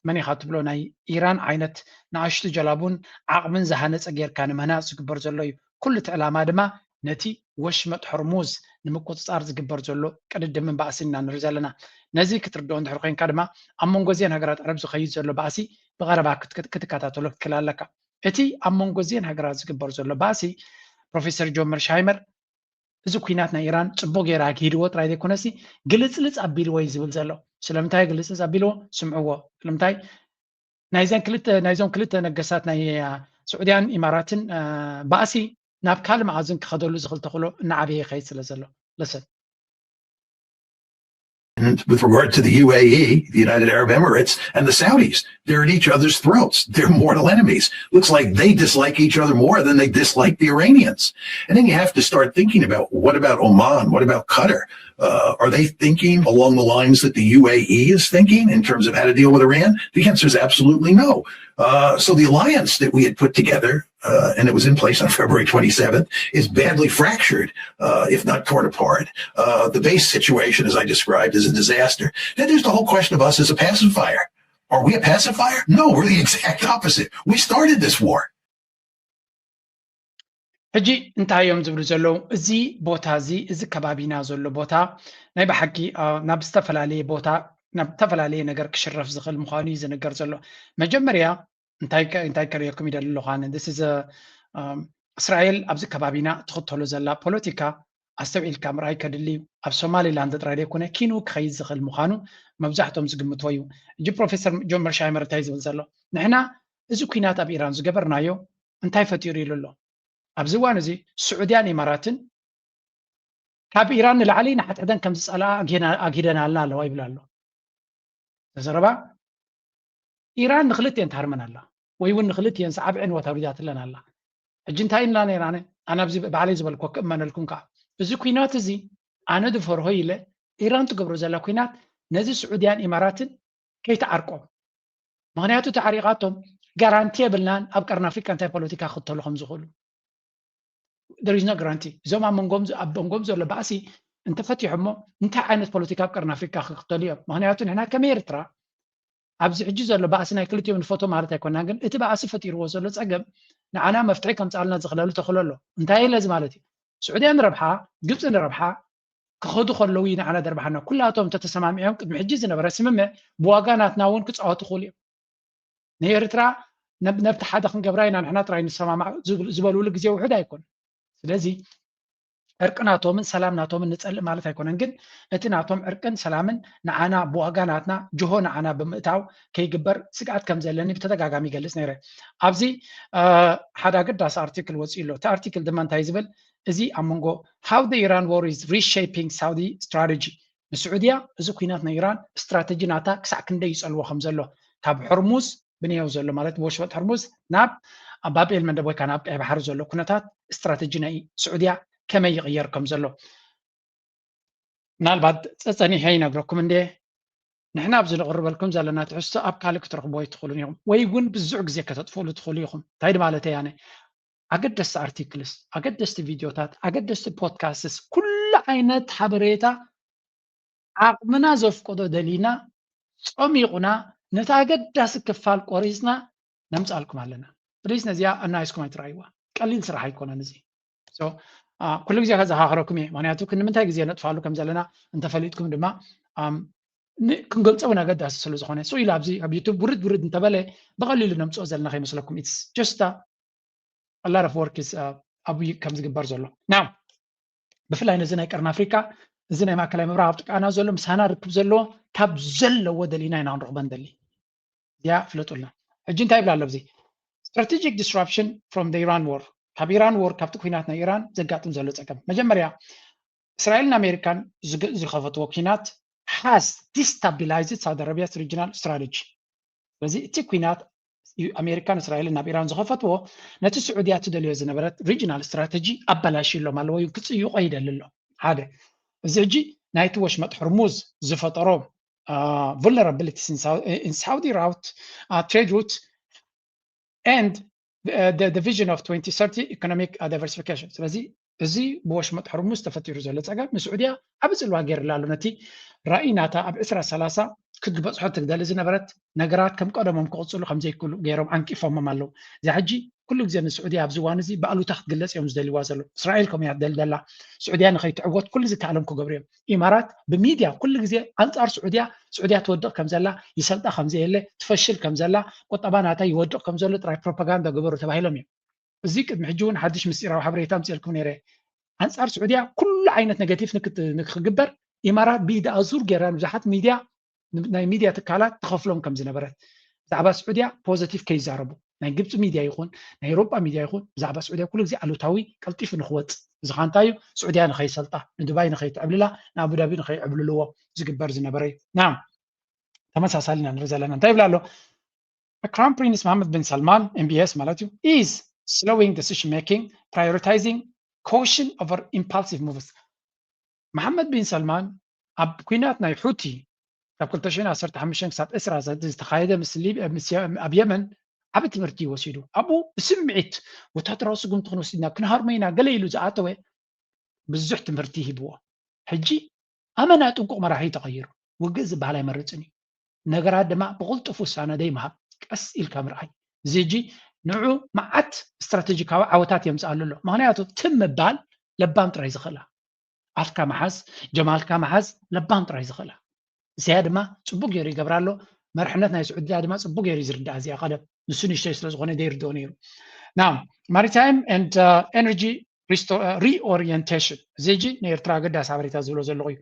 መን ኢኻ ትብሎ ናይ ኢራን ዓይነት ንኣሽቱ ጀላቡን ዓቕምን ዝሃነፀ ጌርካ ንምህናፅ ዝግበር ዘሎ እዩ። ኩሉ እቲ ዕላማ ድማ ነቲ ወሽመጥ ሆርሙዝ ንምቁፅፃር ዝግበር ዘሎ ቅድድምን ባእስን ኢና ንርኢ ዘለና። ነዚ ክትርድኦ እንድሕር ኮይንካ ድማ ኣብ መንጎ እዚአን ሃገራት ዓረብ ዝኸይድ ዘሎ ባእሲ ብቐረባ ክትከታተሎ ክትክእል ኣለካ። እቲ ኣብ መንጎ እዚአን ሃገራት ዝግበር ዘሎ ባእሲ ፕሮፌሰር ጆን መርሻይመር እዚ ኩናት ናይ ኢራን ፅቡቅ ገይራ ኣግሂድዎ ጥራይ ዘይኮነሲ ግልፅልፅ ኣቢልዎ እዩ ዝብል ዘሎ። ስለምንታይ ግልፅልፅ ኣቢልዎ? ስምዕዎ። ስለምንታይ ናይዘን ክልተ ናይዞም ክልተ ነገስታት ናይ ስዑድያን ኢማራትን ባእሲ ናብ ካልእ መኣዝን ክኸደሉ ዝኽእል ተኽእሎ እናዓበየ ይኸይድ ስለ ዘሎ። Listen. And with regard to the U A E, the United Arab Emirates, and the Saudis, they're at each other's throats. They're mortal enemies. Looks like they dislike each other more than they dislike the Iranians. And then you have to start thinking about, what about Oman? What about Qatar? Uh, are they thinking along the lines that the U A E is thinking in terms of how to deal with Iran? The answer is absolutely no. Uh, so the alliance that we had put together, uh, and it was in place on February twenty-seventh, is badly fractured, uh, if not torn apart. Uh, the base situation, as I described, is a disaster. Then there's the whole question of us as a pacifier. Are we a pacifier? No, we're the exact opposite. We started this war. ሕጂ እንታይ እዮም ዝብሉ ዘለዉ? እዚ ቦታ እዚ፣ እዚ ከባቢና ዘሎ ቦታ ናይ ብሓቂ ናብ ዝተፈላለየ ቦታ ናብ ዝተፈላለየ ነገር ክሽረፍ ዝኽእል ምዃኑ እዩ ዝንገር ዘሎ። መጀመርያ እንታይ እንታይ ከርእየኩም ይደሊ ኣለኹ ኣነ? እስራኤል ኣብዚ ከባቢና ትኽተሎ ዘላ ፖለቲካ ኣስተውዒልካ ምርኣይ ከድሊ እዩ። ኣብ ሶማሊላንድ ጥራይ ዘይኮነ ኪኑ ክኸይድ ዝኽእል ምዃኑ መብዛሕቶም ዝግምትዎ እዩ። እጂ ፕሮፌሰር ጆን መርሻይመር እንታይ ዝብል ዘሎ? ንሕና እዚ ኩናት ኣብ ኢራን ዝገበርናዮ እንታይ ፈጢሩ ኢሉ ኣሎ። ኣብዚ እዋን እዚ ስዑድያን ኢማራትን ካብ ኢራን ንላዕሊ ንሓድሕደን ከም ዝጸልኣ ኣግሂደናልና ኣለዋ ይብል ኣሎ። ተዘረባ ኢራን ንክልትኤን ትሃርመን ኣላ ወይ እውን ንክልትኤን ሰዓብ ዕንወት ኣውሪዳትለን ኣላ። ሕጂ እንታይ ኢልና ነይራነ? ኣነ ኣብዚ ባዕለይ ዝበልኮ ክእመነልኩም ከዓ እዚ ኩናት እዚ ኣነ ዝፈርሆ ኢለ ኢራን ትገብሮ ዘላ ኩናት ነዚ ስዑድያን ኢማራትን ከይተዓርቆም። ምክንያቱ ተዓሪቃቶም ጋራንቲ የብልናን ኣብ ቀርኒ ኣፍሪካ እንታይ ፖለቲካ ክክተሉ ከም ዝኽእሉ። There is no guarantee። እዞም ኣብ መንጎም ኣብ መንጎም ዘሎ ባእሲ እንተፈቲሖሞ እንታይ ዓይነት ፖለቲካ ኣብ ቀርኒ ኣፍሪካ ክክተሉ እዮም? ምክንያቱ ንሕና ከም ኤርትራ ኣብዚ ሕጂ ዘሎ ባእሲ ናይ ክልቲኦም ንፈቶ ማለት ኣይኮናን፣ ግን እቲ ባእሲ ፈጢርዎ ዘሎ ፀገም ንዓና መፍትሒ ከምፃልና ዝኽለሉ ተኽእሎ ኣሎ። እንታይ ኢለ እዚ ማለት እዩ? ስዑድያ ንረብሓ፣ ግብፂ ንረብሓ ክኸዱ ከለዉ እዩ ንዓና ደርብሓና። ኩላቶም እንተተሰማሚዖም ቅድሚ ሕጂ ዝነበረ ስምምዕ ብዋጋ ናትና እውን ክፃወቱ ክኽእሉ እዮም። ንኤርትራ ነብቲ ሓደ ክንገብራ ኢና ንሕና ጥራይ ንሰማማዕ ዝበልሉ ግዜ ውሑድ ኣይኮን። ስለዚ ዕርቂ ናቶምን ሰላም ናቶምን ንጸልእ ማለት ኣይኮነን፣ ግን እቲ ናቶም ዕርቅን ሰላምን ንዓና ብዋጋ ናትና ጅሆ ንዓና ብምእታው ከይግበር ስግኣት ከም ዘለኒ ብተደጋጋሚ ይገልጽ ነይረ። ኣብዚ ሓደ ኣገዳሲ ኣርቲክል ወፂኡ ኣሎ። እቲ ኣርቲክል ድማ እንታይ ዝብል? እዚ ኣብ መንጎ how the Iran war is reshaping Saudi strategy፣ ንስዑድያ እዚ ኩናት ናይ ኢራን ስትራተጂ ናታ ክሳዕ ክንደይ ይጸልዎ ከም ዘሎ፣ ካብ ሕርሙዝ ብንየው ዘሎ ማለት ብወሽመጥ ሕርሙዝ ናብ ባብኤል መንደብ ወይ ከዓ ናብ ቀይ ባሕሪ ዘሎ ኩነታት ስትራተጂ ናይ ስዑድያ ከመይ ይቕየር ከም ዘሎ ምናልባት ጸጸኒሐ ይነግረኩም እንዴ። ንሕና ኣብዚ ንቕርበልኩም ዘለና ትሕዝቶ ኣብ ካልእ ክትረኽብዎ ኣይትኽእሉን ኢኹም፣ ወይ እውን ብዙሕ ግዜ ከተጥፍእሉ ትኽእሉ ኢኹም። እንታይ ማለት እየ ኣነ? ኣገደስቲ ኣርቲክልስ፣ ኣገደስቲ ቪድዮታት፣ ኣገደስቲ ፖድካስትስ፣ ኩሉ ዓይነት ሓበሬታ ዓቕምና ዘፍቅዶ ደሊና ጸሚቑና ነቲ ኣገዳሲ ክፋል ቆሪጽና ነምጻልኩም ኣለና። ፕሊስ ነዚኣ ኣናይስኩም ኣይትረኣይዋ። ቀሊል ስራሕ ኣይኮነን እዚ። ኩሉ ግዜ ከዘኻኽረኩም እየ፣ ምክንያቱ ክንምንታይ ግዜ ነጥፋሉ ከም ዘለና እንተፈሊጥኩም ድማ ክንገልጾ እውን ኣገዳሲ ስለ ዝኾነ። ኢሉ ኣብዚ ኣብ ዩቱብ ውርድ ውርድ እንተበለ ብቐሊሉ ነምፅኦ ዘለና ከይመስለኩም። It's just a lot of work is ኣብ ከም ዝግበር ዘሎ ና። ብፍላይ ነዚ ናይ ቀርኒ ኣፍሪካ፣ እዚ ናይ ማእከላይ ምብራቕ ኣብ ጥቃና ዘሎ፣ ምሳና ርክብ ዘለዎ፣ ካብ ዘለዎ ደሊና ኢና ክንረኽቦ ንደሊ። እዚኣ ፍለጡልና። ሕጂ እንታይ ይብላ ኣሎ ኣብዚ? Strategic disruption from the Iran war፣ ካብ ኢራን ወር፣ ካብቲ ኩናት ናይ ኢራን ዘጋጥም ዘሎ ጸገም። መጀመርያ እስራኤልን ኣሜሪካን ዝኸፈትዎ ኩናት has destabilized Saudi Arabia's regional strategy። ስለዚ እቲ ኩናት ኣሜሪካን እስራኤልን ናብ ኢራን ዝኸፈትዎ ነቲ ስዑድያ ትደልዮ ዝነበረት ሪጅናል ስትራተጂ ኣበላሽ ኣሎም ኣለዎ እዩ ክፅይቆ ይደሊ ኣሎ። ሓደ እዚ ሕጂ ናይቲ ወሽመጥ ሕርሙዝ ዝፈጠሮ vulnerabilities in Saudi route, trade route and the vision of twenty thirty economic diversification። ስለዚ እዚ ብወሽመጥ ሕርሙዝ ተፈጢሩ ዘሎ ፀገም ንስዑድያ ዓቢ ፅልዋ ገይርላ ኣሎ። ነቲ ራእይ ናታ ኣብ ዕስራ ሰላሳ ክትበፅሖ ትግደሊ ዝነበረት ነገራት ከም ቀደሞም ክቕፅሉ ከም ዘይክእሉ ገይሮም ዓንቂፎሞም ኣለዉ። እዚኣ ሕጂ ኩሉ ግዜ ንስዑድያ ኣብዚ እዋን እዚ ብኣሉታ ክትግለፅ እዮም ዝደልይዋ ዘለዉ። እስራኤል ከምኡ እያ ትደሊ ዘላ። ስዑድያ ንኸይትዕወት ኩሉ ዝከኣሎም ክገብሩ እዮም። ኢማራት ብሚድያ ኩሉ ግዜ ኣንፃር ስዑድያ፣ ስዑድያ ትወድቕ ከም ዘላ፣ ይሰልጣ ከም ዘየለ፣ ትፈሽል ከም ዘላ፣ ቁጠባ ናታ ይወድቕ ከም ዘሎ ጥራይ ፕሮፓጋንዳ ግበሩ ተባሂሎም እዮም። እዚ ቅድሚ ሕጂ እውን ሓድሽ ምስጢራዊ ሓበሬታ ኣምፅኤልኩም ነይረ። ኣንፃር ስዑድያ ኩሉ ዓይነት ኔጋቲቭ ንክግበር ኢማራት ብኢድ ኣዙር ገይራ ንብዙሓት ሚድያ፣ ናይ ሚድያ ትካላት ትኸፍሎም ከም ዝነበረት፣ ብዛዕባ ስዑድያ ፖዘቲቭ ከይዛረቡ፣ ናይ ግብፂ ሚድያ ይኹን ናይ ኤውሮጳ ሚድያ ይኹን ብዛዕባ ስዑድያ ኩሉ ግዜ ኣሉታዊ ቀልጢፉ ንክወፅእ። እዚ ከዓ እንታይ እዩ? ስዑድያ ንኸይሰልጣ፣ ንዱባይ ንኸይትዕብልላ፣ ንኣቡዳቢ ንኸይዕብልልዎ ዝግበር ዝነበረ እዩ። ና ተመሳሳሊ ኢና ንርኢ ዘለና። እንታይ ይብላ ኣሎ? Crown Prince Mohammed bin Salman, M B S ማለት እዩ, is slowing decision making, prioritizing caution over impulsive moves። መሓመድ ቢን ሰልማን ኣብ ኩናት ናይ ሑቲ ካብ ክልተ ሽሕን ዓሰርተ ሓሙሽተን ክሳብ ዕስራ ዝተኻየደ ምስ ኣብ የመን ዓቢ ትምህርቲ እዩ ወሲዱ። ኣብኡ ብስምዒት ወታደራዊ ስጉምቲ ክንወስድ ኢና፣ ክንሃርሞ ኢና ገለ ኢሉ ዝኣተወ ብዙሕ ትምህርቲ ሂብዎ። ሕጂ ኣመና ጥንቁቕ መራሒ ተቐይሩ። ውግእ ዝበሃል ኣይመርጽን እዩ። ነገራት ድማ ብቕልጡፍ ውሳነ ዘይምሃብ፣ ቀስ ኢልካ ምርኣይ። እዚ ሕጂ ንዑ መዓት ስትራቴጂካዊ ዓወታት የምፅኣሉ ኣሎ። ምክንያቱ ትም ምባል ለባም ጥራይ ዝኽእላ፣ ኣፍካ መሓዝ፣ ጀማልካ መሓዝ ለባም ጥራይ ዝኽእላ። እዚኣ ድማ ፅቡቅ ገይሩ ይገብራ ኣሎ። መርሕነት ናይ ስዑድያ ድማ ፅቡቅ ገይሩ እዩ ዝርዳእ። እዚኣ ቀደም ንሱ ንእሽተይ ስለ ዝኾነ ዘይርድኦ ነይሩ። Now maritime and energy reorientation፣ እዚ ሕጂ ንኤርትራ ኣገዳሲ ሓበሬታ ዝብሎ ዘለኹ እዩ።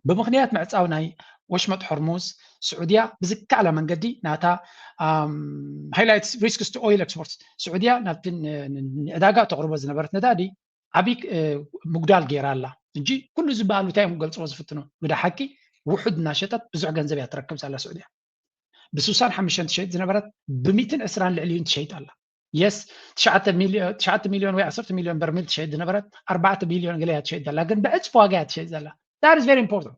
ብምኽንያት ምዕፃው ናይ ወሽመጥ ሆርሙዝ ስዑድያ ብዝከኣላ መንገዲ ናታ highlights risks to oil exports፣ ስዑድያ ናብቲ ንዕዳጋ ተቕርቦ ዝነበረት ነዳዲ ዓብዪ ምጉዳል ገይራ ኣላ። እንጂ ኩሉ ዝበሃሉ እንታይ እዮም ክገልፅዎ ዝፍትኑ? ግዳ ሓቂ ውሑድ እናሸጠት ብዙሕ ገንዘብ እያ ትረክብ ዘላ ስዑድያ። ብስሳን ሓሙሽተን ትሸይጥ ዝነበረት ብሚትን ዕስራን ልዕሊኡን ትሸይጥ ኣላ። የስ ትሽዓተ ሚልዮን ወይ ዓሰርተ ሚልዮን በርሚል ትሸይጥ ዝነበረት ኣርባዕተ ቢልዮን ገለ እያ ትሸይጥ ዘላ፣ ግን ብዕፅፊ ዋጋ እያ ትሸይጥ ዘላ። That is very important።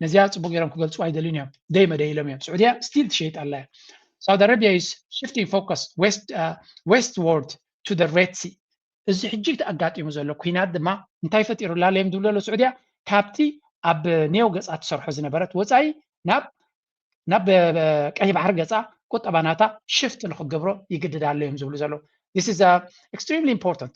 ነዚኣ ፅቡቅ ገይሮም ክገልፁ ኣይደልዩን እዮም፣ ደይመደይ ኢሎም እዮም። ስዑድያ ስቲል ትሸይጥ ኣላ እያ። Saudi Arabia is shifting focus west, uh, westward to the Red Sea። እዚ ሕጂ ኣጋጢሙ ዘሎ ኩናት ድማ እንታይ ፈጢሩላ እዮም ዝብሉ ኣለዉ? ስዑድያ ካብቲ ኣብ ኔው ገፃ ትሰርሖ ዝነበረት ወፃኢ ናብ ናብ ቀይሕ ባሕሪ ገፃ ቁጠባ ናታ ሽፍት ንክገብሮ ይግድዳ ኣሎ እዮም ዝብሉ ዘለዉ። This is extremely important።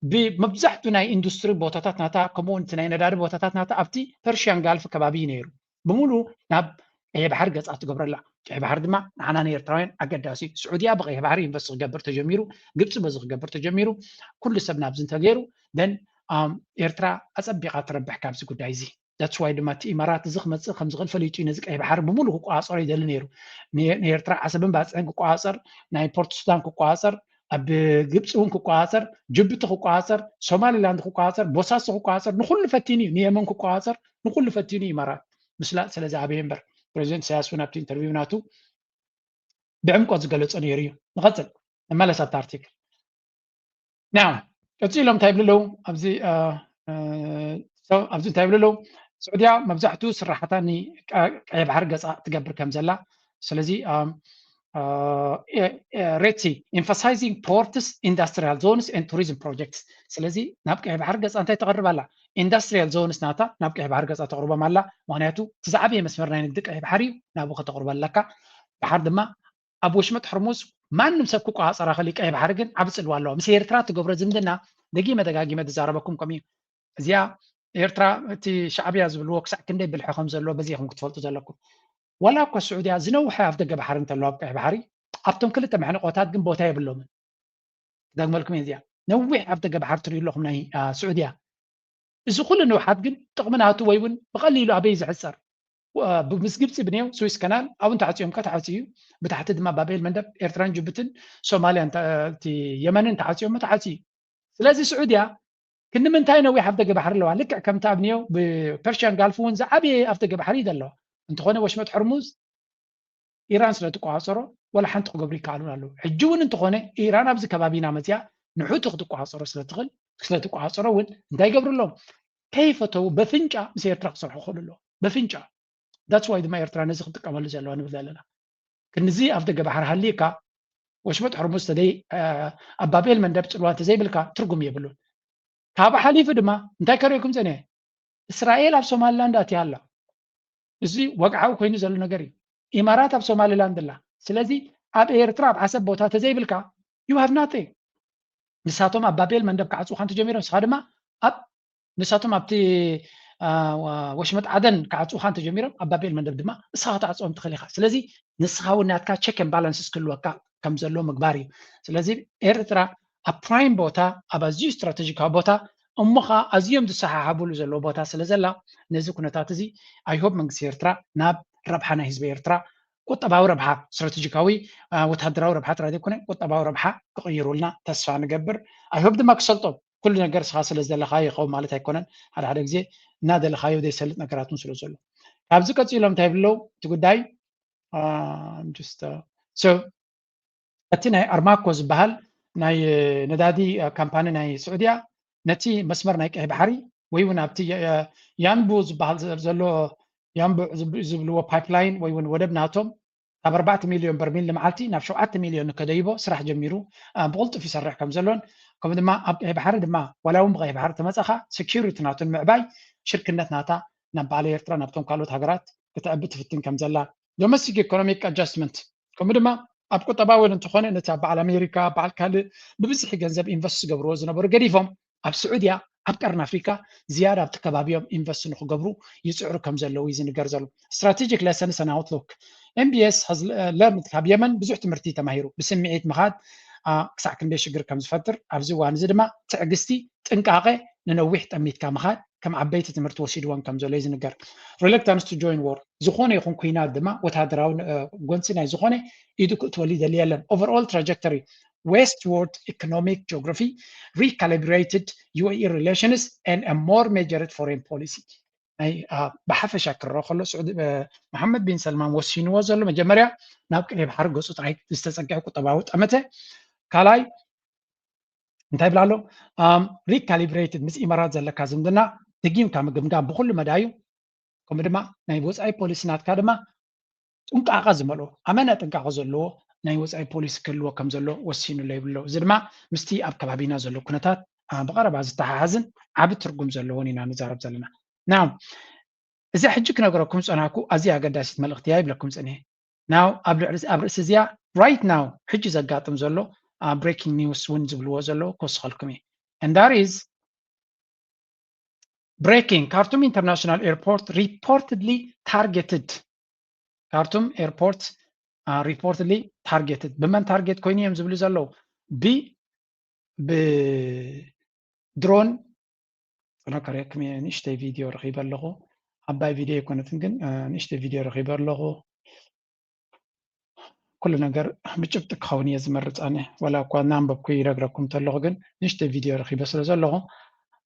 ብመብዛሕቱ ናይ ኢንዱስትሪ ቦታታት ናታ ከምኡ እውን ናይ ነዳዲ ቦታታት ናታ ኣብቲ ፐርሽያን ጋልፍ ከባቢ እዩ ነይሩ። ብምሉ ናብ ቀይሕ ባሕሪ ገፃ ትገብረላ። ቀይሕ ባሕሪ ድማ ንዓና ንኤርትራውያን ኣገዳሲ እዩ። ስዑድያ ብቀይሕ ባሕሪ ኢንቨስት ክገብር ተጀሚሩ፣ ግብፂ በዚ ክገብር ተጀሚሩ፣ ኩሉ ሰብ ናብዚ እንተገይሩ ደን ኤርትራ ኣፀቢቃ ትረብሕ ካብዚ ጉዳይ እዚ። That's why ድማ እቲ ኢማራት እዚ ክመፅእ ከም ዝኽእል ፈሊጡ እዩ ነዚ ቀይሕ ባሕሪ ብምሉእ ክቆፃፀሮ ይደሊ ነይሩ። ንኤርትራ ዓሰብን ባፅዕን ክቆፃፀር፣ ናይ ፖርት ሱዳን ክቆፃፀር፣ ኣብ ግብፂ እውን ክቆፃፀር፣ ጅቡቲ ክቆፃፀር፣ ሶማሊላንድ ክቆፃፀር፣ ቦሳሶ ክቆፃፀር፣ ንኩሉ ፈቲኑ እዩ። ንየመን ክቆፃፀር ንኩሉ ፈቲኑ እዩ ኢማራት። ምስላጥ ስለ ዝኣበየ እምበር ፕሬዚደንት ኢሳያስ እውን ኣብቲ ኢንተርቪው ናቱ ብዕምቆት ዝገለፆ ነይሩ እዩ። ንቐፅል፣ ንመለስ ኣብቲ ኣርቲክል። ናው ቀፂሎም እንታይ ይብሉ ኣለዉ ኣብዚ ኣብዚ እንታይ ይብሉ ኣለዉ? ስዑድያ መብዛሕትኡ ስራሕታ ንቀይ ባሕሪ ገፃ ትገብር ከም ዘላ፣ ስለዚ ሬት ሲ emphasizing ports, industrial zones and tourism projects። ስለዚ ናብ ቀይ ባሕሪ ገፃ እንታይ ተቕርብ ኣላ? ኢንዳስትሪያል ዞንስ ናታ ናብ ቀይ ባሕሪ ገፃ ተቕርቦም ኣላ። ምክንያቱ እቲ ዝዓበየ መስመር ናይ ንግዲ ቀይ ባሕሪ እዩ፣ ናብኡ ከተቕርቦ ኣለካ። ባሕር ድማ ኣብ ወሽመጥ ሕርሙዝ ማንም ሰብ ክቆፃፀራ ከሊ ቀይ ባሕሪ ግን ዓብ ፅልዋ ኣለዋ። ምስ ኤርትራ ትገብሮ ዝምድና ደጊመ ደጋጊመ ዝዛረበኩም ከም እዩ። እዚኣ ኤርትራ እቲ ሻዕብያ ዝብልዎ ክሳዕ ክንደይ ብልሒ ከም ዘለዎ በዚ ኢኹም ክትፈልጡ ዘለኩም። ዋላ እኳ ስዑድያ ዝነውሐ ኣፍ ደገ ባሕሪ እንተለዋ ኣብ ቀይ ባሕሪ ኣብቶም ክልተ መሕንቆታት ግን ቦታ የብሎምን። ክደግመልኩም እየ እዚኣ ነዊሕ ኣፍ ደገ ባሕሪ ትርእዩ ኣለኹም ናይ ስዑድያ። እዚ ኩሉ ንውሓት ግን ጥቕሚ ናቱ ወይ እውን ብቐሊሉ ኣበይ ዝሕፀር? ምስ ግብፂ ብኔው ስዊስ ከናል ኣብን ተዓፅዮም ከተዓፅዩ ብታሕቲ ድማ ባብኤል መንደብ ኤርትራን ጅቡትን ሶማልያን የመንን ተዓፅዮም ተዓፅዩ። ስለዚ ስዑድያ ክንምንታይ ነዊሕ ኣፍ ደገ ባሕሪ ኣለዋ? ልክዕ ከምቲ ኣብ ኔው ብፐርሽያን ጋልፍ እውን ዝዓበየ ኣፍ ደገ ባሕሪ እዩ ዘለዋ። እንተኾነ ወሽመጥ ሕርሙዝ ኢራን ስለ ትቆፃፀሮ ዋላ ሓንቲ ክገብሩ ይከኣሉን ኣለዉ። ሕጂ እውን እንተኾነ ኢራን ኣብዚ ከባቢና መፅያ ንሑቲ ክትቆፃፀሮ ስለትኽእል ስለትቆፃፀሮ እውን እንታይ ይገብሩ ኣለዎም? ከይፈተው በፍንጫ ምስ ኤርትራ ክሰርሑ ክኽእሉ ኣለዎ። በፍንጫ that's why ድማ ኤርትራ ነዚ ክትጥቀመሉ ዘለዋ ንብል ዘለና። ክንዚ ኣፍ ደገ ባሕሪ ሃልዩካ ወሽመጥ ሕርሙዝ ተዘይ ኣብ ባብኤል መንደብ ፅልዋ እንተዘይብልካ ትርጉም የብሉን። ካብ ሓሊፉ ድማ እንታይ ከርእየኩም ፀኒሐ? እስራኤል ኣብ ሶማሊላንድ ኣትያ ኣላ። እዚ ወግዓዊ ኮይኑ ዘሎ ነገር እዩ። ኢማራት ኣብ ሶማሊላንድ ኣላ። ስለዚ ኣብ ኤርትራ ኣብ ዓሰብ ቦታ ተዘይብልካ you have nothing። ንሳቶም ኣብ ባቤል መንደብ ክዓፅውካ እንተጀሚሮም ንስኻ ድማ ኣብ ንሳቶም ኣብቲ ወሽመጥ ዓደን ክዓፅውካ እንተጀሚሮም ኣብ ባቤል መንደብ ድማ ንስኻ ክትዓፅዎም ትኽእል ኢኻ። ስለዚ ንስኻ እውን ናትካ check and balances ክህልወካ ከም ዘሎ ምግባር እዩ። ስለዚ ኤርትራ ኣብ ፕራይም ቦታ ኣብ ኣዝዩ ስትራቴጂካዊ ቦታ እሞ ኸዓ ኣዝዮም ዝሰሓሓብሉ ዘለዎ ቦታ ስለ ዘላ ነዚ ኩነታት እዚ I hope መንግስቲ ኤርትራ ናብ ረብሓ ናይ ህዝቢ ኤርትራ ቁጠባዊ ረብሓ ስትራቴጂካዊ ወታደራዊ ረብሓ ጥራይ ዘይኮነ ቁጠባዊ ረብሓ ክቕይሩልና ተስፋ ንገብር። I hope ድማ ክሰልጦም ኩሉ ነገር ስኻ ስለ ዝደለኻዮ ይኸውን ማለት ኣይኮነን። ሓደ ሓደ ግዜ እናደለኻዮ ዘይሰልጥ ነገራት እውን ስለ ዘሎ ካብዚ ቀፂሎም እንታይ ይብለው እቲ ጉዳይ እቲ ናይ ኣርማኮ ዝበሃል ናይ ነዳዲ ካምፓኒ ናይ ስዑድያ ነቲ መስመር ናይ ቀይ ባሕሪ ወይ እውን ኣብቲ ያንቡ ዝበሃል ዘሎ ያንቡ ዝብልዎ ፓይፕላይን ወይ እውን ወደብ ናቶም ካብ ኣርባዕተ ሚልዮን በርሚል ንመዓልቲ ናብ ሸውዓተ ሚልዮን ከደይቦ ስራሕ ጀሚሩ ብቕልጡፍ ይሰርሕ ከም ዘሎን ከምኡ ድማ ኣብ ቀይ ባሕሪ ድማ ዋላ እውን ብቀይ ባሕሪ ተመፀኻ ሴኪሪቲ ናቱ ንምዕባይ ሽርክነት ናታ ናብ በዓል ኤርትራ ናብቶም ካልኦት ሃገራት ክትዕቢ ትፍትን ከም ዘላ domestic economic adjustment ከምኡ ድማ ኣብ ቁጠባ እውን እንተኾነ ነቲ ኣብ በዓል ኣሜሪካ በዓል ካልእ ብብዝሒ ገንዘብ ኢንቨስት ዝገብርዎ ዝነበሩ ገዲፎም ኣብ ስዑድያ ኣብ ቀርኒ ኣፍሪካ ዝያዳ ኣብቲ ከባቢኦም ኢንቨስት ንክገብሩ ይፅዕሩ ከም ዘለዉ እዩ ዝንገር ዘሎ። Strategic lessons and outlook MBS has learned ካብ የመን ብዙሕ ትምህርቲ ተማሂሩ ብስምዒት ምኻድ ክሳዕ ክንደይ ሽግር ከም ዝፈጥር ኣብዚ እዋን እዚ ድማ ትዕግስቲ ጥንቃቐ ንነዊሕ ጠሚትካ ምኻድ ከም ዓበይቲ ትምህርቲ ወሲድዎም ከም ዘሎ እዩ ዝንገር። Reluctance to join war ዝኾነ ይኹን ኩናት ድማ ወታደራዊ ጎንፂ ናይ ዝኾነ ኢዱ ክእትወሉ ይደሊ የለን። Overall trajectory westward economic geography recalibrated UAE relations and a more measured foreign policy ናይ ብሓፈሻ ክረኦ ከሎ ስዑዲ መሓመድ ቢን ሰልማን ወሲንዎ ዘሎ መጀመርያ ናብ ቀይ ባሕሪ ገፁ ጥራይ ዝተፀግዐ ቁጠባዊ ጠመተ ካልኣይ እንታይ ይብል ኣሎ recalibrated ምስ ኢማራት ዘለካ ዝምድና ደጊምካ ምግምጋም ብኩሉ መዳዩ ከምኡ ድማ ናይ ወፃኢ ፖሊሲ ናትካ ድማ ጥንቃቐ ዝመልኦ ኣመና ጥንቃቐ ዘለዎ ናይ ወፃኢ ፖሊሲ ክህልዎ ከም ዘሎ ወሲኑ ኣሎ ይብሎ። እዚ ድማ ምስቲ ኣብ ከባቢና ዘሎ ኩነታት ብቐረባ ዝተሓሓዝን ዓቢ ትርጉም ዘለዎን ኢና ንዛረብ ዘለና። ናው እዚ ሕጂ ክነግረኩም ዝፀናኩ ኣዝያ ኣገዳሲት መልእኽቲ እያ ይብለኩም ፅኒሐ። ናው ኣብ ልዕሊ ኣብ ርእሲ እዚኣ right now ሕጂ ዘጋጥም ዘሎ breaking news እውን ዝብልዎ ዘለዉ ክወስኸልኩም እየ። And that is breaking Khartoum International Airport reportedly targeted ካርቱም ኤርፖርት reportedly targeted። ብመን ታርጌት ኮይኑ እዮም ዝብሉ ዘለዉ? ብ ብድሮን ጽኖ ከርእየኩም እየ። ንእሽተይ ቪድዮ ረኺበ ኣለኹ። ዓባይ ቪድዮ ኣይኮነትን፣ ግን ንእሽተይ ቪድዮ ረኺበ ኣለኹ። ኩሉ ነገር ብጭብጢ ክኸውን እየ ዝመርጽ ኣነ። ዋላ እኳ እናንበብኩ ይነግረኩም እንተለኹ፣ ግን ንእሽተይ ቪድዮ ረኺበ ስለ ዘለኹ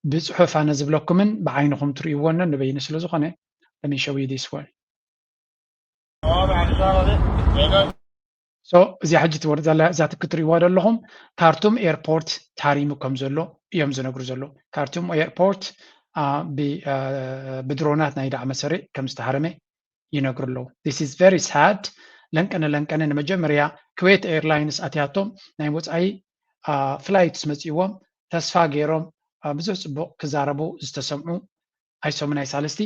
ብጽሑፍ ኣነ ዝብለኩምን ብዓይንኹም ትርእይዎን ነንበይኑ ስለ ዝኾነ፣ let me show you this one። So እዚኣ ሕጂ ትወርድ ዘላ እዛ ትክ ትርእይዋ ዘለኹም ካርቱም ኤርፖርት ታሪሙ ከም ዘሎ እዮም ዝነግሩ ዘለዉ። ካርቱም ኤርፖርት ብድሮናት ናይ ዳዕመ ሰሪዕ ከም ዝተሃረመ ይነግሩ ኣለዉ። This is very sad። ለንቀነ ለንቀነ ንመጀመርያ ኩዌት ኤርላይንስ ኣትያቶም ናይ ወፃኢ ፍላይትስ መፂእዎም ተስፋ ገይሮም ብዙሕ ፅቡቕ ክዛረቡ ዝተሰምዑ ኣይሶም ናይ ሳልስቲ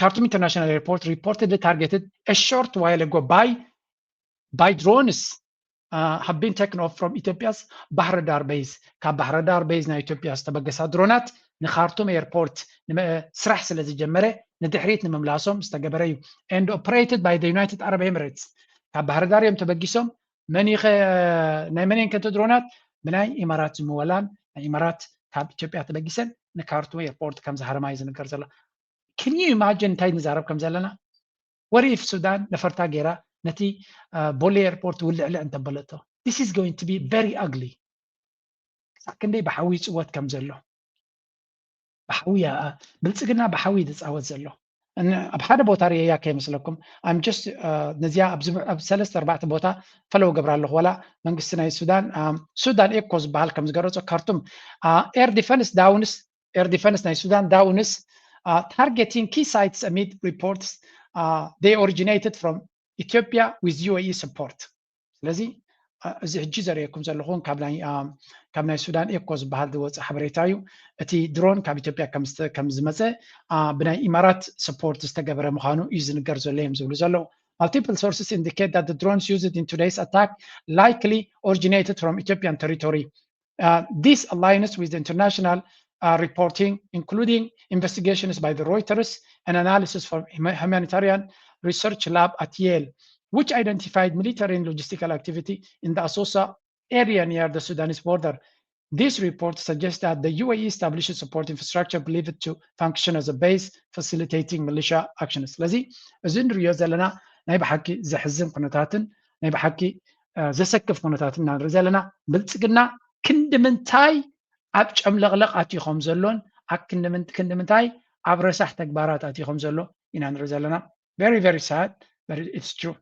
Khartoum International Airport reportedly targeted a short while ago by by drones have been taken off from Ethiopia's ባህር ዳር ቤዝ። ካብ ባህር ዳር ቤዝ ናይ ኢትዮጵያ ዝተበገሳ ድሮናት ንካርቱም ኤርፖርት ስራሕ ስለ ዝጀመረ ንድሕሪት ንምምላሶም ዝተገበረ እዩ። And operated by the United Arab Emirates። ካብ ባህር ዳር እዮም ተበጊሶም። መን ናይ መን እየን ከንተ ድሮናት? ብናይ ኢማራት ዝምወላን ናይ ኢማራት ካብ ኢትዮጵያ ተበጊሰን ንካርቱም ኤርፖርት ከም ዝሃረማ እዩ ዝንገር ዘሎ። Can you imagine እንታይ ንዛረብ ከም ዘለና? What if ሱዳን ነፈርታ ገይራ ነቲ ቦሌ ኤርፖርት ውልዕልዕ እንተበለቶ? This is going to be very ugly። ክሳብ ክንደይ ብሓዊ ይፅወት ከም ዘሎ ብሓዊ ብልፅግና ብሓዊ ዝፃወት ዘሎ ኣብ ሓደ ቦታ ርእያ ከይመስለኩም። I'm just ነዚኣ ኣብ ሰለስተ ኣርባዕተ ቦታ ፈለው ገብራ ኣለኹ። ዋላ መንግስቲ ናይ ሱዳን ሱዳን ኤኮ ዝበሃል ከም ዝገረፆ ካርቱም air defense drones air defense ናይ ሱዳን drones targeting key sites amid reports they originated from Ethiopia with UAE support። ስለዚ እዚ ሕጂ ዘርእየኩም ዘለኹን ካብ ናይ ሱዳን ኤኮ ዝበሃል ዝወፀ ሓበሬታ እዩ። እቲ ድሮን ካብ ኢትዮጵያ ከም ዝመፀ ብናይ ኢማራት ሰፖርት ዝተገበረ ምዃኑ እዩ ዝንገር ዘሎ እዮም ዝብሉ ዘለዉ። Multiple sources indicate that the drones used in today's attack likely originated from Ethiopian territory. This aligns with the international reporting, including investigations by the Reuters and analysis from Humanitarian Research Lab at Yale, which identified military and logistical activity in the Asosa area near the Sudanese border. This report suggests that the UAE established support infrastructure believed to function as a base facilitating militia actions. ስለዚ እዚ ንሪኦ ዘለና ናይ ብሓቂ ዘሕዝን ኩነታትን ናይ ብሓቂ ዘሰክፍ ኩነታትን ኢና ንርኢ ዘለና። ብልፅግና ክንዲ ምንታይ ኣብ ጨምለቕለቕ ኣትዩ ከም ዘሎን ኣብ ክንዲ ምንታይ ኣብ ረሳሕ ተግባራት ኣትዩ ከም ዘሎ ኢና ንርኢ ዘለና። Very very sad, but it's true።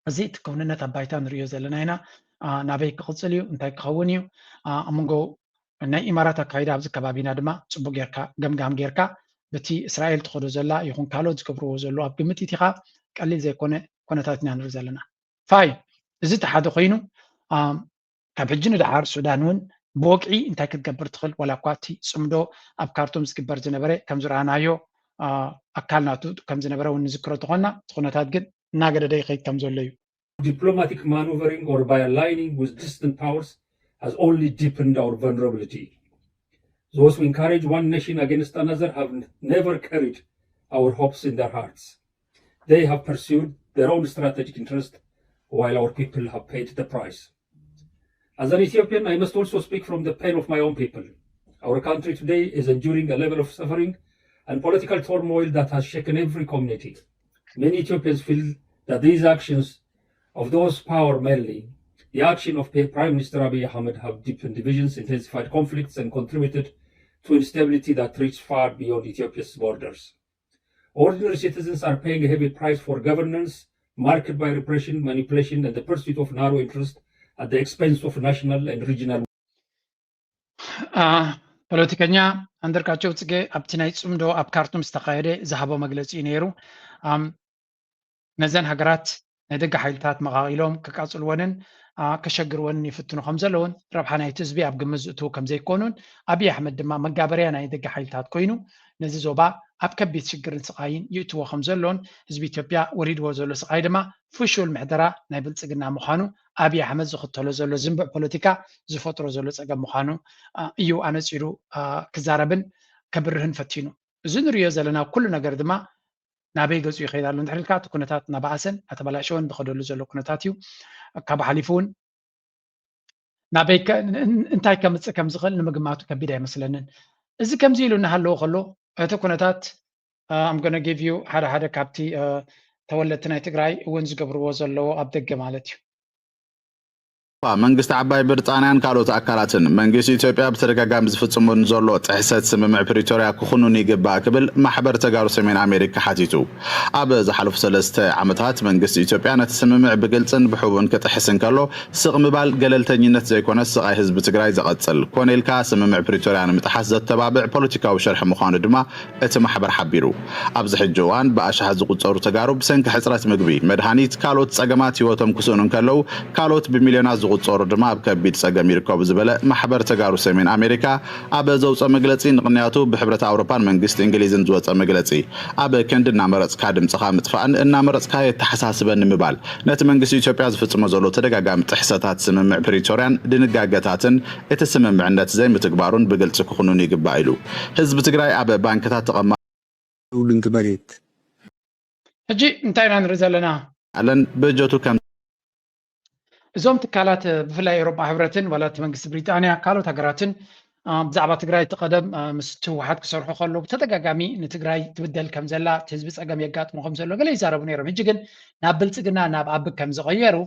እዚ እቲ ክውንነት ኣብ ባይታ ንሪኦ ዘለና ኢና። ናበይ ክቕፅል እዩ? እንታይ ክኸውን እዩ? ኣብ መንጎ ናይ ኢማራት ኣካይዳ ኣብዚ ከባቢና ድማ ፅቡቅ ጌርካ ገምጋም ጌርካ በቲ እስራኤል ትኸዶ ዘላ ይኹን ካልኦት ዝገብርዎ ዘሎ ኣብ ግምት ኢትኻ ቀሊል ዘይኮነ ኩነታት ኢና ንርኢ ዘለና። ፋይ እዚ እቲ ሓደ ኮይኑ ካብ ሕጂ ንደሓር ሱዳን እውን ብወግዒ እንታይ ክትገብር ትኽእል ዋላ እኳ እቲ ፅምዶ ኣብ ካርቱም ዝግበር ዝነበረ ከም ዝረኣናዮ ኣካል ናቱ ከም ዝነበረ እውን ንዝክሮ ተኾና እቲ ኩነታት ግን እናገደደ ይኸይድ ከም ዘሎ እዩ። Diplomatic maneuvering or by aligning with distant powers has only deepened our vulnerability. Those who encourage one nation against another have never carried our hopes in their hearts. They have pursued their own strategic interest while our people have paid the price. As an Ethiopian, I must also speak from the pain of my own people. Our country today is enduring a level of suffering and political turmoil that has shaken every community. Many Ethiopians feel that these actions of those power mainly, the action of Prime Minister Abiy Ahmed have deepened divisions, intensified conflicts, and contributed to instability that reached far beyond Ethiopia's borders. Ordinary citizens are paying a heavy price for governance marked by repression, manipulation, and the pursuit of narrow interest at the expense of national and regional. ፖለቲከኛ ኣንደርጋቸው ፅጌ ኣብቲ ናይ ፅምዶ ኣብ ካርቱም ዝተኻየደ ዝሃቦ መግለፂ እዩ ነይሩ። ነዘን ሃገራት ናይ ደገ ሓይልታት መቓቒሎም ክቃፅልወንን ከሸግርወንን ይፍትኑ ከም ዘለውን ረብሓ ናይቲ ህዝቢ ኣብ ግምት ዝእትዉ ከም ዘይኮኑን ኣብይ ኣሕመድ ድማ መጋበርያ ናይ ደገ ሓይልታት ኮይኑ ነዚ ዞባ ኣብ ከቢድ ሽግርን ስቓይን ይእትዎ ከም ዘሎን ህዝቢ ኢትዮጵያ ወሪድዎ ዘሎ ስቓይ ድማ ፍሹል ምሕደራ ናይ ብልፅግና ምዃኑ ኣብይ ኣሕመድ ዝኽተሎ ዘሎ ዝንብዕ ፖለቲካ ዝፈጥሮ ዘሎ ፀገም ምዃኑ እዩ ኣነፂሩ ክዛረብን ከብርህን ፈቲኑ። እዚ ንሪኦ ዘለና ኩሉ ነገር ድማ ናበይ ገጹ ይኸይድ ኣሎ እንድሕር ኢልካ፣ እቲ ኩነታት እናበኣሰን እናተበላሸወን ዝኸደሉ ዘሎ ኩነታት እዩ። ካብ ሓሊፉ እውን ናበይ ከ-፣ ን-፣ ን-፣ እንታይ ከምጽእ ከም ዝኽእል ንምግማቱ ከቢድ ኣይመስለንን። እዚ ከምዚ ኢሉ እናሃለወ ከሎ፣ እቲ ኩነታት፣ እ፣ I'm gonna give you ሓደ ሓደ ካብቲ፣ እ፣ ተወለድቲ ናይ ትግራይ እውን ዝገብርዎ ዘለዎ ኣብ ደገ ማለት እዩ። መንግስቲ ዓባይ ብሪጣንያን ካልኦት ኣካላትን መንግስቲ ኢትዮጵያ ብተደጋጋሚ ዝፍጽሞ ንዘሎ ጥሕሰት ስምምዕ ፕሪቶርያ ክኹንኑ ይግባእ ክብል ማሕበር ተጋሩ ሰሜን ኣሜሪካ ሓቲቱ። ኣብ ዝሓለፉ ሰለስተ ዓመታት መንግስቲ ኢትዮጵያ ነቲ ስምምዕ ብግልጽን ብሕቡእን ክጥሕስ እንከሎ፣ ስቕ ምባል ገለልተኝነት ዘይኮነስ ስቓይ ህዝቢ ትግራይ ዘቐጽል። ኮነ ኢልካ ስምምዕ ፕሪቶርያ ንምጥሓስ ዘተባብዕ ፖለቲካዊ ሸርሒ ምዃኑ ድማ እቲ ማሕበር ሓቢሩ። ኣብዚ ሕጂ እዋን ብኣሽሓት ዝቑጸሩ ተጋሩ ብሰንኪ ሕጽረት ምግቢ፣ መድሃኒት፣ ካልኦት ጸገማት ህይወቶም ክስእኑ እንከለዉ፣ ካልኦት ብሚልዮናት ዝቑጸሩ ድማ ኣብ ከቢድ ጸገም ይርከቡ ዝበለ ማሕበር ተጋሩ ሰሜን ኣሜሪካ ኣብ ዘውጸ መግለጺ፣ ንቕንያቱ ብሕብረት ኣውሮፓን መንግስቲ እንግሊዝን ዝወጸ መግለጺ፣ ኣብ ክንዲ እናመረጽካ ድምጽኻ ምጥፋእን እናመረጽካ የተሓሳስበኒ ምባል፣ ነቲ መንግስቲ ኢትዮጵያ ዝፍጽሞ ዘሎ ተደጋጋሚ ጥሕሰታት ስምምዕ ፕሪቶርያን ድንጋገታትን እቲ ስምምዕነት ዘይምትግባሩን ብግልጺ ክኹንኑ ይግባእ ኢሉ። ህዝቢ ትግራይ ኣብ ባንክታት ተቐማ ይብሉ፣ እንተ መሬት። ሕጂ እንታይ ኢና ንርኢ ዘለና? ኣለን በጀቱ ከም እዞም ትካላት፣ ብፍላይ ኤውሮጳ ሕብረትን ዋላ እቲ መንግስቲ ብሪጣንያ፣ ካልኦት ሃገራትን፣ አ፣ ብዛዕባ ትግራይ እቲ ቀደም፣ አ፣ ምስ ህወሓት ክሰርሑ ከለዉ ብተደጋጋሚ ንትግራይ ትብደል ከም ዘላ፣ እቲ ህዝቢ ጸገም የጋጥሞ ከም ዘሎ ገለ ይዛረቡ ነይሮም። ሕጂ ግን ናብ ብልጽግና፣ ናብ ኣብ ከም ዝቐየሩ፣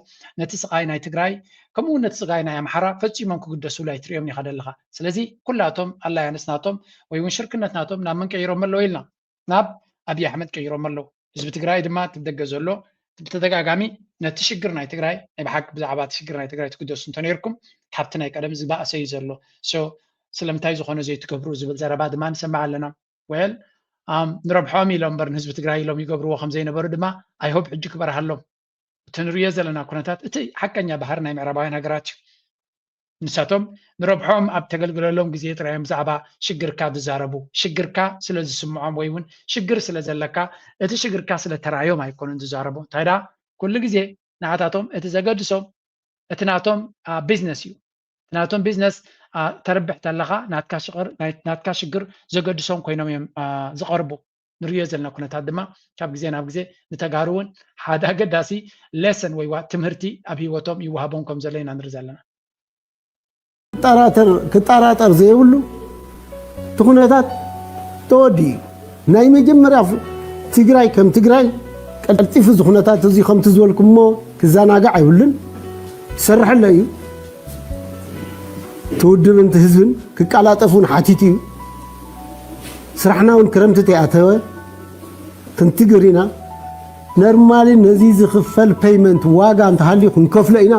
ነቲ ስቓይ ናይ ትግራይ፣ ከምኡ እውን ነቲ ስቓይ ናይ ኣምሓራ ፈጺሞም ክግደሱሉ ኣይትርእዮም ኢኻ ደለኻ። ስለዚ ኩላቶም ኣላያንስ ናቶም ወይ እውን ሽርክነት ናቶም ናብ መን ቀይሮም ኣለዉ ኢልና፣ ናብ ኣብይ ኣሕመድ ቀይሮም ኣለዉ። ህዝቢ ትግራይ ድማ እቲ ብደገ ዘሎ ብተደጋጋሚ ነቲ ሽግር ናይ ትግራይ፣ ናይ ብሓቂ ብዛዕባ እቲ ሽግር ናይ ትግራይ ትግደሱ እንተነይርኩም፣ ካብቲ ናይ ቀደም ዝበኣሰ እዩ ዘሎ። So ስለምንታይ ዝኾነ ዘይትገብሩ ዝብል ዘረባ ድማ ንሰምዕ ኣለና። Well፣ ኣም፣ ንረብሖም ኢሎም እምበር ንህዝቢ ትግራይ ኢሎም ይገብርዎ ከም ዘይነበሩ ድማ I hope ሕጂ ክበርሃሎም። እቲ ንርእዮ ዘለና ኩነታት እቲ ሓቀኛ ባህሪ ናይ ምዕራባውያን ሃገራት እዩ። ንሳቶም ንረብሖም ኣብ ተገልግለሎም ግዜ ጥራይ እዮም ብዛዕባ ሽግርካ ዝዛረቡ። ሽግርካ ስለ ዝስምዖም ወይ እውን ሽግር ስለ ዘለካ፣ እቲ ሽግርካ ስለ ተራእዮም ኣይኮኑን ዝዛረቡ። እንታይ ደኣ፣ ኩሉ ግዜ ንዓታቶም እቲ ዘገድሶም እቲ ናቶም፣ አ፣ ቢዝነስ እዩ። እቲ ናቶም ቢዝነስ፣ አ፣ ተርብሕ ተለኻ ናትካ ሽቕር-፣ ናይ-፣ ናትካ ሽግር ዘገድሶም ኮይኖም እዮም፣ አ፣ ዝቐርቡ። ንርእዮ ዘለና ኩነታት ድማ ካብ ግዜ ናብ ግዜ ንተጋሩ እውን ሓደ ኣገዳሲ ሌሰን ወይ ዋ-፣ ትምህርቲ ኣብ ህይወቶም ይወሃቦም ከም ዘሎ ኢና ንርኢ ዘለና። ክጠራጠር፣ ክጠራጠር ዘይብሉ፣ እቲ ኩነታት ተወዲኡ እዩ። ናይ መጀመርያ ፍ-፣ ትግራይ ከም ትግራይ ቀልጢፉ እዚ ኩነታት እዚ ከምቲ ዝበልኩሞ ክዘናጋዕ የብሉን። ክሰርሐሎ እዩ። እቲ ውድብን እቲ ህዝብን ክቀላጠፍ እውን ሓቲቱ እዩ። ስራሕና እውን ክረምቲ ተይኣተወ ክንትግር ኢና። ነርማሊ ነዚ ዝኽፈል ፔይመንት ዋጋ እንተሃልዩ ክንከፍሎ ኢና።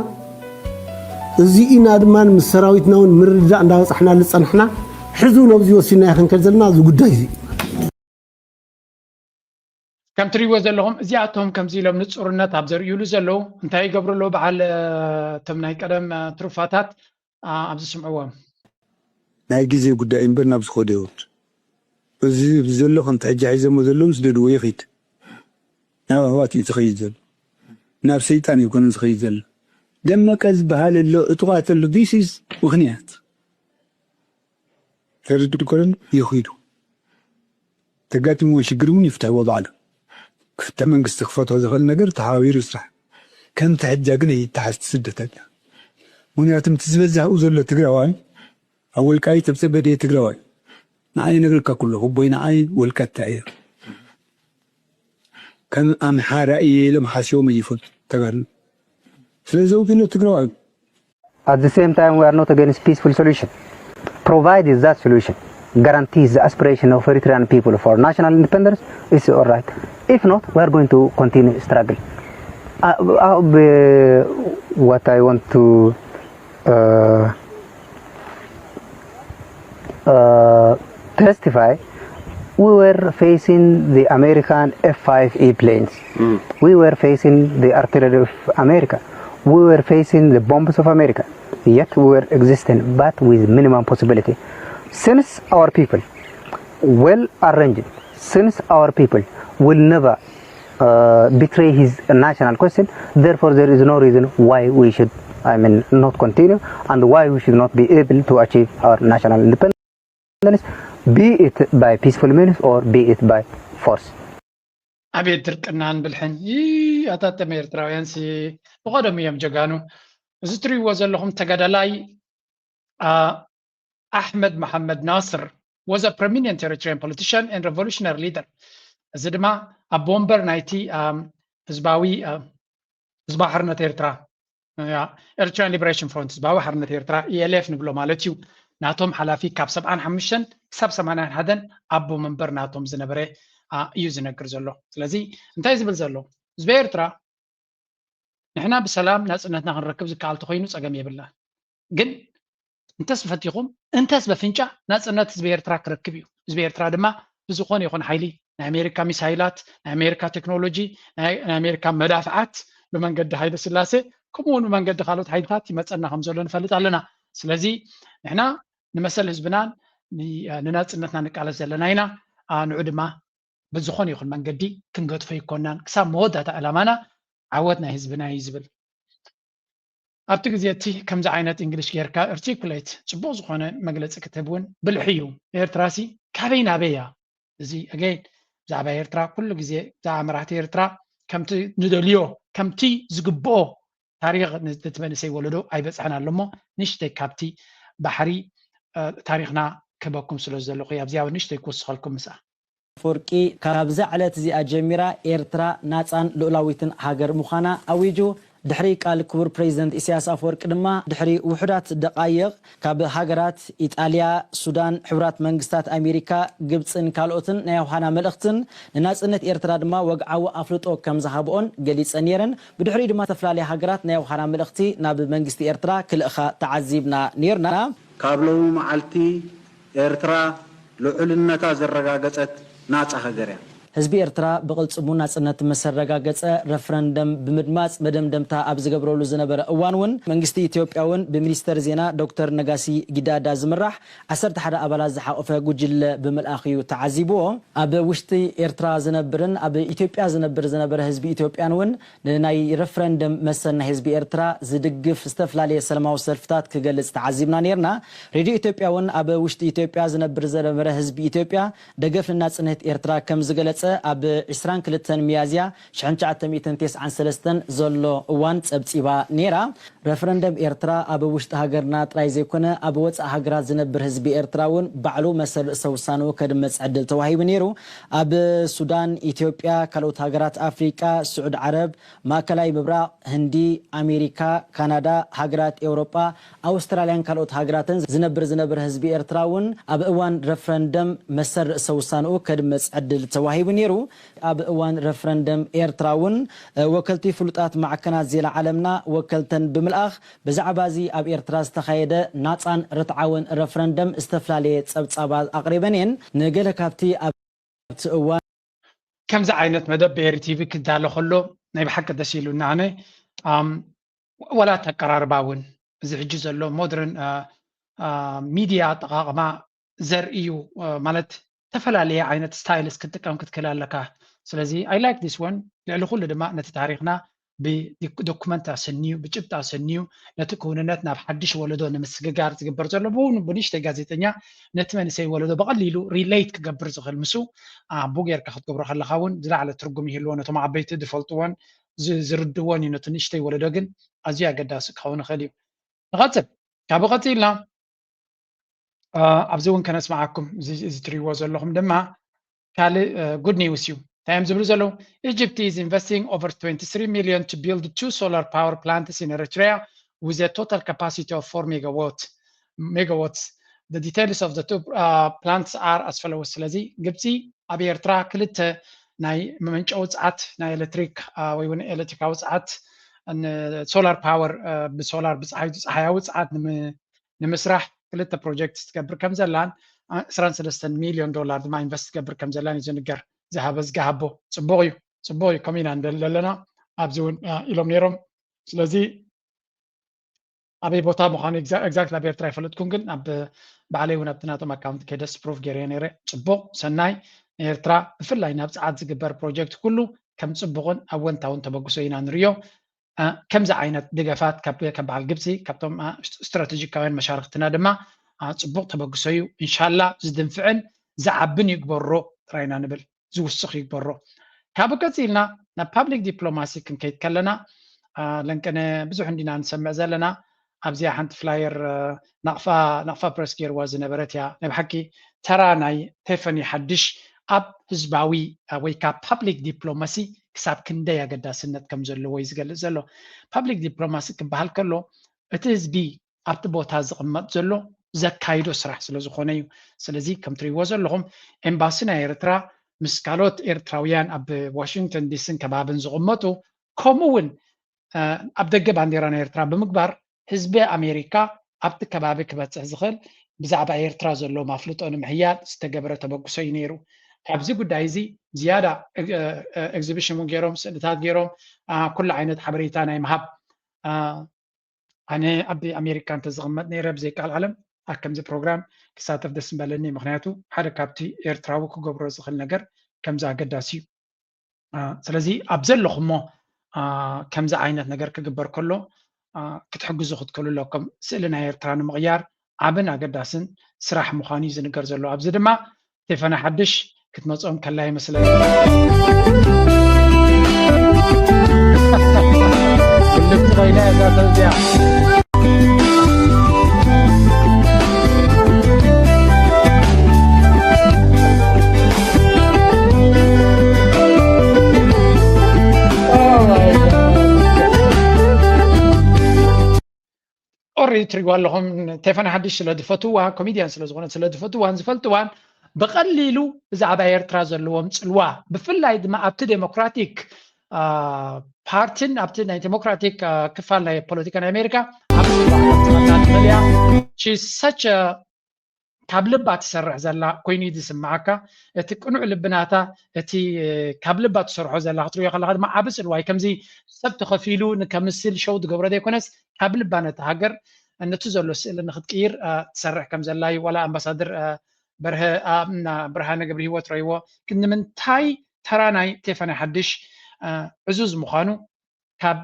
እዚ ኢና ድማ ምስ ሰራዊትና እውን ምርድዳእ እንዳበፃሕናሉ ዝፀናሕና። ሕዚ እውን ኣብዚ ወሲንና ክንከድ ዘለና እዚ ጉዳይ እዚ። ከም ትሪእዎ ዘለኹም እዚኣቶም ከምዚ ኢሎም ንፁርነት ኣብ ዘርእዩሉ ዘለዉ እንታይ ይገብሩ ኣለዉ በዓል፣ እ፣ እቶም ናይ ቀደም፣ እ፣ ትሩፋታት፣ እ፣ ኣብዚ ስምዕዎም። ናይ ግዜ ጉዳይ እምበር ናብ ዝኸዶ ይወርድ። እዚ ዘሎ ከምቲ ሕጂ ሒዘሞ ዘለዉ ስደድዎ ይኺድ። ናብ ኣሕዋት እዩ ዝኸይድ ዘሎ። ናብ ሰይጣን ኣይኮነን ዝኸይድ ዘሎ። ደመቀ ዝበሃል ኣሎ፣ እቱዋት ኣሎ፣ this is ምኽንያት። ተረድእ ኮለን ይኺዱ። ተጋጢምዎ ሽግር እውን ይፍትሕዎ ባዕሉ። ክፍትሕ መንግስቲ ክፈትሖ ዝኽእል ነገር ተሓባቢሩ ይስራሕ። ከምቲ ሕጃ ግን ኣይተሓዝ ትስደት ኣላ። ምኽንያቱ እቲ ዝበዛሕኡ ዘሎ ትግራዋይ ኣብ ወልቃይት ኣብ ጸገዴ ትግራዋይ። ንዓይ እነግረካ ኩሎ፣ ኣቦይ ንዓይ ወልቃይታይ እየ። ከም ኣምሓራ እየ ኢሎም ሓሲቦም ኣይፈልጡ ተጋሩ። ስለዚ ወገኖ ትግራዋይ At the same time, we are not against peaceful solution, provided that solution guarantees the aspiration of Eritrean people for national independence. It's all right. If not, we are going to continue struggle. Uh, uh, uh, what I want to uh, uh, testify, we were facing the American F five E planes. We were facing the artillery of America. We were facing the bombs of America. Yet we were existing, but with minimum possibility. Since our people well arranged, since our people will never uh, betray his national question, therefore there is no reason why we should, I mean, not continue and why we should not be able to achieve our national independence, be it by peaceful means or be it by force. ኣቤት ድርቅናን ብልሕን ኣታተመ ኤርትራውያን ሲ ብቐደሙ እዮም ጀጋኑ። እዚ ትሪእዎ ዘለኹም ተጋዳላይ ኣሕመድ መሓመድ ናስር was a prominent Eritrean politician and revolutionary leader። እዚ ድማ ኣቦ ወንበር ናይቲ ህዝባዊ ህዝባዊ ሓርነት ኤርትራ Eritrean Liberation Front ህዝባዊ ሓርነት ኤርትራ E L F ንብሎ ማለት እዩ። ናቶም ሓላፊ ካብ ሰብዓን ሓሙሽተን ክሳብ ሰማንያን ሓደን ኣቦ መንበር ናቶም ዝነበረ እዩ ዝነግር ዘሎ። ስለዚ እንታይ ዝብል ዘሎ ህዝቢ ኤርትራ ንሕና ብሰላም ናጽነትና ክንረክብ ዝከኣል ተኾይኑ ጸገም የብልናን። ግን እንተስ ፈቲኹም እንተስ በፍንጫ ናጽነት ህዝቢ ኤርትራ ክረክብ እዩ። ህዝቢ ኤርትራ ድማ ብዝኾነ ይኹን ሓይሊ ናይ ኣሜሪካ ሚሳይላት፣ ናይ ኣሜሪካ ቴክኖሎጂ፣ ናይ ኣሜሪካ መዳፍዓት ብመንገዲ ሃይለ ስላሴ ከምኡ እውን ብመንገዲ ካልኦት ሓይልታት ይመጸና ከም ዘሎ ንፈልጥ ኣለና። ስለዚ ንሕና ንመሰል ህዝብናን ንናጽነትና ንቃለስ ዘለና ኢና። ንዑ ድማ ብዝኾነ ይኹን መንገዲ ክንገድፎ ይኮናን ክሳብ መወዳእታ ዕላማና ዓወት ናይ ህዝብና እዩ ዝብል። ኣብቲ ግዜ እቲ ከምዚ ዓይነት እንግሊሽ ጌርካ ኣርቲኩሌት ጽቡቕ ዝኾነ መግለጺ ክትህብ እውን ብልሒ እዩ። ኤርትራሲ ካበይ ናበይ እያ? እዚ ኣገይን ብዛዕባ ኤርትራ ኩሉ ግዜ ብዛዕባ መራሕቲ ኤርትራ ከምቲ ንደልዮ ከምቲ ዝግብኦ ታሪኽ ነቲ መንእሰይ ወለዶ ኣይበጽሐን ኣሎ እሞ ንእሽተይ ካብቲ ባሕሪ ታሪኽና ክህበኩም ስለ ዘለኹ ኣብዚኣ ንእሽተይ ክውስኸልኩም ምስኣ። ኣፈወርቂ ካብዛ ዕለት እዚኣ ጀሚራ ኤርትራ ናጻን ልኡላዊትን ሃገር ምዃና ኣዊጁ። ድሕሪ ቃል ክቡር ፕሬዚደንት ኢሳያስ ኣፈወርቂ ድማ ድሕሪ ውሑዳት ደቓይቕ ካብ ሃገራት ኢጣልያ፣ ሱዳን፣ ሕቡራት መንግስታት ኣሜሪካ፣ ግብጽን ካልኦትን ናይ ኣውሃና መልእኽትን ንናጽነት ኤርትራ ድማ ወግዓዊ ኣፍልጦ ከም ዝሃብኦን ገሊጸን ነይረን። ብድሕሪኡ ድማ ዝተፈላለያ ሃገራት ናይ ኣውሃና መልእኽቲ ናብ መንግስቲ ኤርትራ ክልእኻ ተዓዚብና ነይርና። ካብ ሎሚ መዓልቲ ኤርትራ ልዑልነታ ዘረጋገጸት ናጻ ሃገር እያ። ህዝቢ ኤርትራ ብቕልጽሙ ናጽነት ምስ ኣረጋገጸ ረፍረንደም ብምድማጽ መደምደምታ ኣብ ዝገብረሉ ዝነበረ እዋን እውን መንግስቲ ኢትዮጵያ እውን ብሚኒስተር ዜና ዶክተር ነጋሲ ጊዳዳ ዝምራሕ ዓሰርተ ሓደ ኣባላት ዝሓቖፈ ጉጅለ ብምልኣኽ እዩ ተዓዚብዎ። ኣብ ውሽጢ ኤርትራ ዝነብርን ኣብ ኢትዮጵያ ዝነብር ዝነበረ ህዝቢ ኢትዮጵያን እውን ንናይ ረፍረንደም መሰል ናይ ህዝቢ ኤርትራ ዝድግፍ ዝተፈላለየ ሰላማዊ ሰልፍታት ክገልጽ ተዓዚብና ነይርና። ሬድዮ ኢትዮጵያ እውን ኣብ ውሽጢ ኢትዮጵያ ዝነብር ዝነበረ ህዝቢ ኢትዮጵያ ደገፍ ንናጽነት ኤርትራ ከም ዝገለጸ ኣብ ዕስራን ክልተን ሚያዝያ ሽሕን ትሽዓተ ሚእትን ተስዓን ሰለስተን ዘሎ እዋን ጸብጺባ ነይራ። ረፈረንደም ኤርትራ ኣብ ውሽጢ ሃገርና ጥራይ ዘይኮነ ኣብ ወጻኢ ሃገራት ዝነብር ህዝቢ ኤርትራ እውን ባዕሉ መሰል ርእሰ ውሳንኡ ከድመጽ ዕድል ተዋሂቡ ነይሩ። ኣብ ሱዳን፣ ኢትዮጵያ፣ ካልኦት ሃገራት ኣፍሪቃ፣ ስዑድ ዓረብ፣ ማእከላይ ምብራቕ፣ ህንዲ፣ ኣሜሪካ፣ ካናዳ፣ ሃገራት ኤውሮጳ፣ ኣውስትራልያን ካልኦት ሃገራትን ዝነብር ዝነብር ህዝቢ ኤርትራ እውን ኣብ እዋን ረፍረንደም መሰል ርእሰ ውሳንኡ ከድመጽ ዕድል ተዋሂቡ ነይሩ። ኣብ እዋን ረፍረንደም ኤርትራ እውን ወከልቲ ፍሉጣት ማዕከናት ዜና ዓለምና ወከልተን ብምልኣኽ ብዛዕባ እዚ ኣብ ኤርትራ ዝተኻየደ ናጻን ርትዓውን ረፍረንደም ዝተፈላለየ ጸብጻባት ኣቕሪበን እየን። ንገለ ካብቲ ኣብቲ እዋን ከምዚ ዓይነት መደብ ብኤሪ ቲቪ ክዳሎ ከሎ ናይ ብሓቂ ደስ ኢሉና። ኣነ ዋላ እቲ ኣቀራርባ እውን እዚ ሕጂ ዘሎ ሞደርን ሚድያ ኣጠቓቕማ ዘርእዩ ማለት ዝተፈላለየ ዓይነት ስታይልስ ክትጥቀም ክትክእል ኣለካ። ስለዚ I like this one። ልዕሊ ኩሉ ድማ ነቲ ታሪኽና ብዶኩመንት ኣሰንዩ ብጭብጢ ኣሰንዩ ነቲ ክውንነት ናብ ሓድሽ ወለዶ ንምስግጋር ዝግበር ዘሎ ብውን ብንእሽተይ ጋዜጠኛ ነቲ መንእሰይ ወለዶ ብቐሊሉ ሪሌት ክገብር ዝኽእል ምስኡ ኣቦ ጌርካ ክትገብሮ ከለኻ እውን ዝለዓለ ትርጉም ይህልዎ። ነቶም ዓበይቲ ዝፈልጥዎን ዝርድዎን እዩ። ነቲ ንእሽተይ ወለዶ ግን ኣዝዩ ኣገዳሲ ክኸውን ይኽእል እዩ። ንቐጽል። ካብኡ ቀጺልና ኣብዚ እውን ከነስምዓኩም እዚ ትሪእዎ ዘለኹም ድማ ካልእ ጉድ ኒውስ እዩ። እንታይ እዮም ዝብሉ ዘለዉ? Egypt is investing over twenty-three million to build two solar power plants in Eritrea with a total capacity of four megawatt megawatts. The details of the two uh, plants are as follows. ስለዚ ግብፂ ኣብ ኤርትራ ክልተ ናይ መመንጨዊ ፀዓት ናይ ኤሌክትሪክ ወይ እውን ኤሌክትሪካዊ ፀዓት ሶላር ፓወር ብሶላር ብፀሓይ ፀሓያዊ ፀዓት ንምስራሕ ክልተ ፕሮጀክት ትገብር ከም ዘላን ዕስራን ሰለስተን ሚልዮን ዶላር ድማ ኢንቨስት ትገብር ከም ዘላን እዩ ዝንገር። ዝሃበ ዝገሃቦ ፅቡቕ እዩ፣ ፅቡቕ እዩ። ከምኡ ኢና ንደሊ ዘለና ኣብዚ እውን ኢሎም ነይሮም። ስለዚ ኣበይ ቦታ ምዃኑ ኤግዛክት ኣብ ኤርትራ ኣይፈለጥኩን፣ ግን ኣብ ባዕለይ እውን ኣብቲ ናቶም ኣካውንት ከይደስ ፕሩፍ ገይረዮ ነይረ። ፅቡቕ ሰናይ ንኤርትራ ብፍላይ ናብ ፀዓት ዝግበር ፕሮጀክት ኩሉ ከም ፅቡቕን ኣወንታውን ተበግሶ ኢና ንሪኦ። ከምዚ ዓይነት ድገፋት ካብ በዓል ግብፂ ካብቶም ስትራቴጂካውያን መሻርክትና ድማ ፅቡቕ ተበግሶ እዩ። እንሻላ ዝድንፍዕን ዝዓብን ይግበሮ ጥራይና ንብል፣ ዝውስኽ ይግበሮ። ካብ ቀፂልና ናብ ፓብሊክ ዲፕሎማሲ ክንከይድ ከለና፣ ለንቅነ ብዙሕ እንዲና ንሰምዕ ዘለና። ኣብዚኣ ሓንቲ ፍላየር ናቕፋ ናቕፋ ፕረስ ገይርዋ ዝነበረት እያ። ናይ ብሓቂ ተራ ናይ ቴፈኒ ሓድሽ ኣብ ህዝባዊ ወይ ካብ ፓብሊክ ዲፕሎማሲ ክሳብ ክንደይ ኣገዳስነት ከም ዘለዎ እዩ ዝገልጽ ዘሎ። ፓብሊክ ዲፕሎማሲ ክበሃል ከሎ እቲ ህዝቢ ኣብቲ ቦታ ዝቕመጥ ዘሎ ዘካይዶ ስራሕ ስለ ዝኾነ እዩ። ስለዚ ከም ትሪእዎ ዘለኹም ኤምባሲ ናይ ኤርትራ ምስ ካልኦት ኤርትራውያን ኣብ ዋሽንግተን ዲስን ከባብን ዝቕመጡ ከምኡ እውን ኣብ ደገ ባንዴራ ናይ ኤርትራ ብምግባር ህዝቢ ኣሜሪካ ኣብቲ ከባቢ ክበፅሕ ዝኽእል ብዛዕባ ኤርትራ ዘሎ ማፍልጦ ንምሕያል ዝተገበረ ተበግሶ እዩ ነይሩ። ካብዚ ጉዳይ እዚ ዝያዳ ኤግዚቢሽን እውን ገይሮም፣ ስእልታት ገይሮም፣ ኩሉ ዓይነት ሓበሬታ ናይ ምሃብ ኣነ ኣብ ኣሜሪካ እንተዝቕመጥ ነይረ ብዘይ ቃል ዓለም ኣብ ከምዚ ፕሮግራም ክሳተፍ ደስ ምበለኒ። ምኽንያቱ ሓደ ካብቲ ኤርትራዊ ክገብሮ ዝኽእል ነገር ከምዚ ኣገዳሲ እዩ። ስለዚ ኣብ ዘለኹሞ ከምዚ ዓይነት ነገር ክግበር ከሎ ክትሕግዙ ክትክእሉ ኣለኩም። ስእሊ ናይ ኤርትራ ንምቕያር ዓብን ኣገዳስን ስራሕ ምዃኑ እዩ ዝንገር ዘሎ። ኣብዚ ድማ ቴፈና ሓድሽ ክትመፅኦም ከላ ይመስለኒ። ብልብቲ ኮይና እዛ ሰብ እዚኣ። ኦሬዲ ትሪእዋ ኣለኹም። ቴፈን ሓድሽ ስለ ዝፈትዋ፣ ኮሜድያን ስለ ዝኾነት ስለ ዝፈትዋን ዝፈልጥዋን ብቐሊሉ ብዛዕባ ኤርትራ ዘለዎም ጽልዋ፣ ብፍላይ ድማ ኣብቲ ዴሞክራቲክ ፓርቲን ኣብቲ ናይ ዴሞክራቲክ ክፋል ናይ ፖለቲካ ናይ ኣሜሪካ ኣብ ጽልዋ ክትመልያ ሰች ካብ ልባ ትሰርሕ ዘላ ኮይኑ እዩ ዝስምዓካ። እቲ ቅኑዕ ልቢ ናታ፣ እቲ ካብ ልባ ትሰርሖ ዘላ ክትሪኦ ከለካ ድማ ዓቢ ጽልዋ እዩ። ከምዚ ሰብ ተኸፊሉ ንከምስል ሸው ትገብሮ ዘይኮነስ ካብ ልባ ነቲ ሃገር ነቲ ዘሎ ስእሊ ንክትቅይር ትሰርሕ ከም ዘላ እዩ። ዋላ ኣምባሳደር በርሀ ብርሃነ ገብረ ህይወት ረይዎ ግን ንምንታይ ተራ ናይ ቴፈነ ሓድሽ ዕዙዝ ምዃኑ ካብ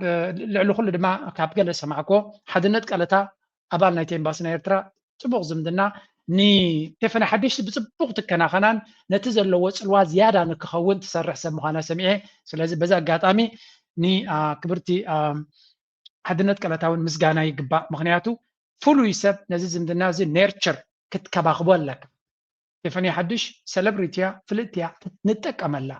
ልዕሊ ኩሉ ድማ ካብ ገለ ሰማዕኮ ሓድነት ቀለታ ኣባል ናይቲ ኤምባሲ ናይ ኤርትራ ጽቡቕ ዝምድና ንቴፈነ ሓድሽ ብጽቡቕ ትከናኸናን ነቲ ዘለዎ ጽልዋ ዝያዳ ንክኸውን ትሰርሕ ሰብ ምዃና ሰሚዐ። ስለዚ በዚ ኣጋጣሚ ንክብርቲ ሓድነት ቀለታ እውን ምስጋና ይግባእ። ምኽንያቱ ፍሉይ ሰብ ነዚ ዝምድና እዚ ኔርቸር ክትከባኽቦ ኣለካ። ቴፈኒ ሓድሽ ሰለብሪቲ እያ፣ ፍልጥቲ እያ፣ ንጠቀመላ።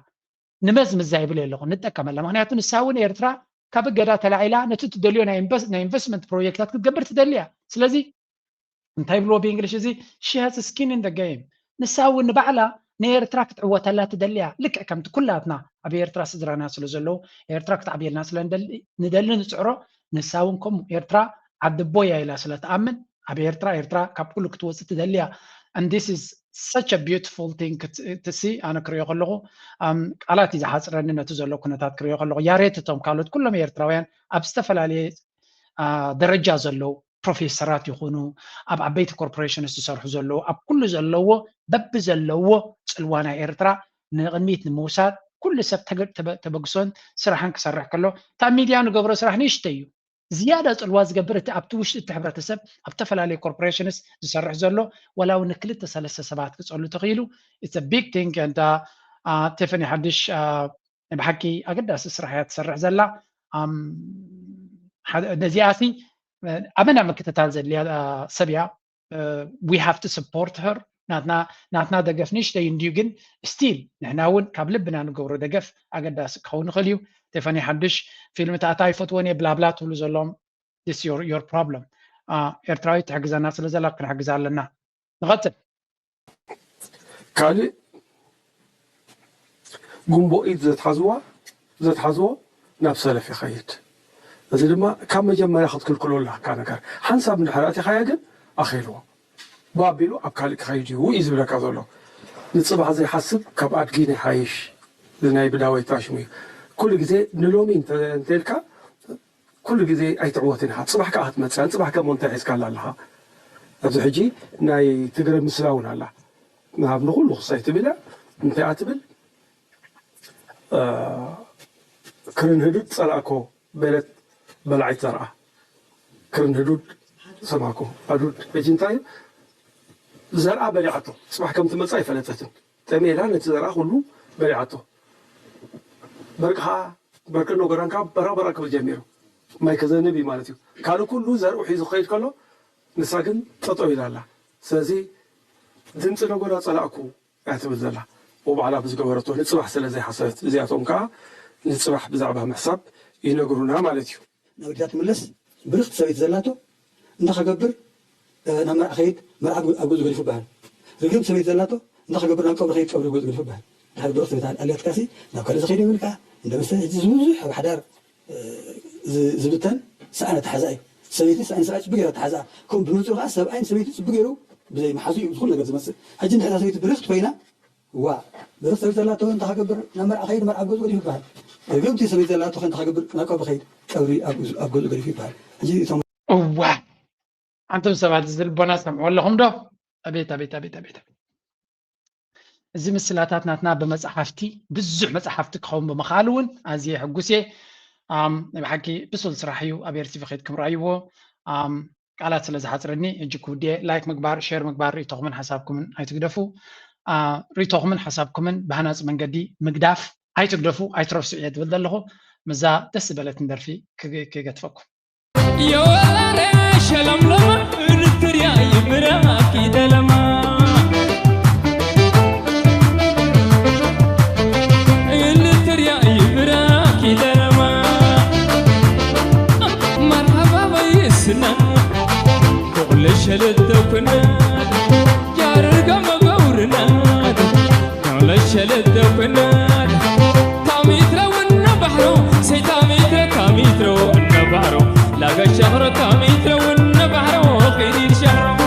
ንመዝምዛ ይብል ኣለኹ፣ ንጠቀመላ። ምኽንያቱ ንሳ እውን ኤርትራ ካብ እገዳ ተላዒላ ነቲ ትደልዮ ናይ ኢንቨስት ናይ ኢንቨስትመንት ፕሮጀክታት ክትገብር ትደሊ እያ። ስለዚ እንታይ ይብልዎ ብእንግሊሽ እዚ she has skin in the game። ንሳ እውን ንባዕላ ንኤርትራ ክትዕወተላ ትደሊ እያ። ልክዕ ከምቲ ኩላትና ኣብ ኤርትራ ስድራና ስለ ዘለዉ ኤርትራ ክትዓብየልና ስለ ንደሊ ንደሊ ንጽዕሮ ንሳ እውን ከምኡ ኤርትራ ዓዲ ኣቦይ እያ ኢላ ስለ ትኣምን ኣብ ኤርትራ ኤርትራ ካብ ኩሉ ክትወፅእ ትደሊ እያ። And this is such a beautiful thing to see ኣነ ክሪኦ ከለኹ ቃላት እዩ ዝሓፅረኒ ነቲ ዘሎ ኩነታት ክሪኦ ከለኹ ያሬት እቶም ካልኦት ኩሎም ኤርትራውያን ኣብ ዝተፈላለየ ደረጃ ዘለዉ ፕሮፌሰራት ይኹኑ ኣብ ዓበይቲ ኮርፖሬሽንስ ዝሰርሑ ዘለዉ ኣብ ኩሉ ዘለዎ በቢ ዘለዎ ፅልዋ ናይ ኤርትራ ንቕድሚት ንምውሳድ ኩሉ ሰብ ተበግሶን ስራሕን ክሰርሕ ከሎ እታ ሚድያ ንገብሮ ስራሕ ንእሽተይ እዩ። ዝያዳ ፅልዋ ዝገብር እቲ ኣብቲ ውሽጢ እቲ ሕብረተሰብ ኣብ ዝተፈላለዩ ኮርፖሬሽንስ ዝሰርሕ ዘሎ ወላ እውን ንክልተ ሰለስተ ሰባት ክፀሉ ተኽኢሉ it's a big thing and ቴፈኒ ሓድሽ ብሓቂ ኣገዳሲ ስራሕ እያ ትሰርሕ ዘላ። ነዚኣ ሲ ኣበና ምክትታል ዘድልያ ሰብ እያ። We have to support her ናትና ናትና ደገፍ ንእሽተይ እንድዩ ግን ስቲል ንሕና እውን ካብ ልብና ንገብሮ ደገፍ ኣገዳሲ ክኸውን ይኽእል እዩ። ቴፈኒ ሓድሽ ፊልምታት ኣይፈትዎን እየ ብላብላ ትብሉ ዘለዎም this your your problem ኤርትራዊት ትሕግዘና ስለ ዘላ ክንሕግዛ ኣለና። ንቐፅል። ካልእ ጉንቦ ኢድ ዘትሓዝዋ ዘትሓዝዎ ናብ ሰለፍ ይኸይድ። እዚ ድማ ካብ መጀመርያ ክትክልክሎ ኣለካ ነገር ሓንሳብ እንድሕር ኣቲኻያ ግን ኣኺልዎ ባቢሉ ኣብ ካልእ ክኸይድ እዩ እዩ ዝብለካ ዘሎ። ንፅባሕ ዘይሓስብ ካብ ኣድጊ ይሓይሽ ናይ ብዳወይ ታሽሙ እዩ። ኩሉ ግዜ ንሎሚ እንተልካ ኩሉ ግዜ ኣይትዕወትን ኢኻ። ፅባሕ ከዓ ክትመፅእ እያ። ንፅባሕ ከሞ እንታይ ሒዝካላ ኣለኻ? ኣብዚ ሕጂ ናይ ትግረ ምስላ እውን ኣላ። ንሃብ ንኩሉ ክሳይ ትብል እያ። እንታይ እያ ትብል? ክርን ህዱድ ፀላእኮ በለት በላዒት ዘርኣ። ክርን ህዱድ ሰማዕኮ ኣዱድ ሕጂ እንታይ እዩ? ዘርኣ በሊዓቶ። ፅባሕ ከም ትመፅእ ኣይፈለጠትን። ጠሜላ ነቲ ዘርኣ ኩሉ በሊዓቶ። በርቂ ከዓ በርቂ እናጎረንካ በራቅ በራቅ ክብል ጀሚሩ። ማይ ከዘንብ እዩ ማለት እዩ። ካልእ ኩሉ ዘርኡ ሒዙ ክኸይድ ከሎ ንሳ ግን ጠጠው ኢላ ኣላ። ስለዚ ድምፂ ነጎዳ ፀላእኩ እያ ትብል ዘላ። ብባዕላ ብዝገበረቶ ንፅባሕ ስለ ዘይሓሰበት፣ እዚኣቶም ከዓ ንፅባሕ ብዛዕባ ምሕሳብ ይነግሩና ማለት እዩ። ናብ ኣዴታት ትምለስ ብርኽቲ ሰበይቲ ዘላቶ እንታይ ክገብር ናብ መርዓ ከይድ መርዓ ኣብ ገዝኡ ገዲፉ ይበሃል። ርግም ሰበይቲ ዘላቶ እንታይ ክገብር ናብ ቀብሪ ከይድ ቀብሪ ኣብ ገዝኡ ገዲፉ ይበሃል። ድሓር ብርኽቲ ሰበይቲ ኣልያትካሲ ናብ ካልእ ዝኸይድ የብልካ። እንደ መስተ ሕጂ ዝብዙሕ ኣብ ሓዳር ዝብተን ሰኣን ኣተሓዛ እዩ። ሰበይቲ ሰኣን ሰብኣይ ፅቡቅ ገይራ ኣተሓዛ። ከምኡ ብምንፅሩ ከዓ ሰብኣይን ሰበይቲ ፅቡቅ ገይሩ ብዘይ መሓዙ እዩ ዝኩሉ ነገር ዝመፅእ። ሕጂ እንድሕር ሰበይቲ ብርኽቲ ኮይና ዋ ብርኽቲ ሰበይቲ ዘላቶ እንታይ ክገብር ናብ መርዓ ከይድ መርዓ ኣብ ገዝኡ ገዲፉ ይበሃል። ርግምቲ ሰበይቲ ዘላቶ እንታይ ክገብር ናብ ቀብሪ ከይድ ቀብሪ ኣብ ገዝኡ ገዲፉ ይበሃል። ሕጂ እቶም እዋ ኣንቱም ሰባት እዚ ልቦና ሰምዑ ኣለኹም ዶ? ኣቤት ኣቤት ኣቤት ኣቤት። እዚ ምስላታት ናትና ብመፅሓፍቲ ብዙሕ መፅሓፍቲ ክኸውን ብምኽኣሉ እውን ኣዝየ ሕጉስ እየ። ናይ ብሓቂ ብሱል ስራሕ እዩ። ኣብ ኤርቲቪ ከይድኩም ረኣይዎ። ቃላት ስለ ዝሓፅረኒ ሕጂ ክውድየ ላይክ ምግባር ሼር ምግባር ርእይቶኹምን ሓሳብኩምን ኣይትግደፉ። ርእይቶኹምን ሓሳብኩምን ብሃናፂ መንገዲ ምግዳፍ ኣይትግደፉ ኣይትረስዑ እየ ትብል ዘለኹ። ምዛ ደስ ዝበለትን ደርፊ ክገትፈኩም። የወላለ ሸለምለማ እንትርያ ይብራክ ይደለማ እንትርያ ይብራክ ይደለማ መርሃባ በይስና ኩለ ሸለተኩና ያርጋ መገውርና ኩለ ሸለተኩና ታሚትረውና ባሕሮ ሰይታሚትረ ታሚትረው እነ ባሕሮ ላገሻኽረ ታሚትረውና ባሕሮ ኺዲድ ሻሕሮ